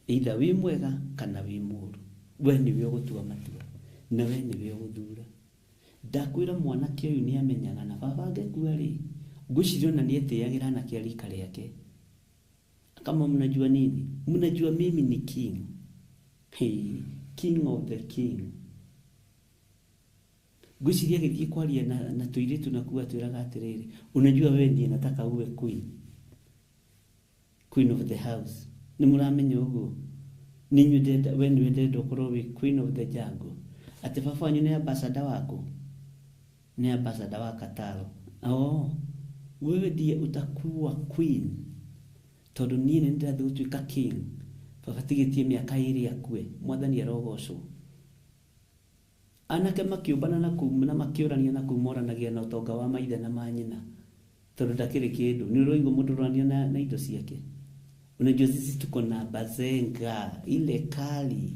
S6: either wĩ mwega kana wĩ mũũru, we nĩwe ũgũtua matua na we nĩwe ũgũthura. Ndakwĩra mwanake ũyũ nĩ amenyaga na baba angĩkua rĩ, ngwĩciria ona nĩ etĩagĩra anake a rika rĩake, kama mnajua nini, mnajua mimi ni king. Hey, king of the king. Ngwĩciria agĩthiĩ kwaria na tũirĩtu na kuga atwĩraga atĩrĩrĩ, unajua wewe ndiye nataka uwe queen, queen of the house. Nĩ mũramenya ũguo? Nĩ inyuĩ ndĩrenda, we nĩwe ndĩrenda ũkorwo wĩ queen of the jungle. Atĩ baba wanyu nĩ ambassador waku, nĩ ambassador wa Qatar. Oh, wewe ndiye utakuwa queen, tondũ niĩ nĩ ndĩrathiĩ gũtuĩka king. Baba tigĩtie mĩaka 2 akue. Mwathani arogocwo. Anake makĩũmbana na kũu na makĩũrania na kũu moranagia na ũtonga wa maithe na manyina, tondũ ndakĩrĩ kĩndũ. Nĩ ũraigua mũndũ ũrorania na indo ciake. Unajua sisi tuko na bazenga ile kali,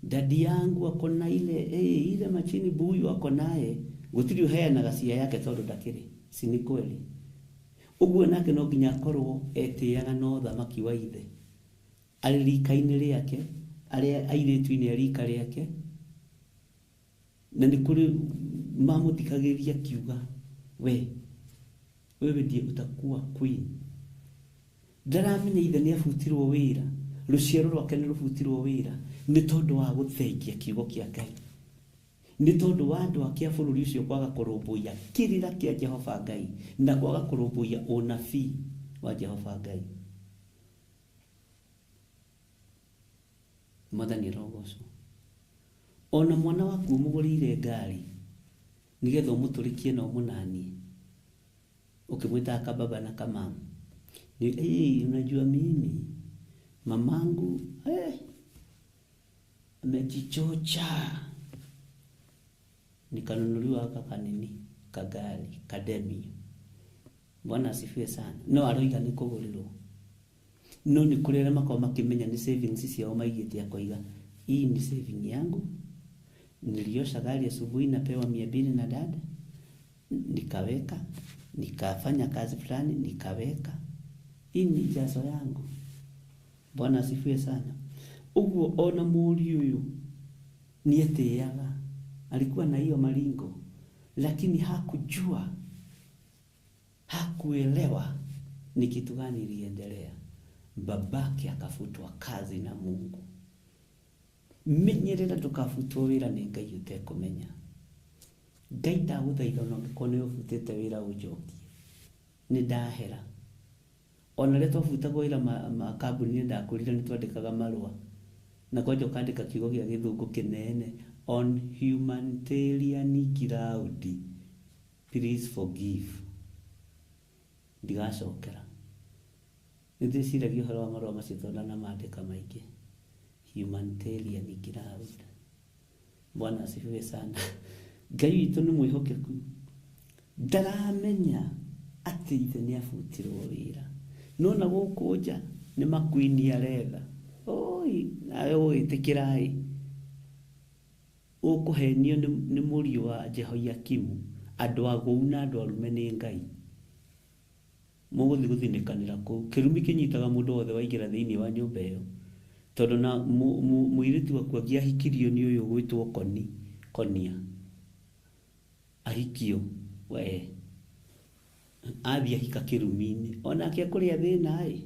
S6: dadi yangu ako na ile, ile machini buyu ako naye, gũtirĩ ũheanaga cia yake tondũ ndakĩrĩ. Si ni kweli? Ũguo nake no nginya akorwo etĩaga na ũthamaki wa ithe, arĩ rika-inĩ rĩake, arĩ airĩtu-inĩ a rika rĩake, na nĩ kũrĩ mamũthikagĩrĩria akiuga, we wewe ndiye utakuwa queen. Ndaramenya ithe nĩ abutirwo wĩra, rũciaro rwake nĩ rũbutirwo wĩra nĩ tondũ wa gũthengia kiugo kĩa Ngai, nĩ tondũ wa andũ ake a bũrũri ũcio kwaga kũrũmbũiya kĩrĩra kĩa Jehova Ngai na kwaga kũrũmbũiya ũnabii wa Jehova Ngai. Mwathani arogocwo. Ona mwana waku ũmũgũrĩire ngari nĩgetha ũmũtũrĩkie na ũmũnanie, ũkĩmwĩtaga kababa na kamama, ni hey, unajua mimi mamangu amejichocha. Nikanunuliwa aka kanini kagari kademio. Bwana asifiwe sana. No aroiga nĩ kũgũrĩrwo, no nĩ kũrĩ arĩa makoragwo makĩmenya nĩ savings ciao maigĩte, akoiga hii ni saving yangu, niliosha gari asubuhi napewa 200 na dada, nikaweka, nikafanya kazi fulani nikaweka, hii ni jazo yangu. Bwana asifiwe sana. Uguo ona mũriũ ũyũ nĩetĩaga, alikuwa na hiyo maringo, lakini hakujua, hakuelewa ni kitu gani iliendelea. Babake akafutwa kazi na Mungu. Menyerera ndũkabutwo wĩra nĩ Ngai ũtekũmenya. Ngai ndagũthaitha ona ũngĩkorwo nĩ ũbutĩte wĩra ũnjokie, nĩ ndahera. Ona rĩrĩa twabutagwo wĩra makambuni-inĩ ndakwĩrire nĩ twandĩkaga marũa, na kwanja ũkandĩka kiugo gĩa gĩthũngũ kĩnene, on humanitarian ground please forgive. Ndigacokera. Nĩ ndĩciragia ũhoro wa marũa macio tondũ ndanamandĩka maingĩ. Humanitarian ground. Bwana asifiwe sana. Ngai witũ nĩ mwĩhokeku. Ndaramenya atĩ ithe nĩ abutirwo wĩra. No na gũkũ nja nĩ makuini aretha. Oi, nawe ũgwĩtĩkĩra ĩ. Ũkũhenio nĩ mũriũ wa Jehoiakimu, andũ agũu na andũ arume nĩ Ngai. Mũgũthiĩ gũthinĩkanĩra kũu. Kĩrumi kĩnyitaga mũndũ wothe waingĩra thĩinĩ wa nyũmba ĩyo. Tondũ na mũirĩtu waku angĩahikirio nĩ ũyũ ũgwĩtwo Koni, Konia. Ahikio, we. Athiĩ ahika kĩrumi-inĩ. Onake akũrĩa thĩna ĩ.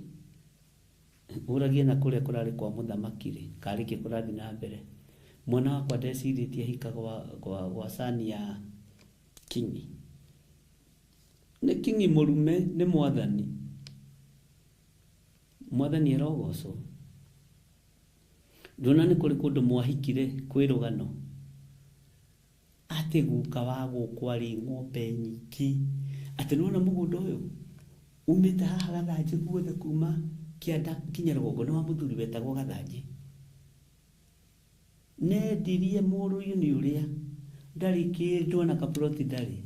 S6: Ũragie na kũrĩa kũrarĩ kwa mũthamaki rĩ, karĩ kĩ kũrathiĩ na mbere. Mwana wakwa ndecirĩtie ahika gwa cani ya kingi. Nĩ kingi mũrume, nĩ mwathani. Mwathani arogocwo. Ndona nĩ kũrĩ kũndũ mwahikire kwĩ rũgano. Atĩ guka wa gũkũ arĩ ng'ombe nyingĩ. Atĩ nĩwona mũgũnda ũyũ umĩte haha Gathanjĩ guothe kuma kĩanda nginya rũgongo nĩ wa mũthuri wetagwo Gathanjĩ. Nendirie mũrũiũ nĩ ũrĩa ndarĩ kĩndũ ona kaploti ndarĩ.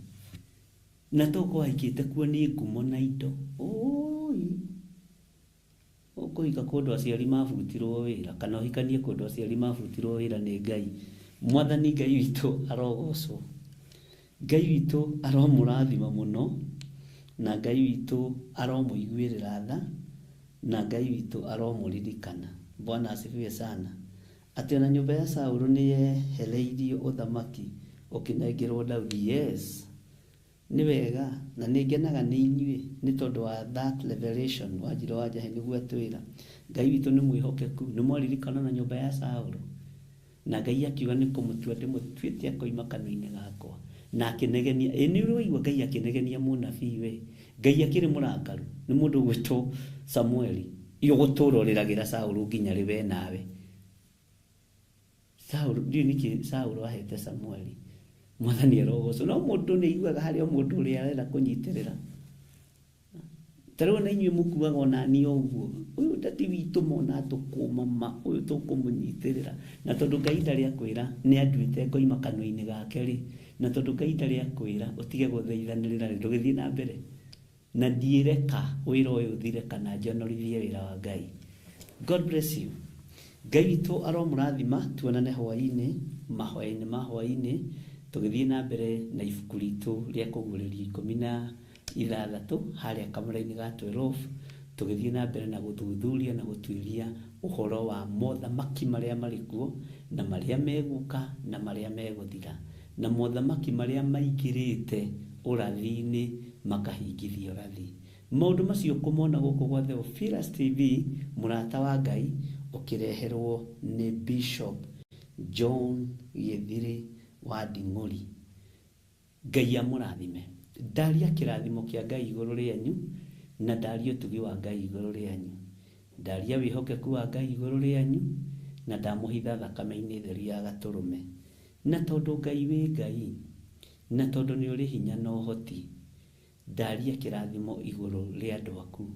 S6: Na toko ahikĩte kuo nĩ ngumo na indo. Oi. Ũkũhika kũndũ aciari mabutirwo wĩra kana ũhikanie kũndũ aciari mabutirwo wĩra nĩ Ngai. Mwathani Ngai witũ arogocwo. Ngai witũ aromũrathima mũno, na Ngai witũ aromũiguĩrĩra tha, na Ngai witũ aromũririkana. Bwana asifiwe sana. Atĩ ona nyũmba ya Saũlũ nĩ yehereirio ũthamaki ũkĩnengerwo Daudi. Yes. Nĩ wega na nĩ ngenaga nĩ inyuĩ nĩ tondũ wa that revelation wa Njirũ wa Njahe nĩguo atwĩra. Ngai witũ nĩ mwĩhokeku. Nĩ mwaririkana na nyũmba ya Saũlũ. Na Ngai akiuga nĩ kũmũtua ndĩmũtuĩte akoima kanua-inĩ gakwa. Na akĩnegenia. Ĩ nĩ ũrĩ waigua Ngai akĩnegenia mũnabii we. Ngai akĩrĩ mũrakaru. Nĩ mũndũ ũgwĩtwo Samueli. Ũgũtũra ũrĩragĩra Saũlũ nginya rĩ we nawe. Saũlũ, ndiũĩ nĩkĩ Saũlũ ahete Samueli. Mwathani arogocwo. No mũndũ nĩ aiguaga harĩ o mũndũ ũrĩa arenda kũnyitĩrĩra. Ta rĩu ona inyuĩ mũkuaga ona niĩ o ũguo. Ũyũ ndati witũ mona tũkũma ma, ũyũ tũkũmũnyitĩrĩra. Na tondũ Ngai ndarĩ akwĩra nĩ anduĩte ngoima kanua-inĩ gake rĩ, na tondũ Ngai ndarĩ akwĩra ũtige gũthaithanĩrĩra rĩ, ndũgĩthiĩ na mbere. Na ndiĩreka wĩra ũyũ ũthire kana njonorithie wĩra wa Ngai. God bless you. Ngai witũ aromũrathima, tuonane hwaĩ-inĩ, mahoya-inĩ ma hwaĩ-inĩ, tũgĩthiĩ na mbere na ibuku ritũ rĩa kũguũrĩrio 16 harĩa kamũra-inĩ ga 12, tũgĩthiĩ na mbere na gũthuthuria na gũtuĩria ũhoro wa mothamaki marĩa marĩ kuo, na marĩa megũka, na marĩa megũthira, na mothamaki marĩa maingĩrĩte ũrathi-inĩ makahingithia ũrathi. Maũndũ macio kũmona gũkũ gwa Theophilus TV, mũrata wa Ngai, ũkĩreherwo nĩ Bishop John Gĩthiri wa Nding'ũri. Ngai amũrathime. Ndaria kĩrathimo kĩa Ngai igũrũ rĩanyu, na ndaria ũtugi wa Ngai igũrũ rĩanyu. Ndaria wĩhokeku wa Ngai igũrũ rĩanyu, na ndamũhitha thakame-inĩ theru ya gatũrũme. Na tondũ Ngai wĩ Ngai, na tondũ nĩ ũrĩ hinya na ũhoti, ndaria kĩrathimo igũrũ rĩa andũ aku.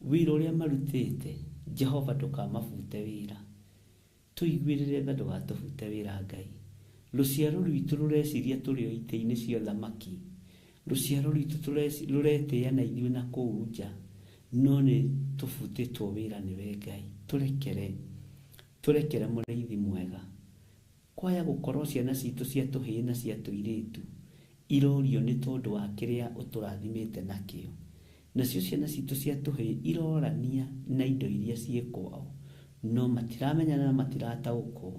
S6: Wĩra ũrĩa marutĩte, Jehova ndũkamabute wĩra. Tũiguĩrĩre tha ndũgatũbute wĩra Ngai. Rũciaro rwitũ rũreciria tũrĩ o itĩ-inĩ cia ũthamaki. Rũciaro rwitũ rũretĩĩa na ithuĩ na kũu nja, no nĩ tũbutĩtwo wĩra nĩwe Ngai. Tũrekere, tũrekere mũrĩithi mwega. Kwaya gũkorwo ciana citũ cia tũhĩĩ na cia tũirĩtu irorio nĩ tondũ wa kĩrĩa ũtũrathimĩte nakĩo. Nacio ciana citũ cia tũhĩĩ irorania na indo iria ciĩ kwao, no matiramenyana na matirataũkwo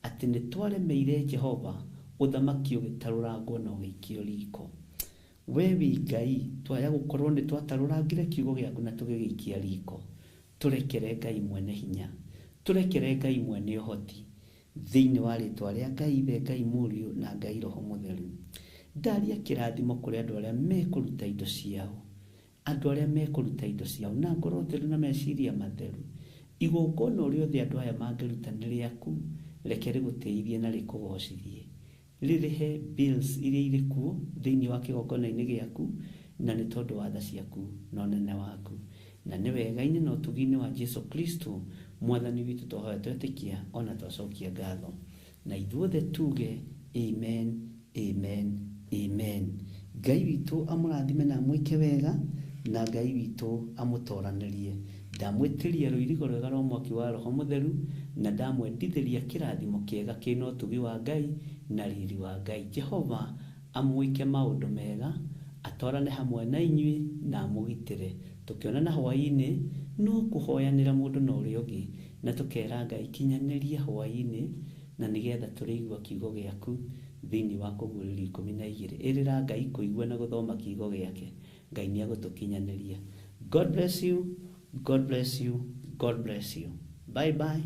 S6: atĩ nĩ twaremeire Jehova, ũthamaki ũgĩtarũrangwo na ũgĩikio riko. We wĩ Ngai, twaya gũkorwo nĩ twatarũrangire kiugo gĩaku na tũgĩgĩikia riko. Tũrekere Ngai mwene hinya, tũrekere Ngai mwene ũhoti, thĩinĩ wa rĩtwa rĩa Ngai Ithe, Ngai Mũriũ na Ngai Roho Mũtheru. Ndaria kĩrathimo kũrĩ andũ arĩa mekũruta indo ciao, andũ arĩa mekũruta indo ciao na ngoro theru na meciria matheru. Igongona o rĩothe andũ aya mangĩruta nĩ rĩaku, reke rĩgũtĩithie na rĩkũgocithie. Rĩrĩhe bills iria irĩ kuo thĩinĩ wa kĩgongona-inĩ gĩaku, na nĩ tondũ wa tha ciaku na ũnene waku. Na nĩ wega-inĩ na ũtugi-inĩ wa Jesu Kristo Mwathani witũ twahoya twetĩkia o na twacokia ngatho. Na ithuothe tuge amen, amen, amen. Ngai witũ amũrathime na amwĩke wega, na Ngai witũ amũtoranĩrie. Ndamwĩtĩria rũirigo rwega rwa mwaki wa Roho Mũtheru, na ndamwendithĩria kĩrathimo kĩega kĩna ũtugi wa Ngai na riri wa Ngai. Jehova amwĩke maũndũ mega, atwarane hamwe na inyuĩ na amũgitĩre. Tũkĩonana hwaĩ-inĩ, no kũhoyanĩra mũndũ na ũrĩa ũngĩ, na tũkera Ngai kinyanĩria hwaĩ-inĩ, na nĩgetha tũrĩigua kiugo gĩaku thĩinĩ wa Kũguũrĩrio 12. Ĩrĩra Ngai kũigua na gũthoma kiugo gĩake. Ngai nĩ egũtũkinyanĩria. God bless you, God bless you, God bless you. Bye bye.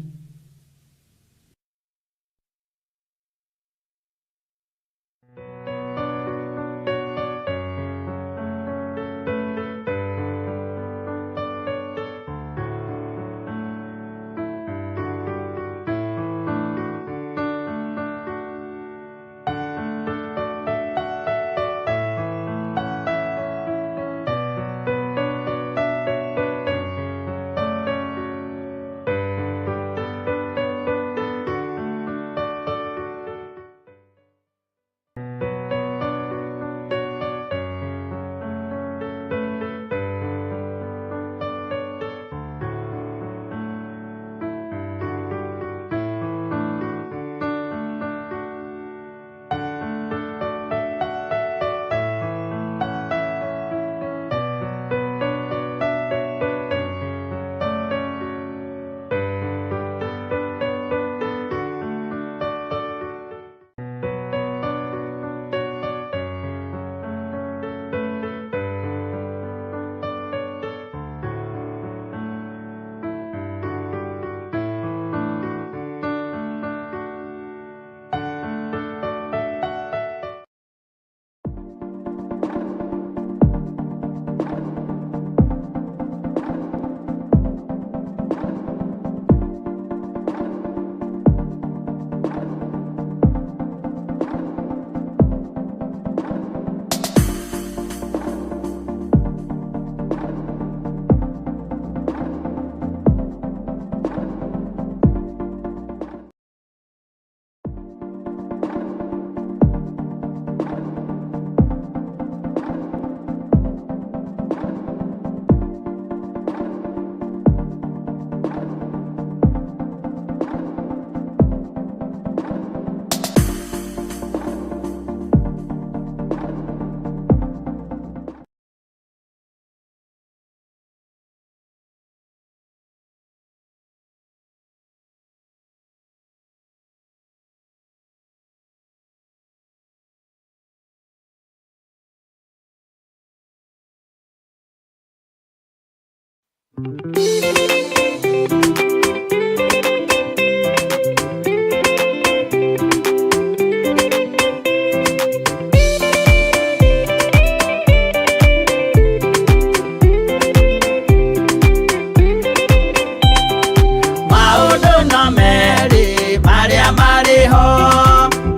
S7: Maũndũ no merĩ marĩa marĩ ho,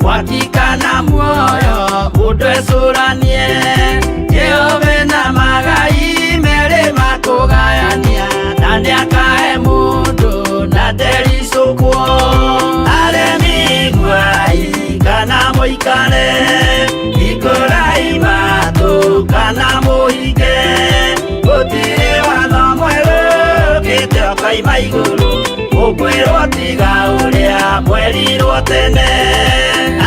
S7: mwaki kana muoyo, mũndũ ecũranie. Jehova na magai merĩ makũgayania, na nĩaka mũikare, hingũrai matũ kana mũhinge, gũtirĩ watho mwerũ ũkĩte ũkoima igũrũ, mũkwĩrwo tiga ũrĩa mwerirwo tene.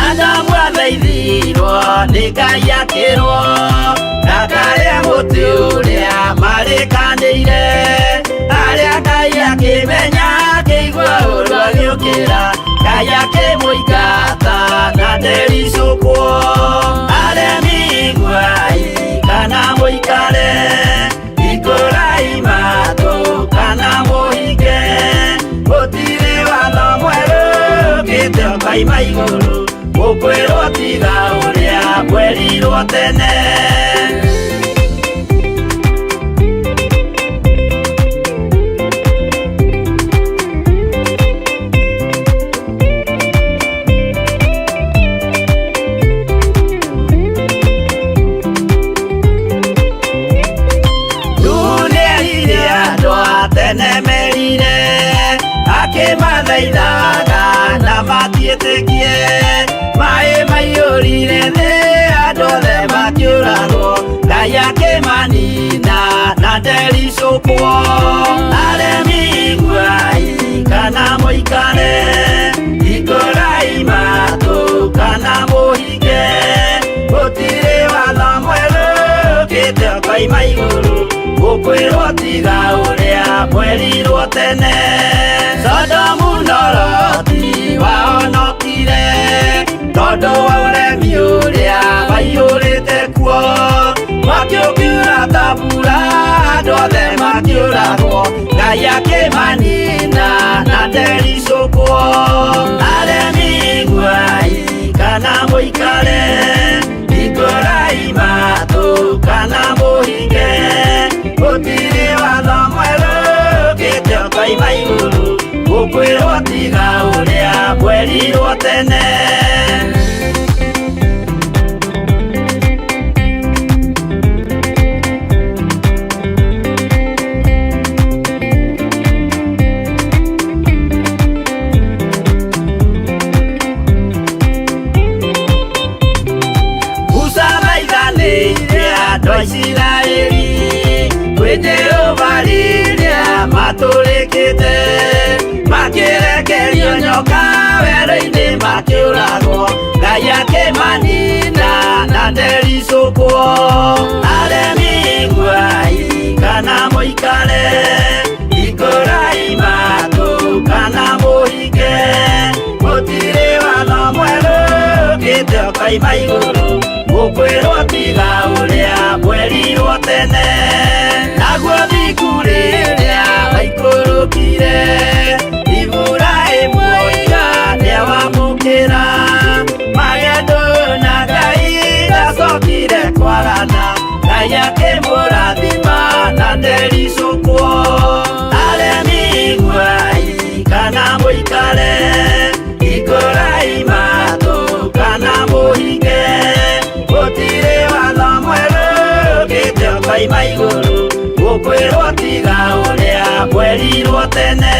S7: Adamu athaithirwo nĩ Ngai akĩrwo ndakarĩa mũtĩ ũrĩa marĩkanĩire, arĩa Ngai akĩmenya akĩigua ũru agĩũkĩra, Ngai akĩmũingata na ndericũkwo. Aremi iguai kana mũikare, hingũrai matũ kana mũhinge, gũtirĩ watho mwerũ ũkĩte ũkoima igũrũ, mũkwĩrwo tiga ũrĩa mwerirwo tene. Nuhu nĩerire andũ a tene merire, akĩmathaithaga na matiĩtĩkie, maĩ maiyũrire thĩ andũ othe makĩũragwo, Ngai akĩmanina na ndericũkwo. Aremi iguai kana mũikare, hingũrai matũ kana mũhinge, gũtirĩ watho mwerũ ũkĩte ũkoima igũrũ, mũkwĩrwo tiga ũrĩa mwerirwo tene. Sodomu na Loti wahonokire tondũ wa ũremi ũrĩa waiyũrĩte kuo, mwaki ũkiura ta mbura andũ othe makĩũragwo, Ngai akĩmanina na ndericũkwo. Aremi iguai kana mũikare, hingũrai matũ kana mũhinge, gũtirĩ watho mwerũ ũkĩte ũkoima igũrũ, mũkwĩrwo tiga ũrĩa mwerirwo tene. Musa thaithanĩire andũ a Isiraeli kwĩ Jehova rĩrĩa matũrĩkĩte, makĩrekerio nyoka werũ-inĩ makĩũragwo, Ngai akĩmanina na ndericũkwo. Aremi iguai kana mũikare, hingũrai matũ kana mũhinge, gũtirĩ watho mwerũ ũkĩte ũkoima igũrũ, mũkwĩrwo tiga ũrĩa mwerirwo tene. Naguo thingu rĩrĩa waikũrũkire, Iburahĩmu oiga nĩawamũkĩra, magendo na Ngai ndacokire kwarana, Ngai akĩmũrathima na ndericũkwo. Aremi iguai kana mũikare, hingũrai matũ kana mũhinge, gũtirĩ watho mwerũ ũkĩte ũkoima igũrũ, mũkwĩrwo tiga ũrĩa mwerirwo tene.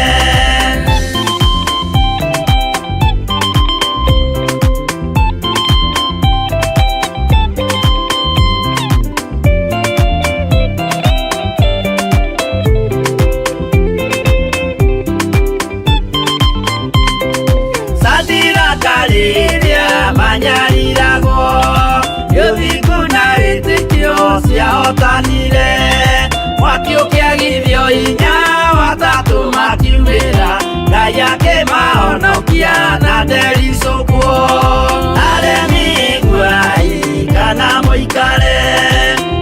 S7: Sadiraka rĩrĩa manyariragwo, nĩ ũthingu na wĩtĩkio ciahotanire, mwaki ũkĩagithio hinya watatũ makiumĩra, Ngai akĩmahonokia na ndericũkwo. Aremi iguai kana mũikare,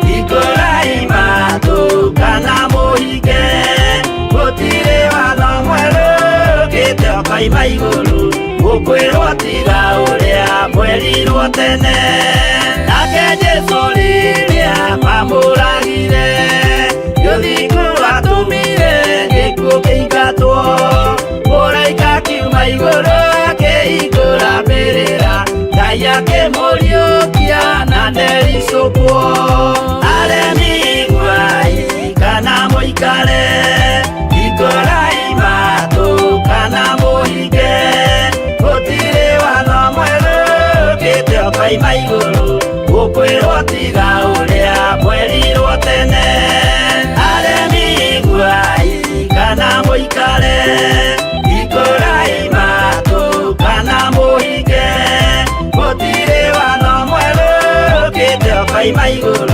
S7: hingũrai matũ kana mũhinge, gũtirĩ watho mwerũ ũkĩte ũkoima igũrũ, mũkwĩrwo tiga ũrĩa mwerirwo tene. Nake Jesũ rĩrĩa mamũragire, nĩ ũthingu watũmire gĩkuũ kĩingatwo, mũraika akiuma igũrũ akĩhingũra mbĩrĩra, Ngai akĩmũriũkia na ndericũkwo. Aremi iguai kana mũikare, hingũrai matũ kana mũhinge, gũtirĩ watho mwerũ ũkĩte Igũrũ gũkwĩrwo tiga ũrĩa mwerirwo tene. Aremi iguai kana mũikare, ikũrai matũ kana mũhinge, gũtirĩ watho mwerũ ũkĩte ũkoima igũrũ.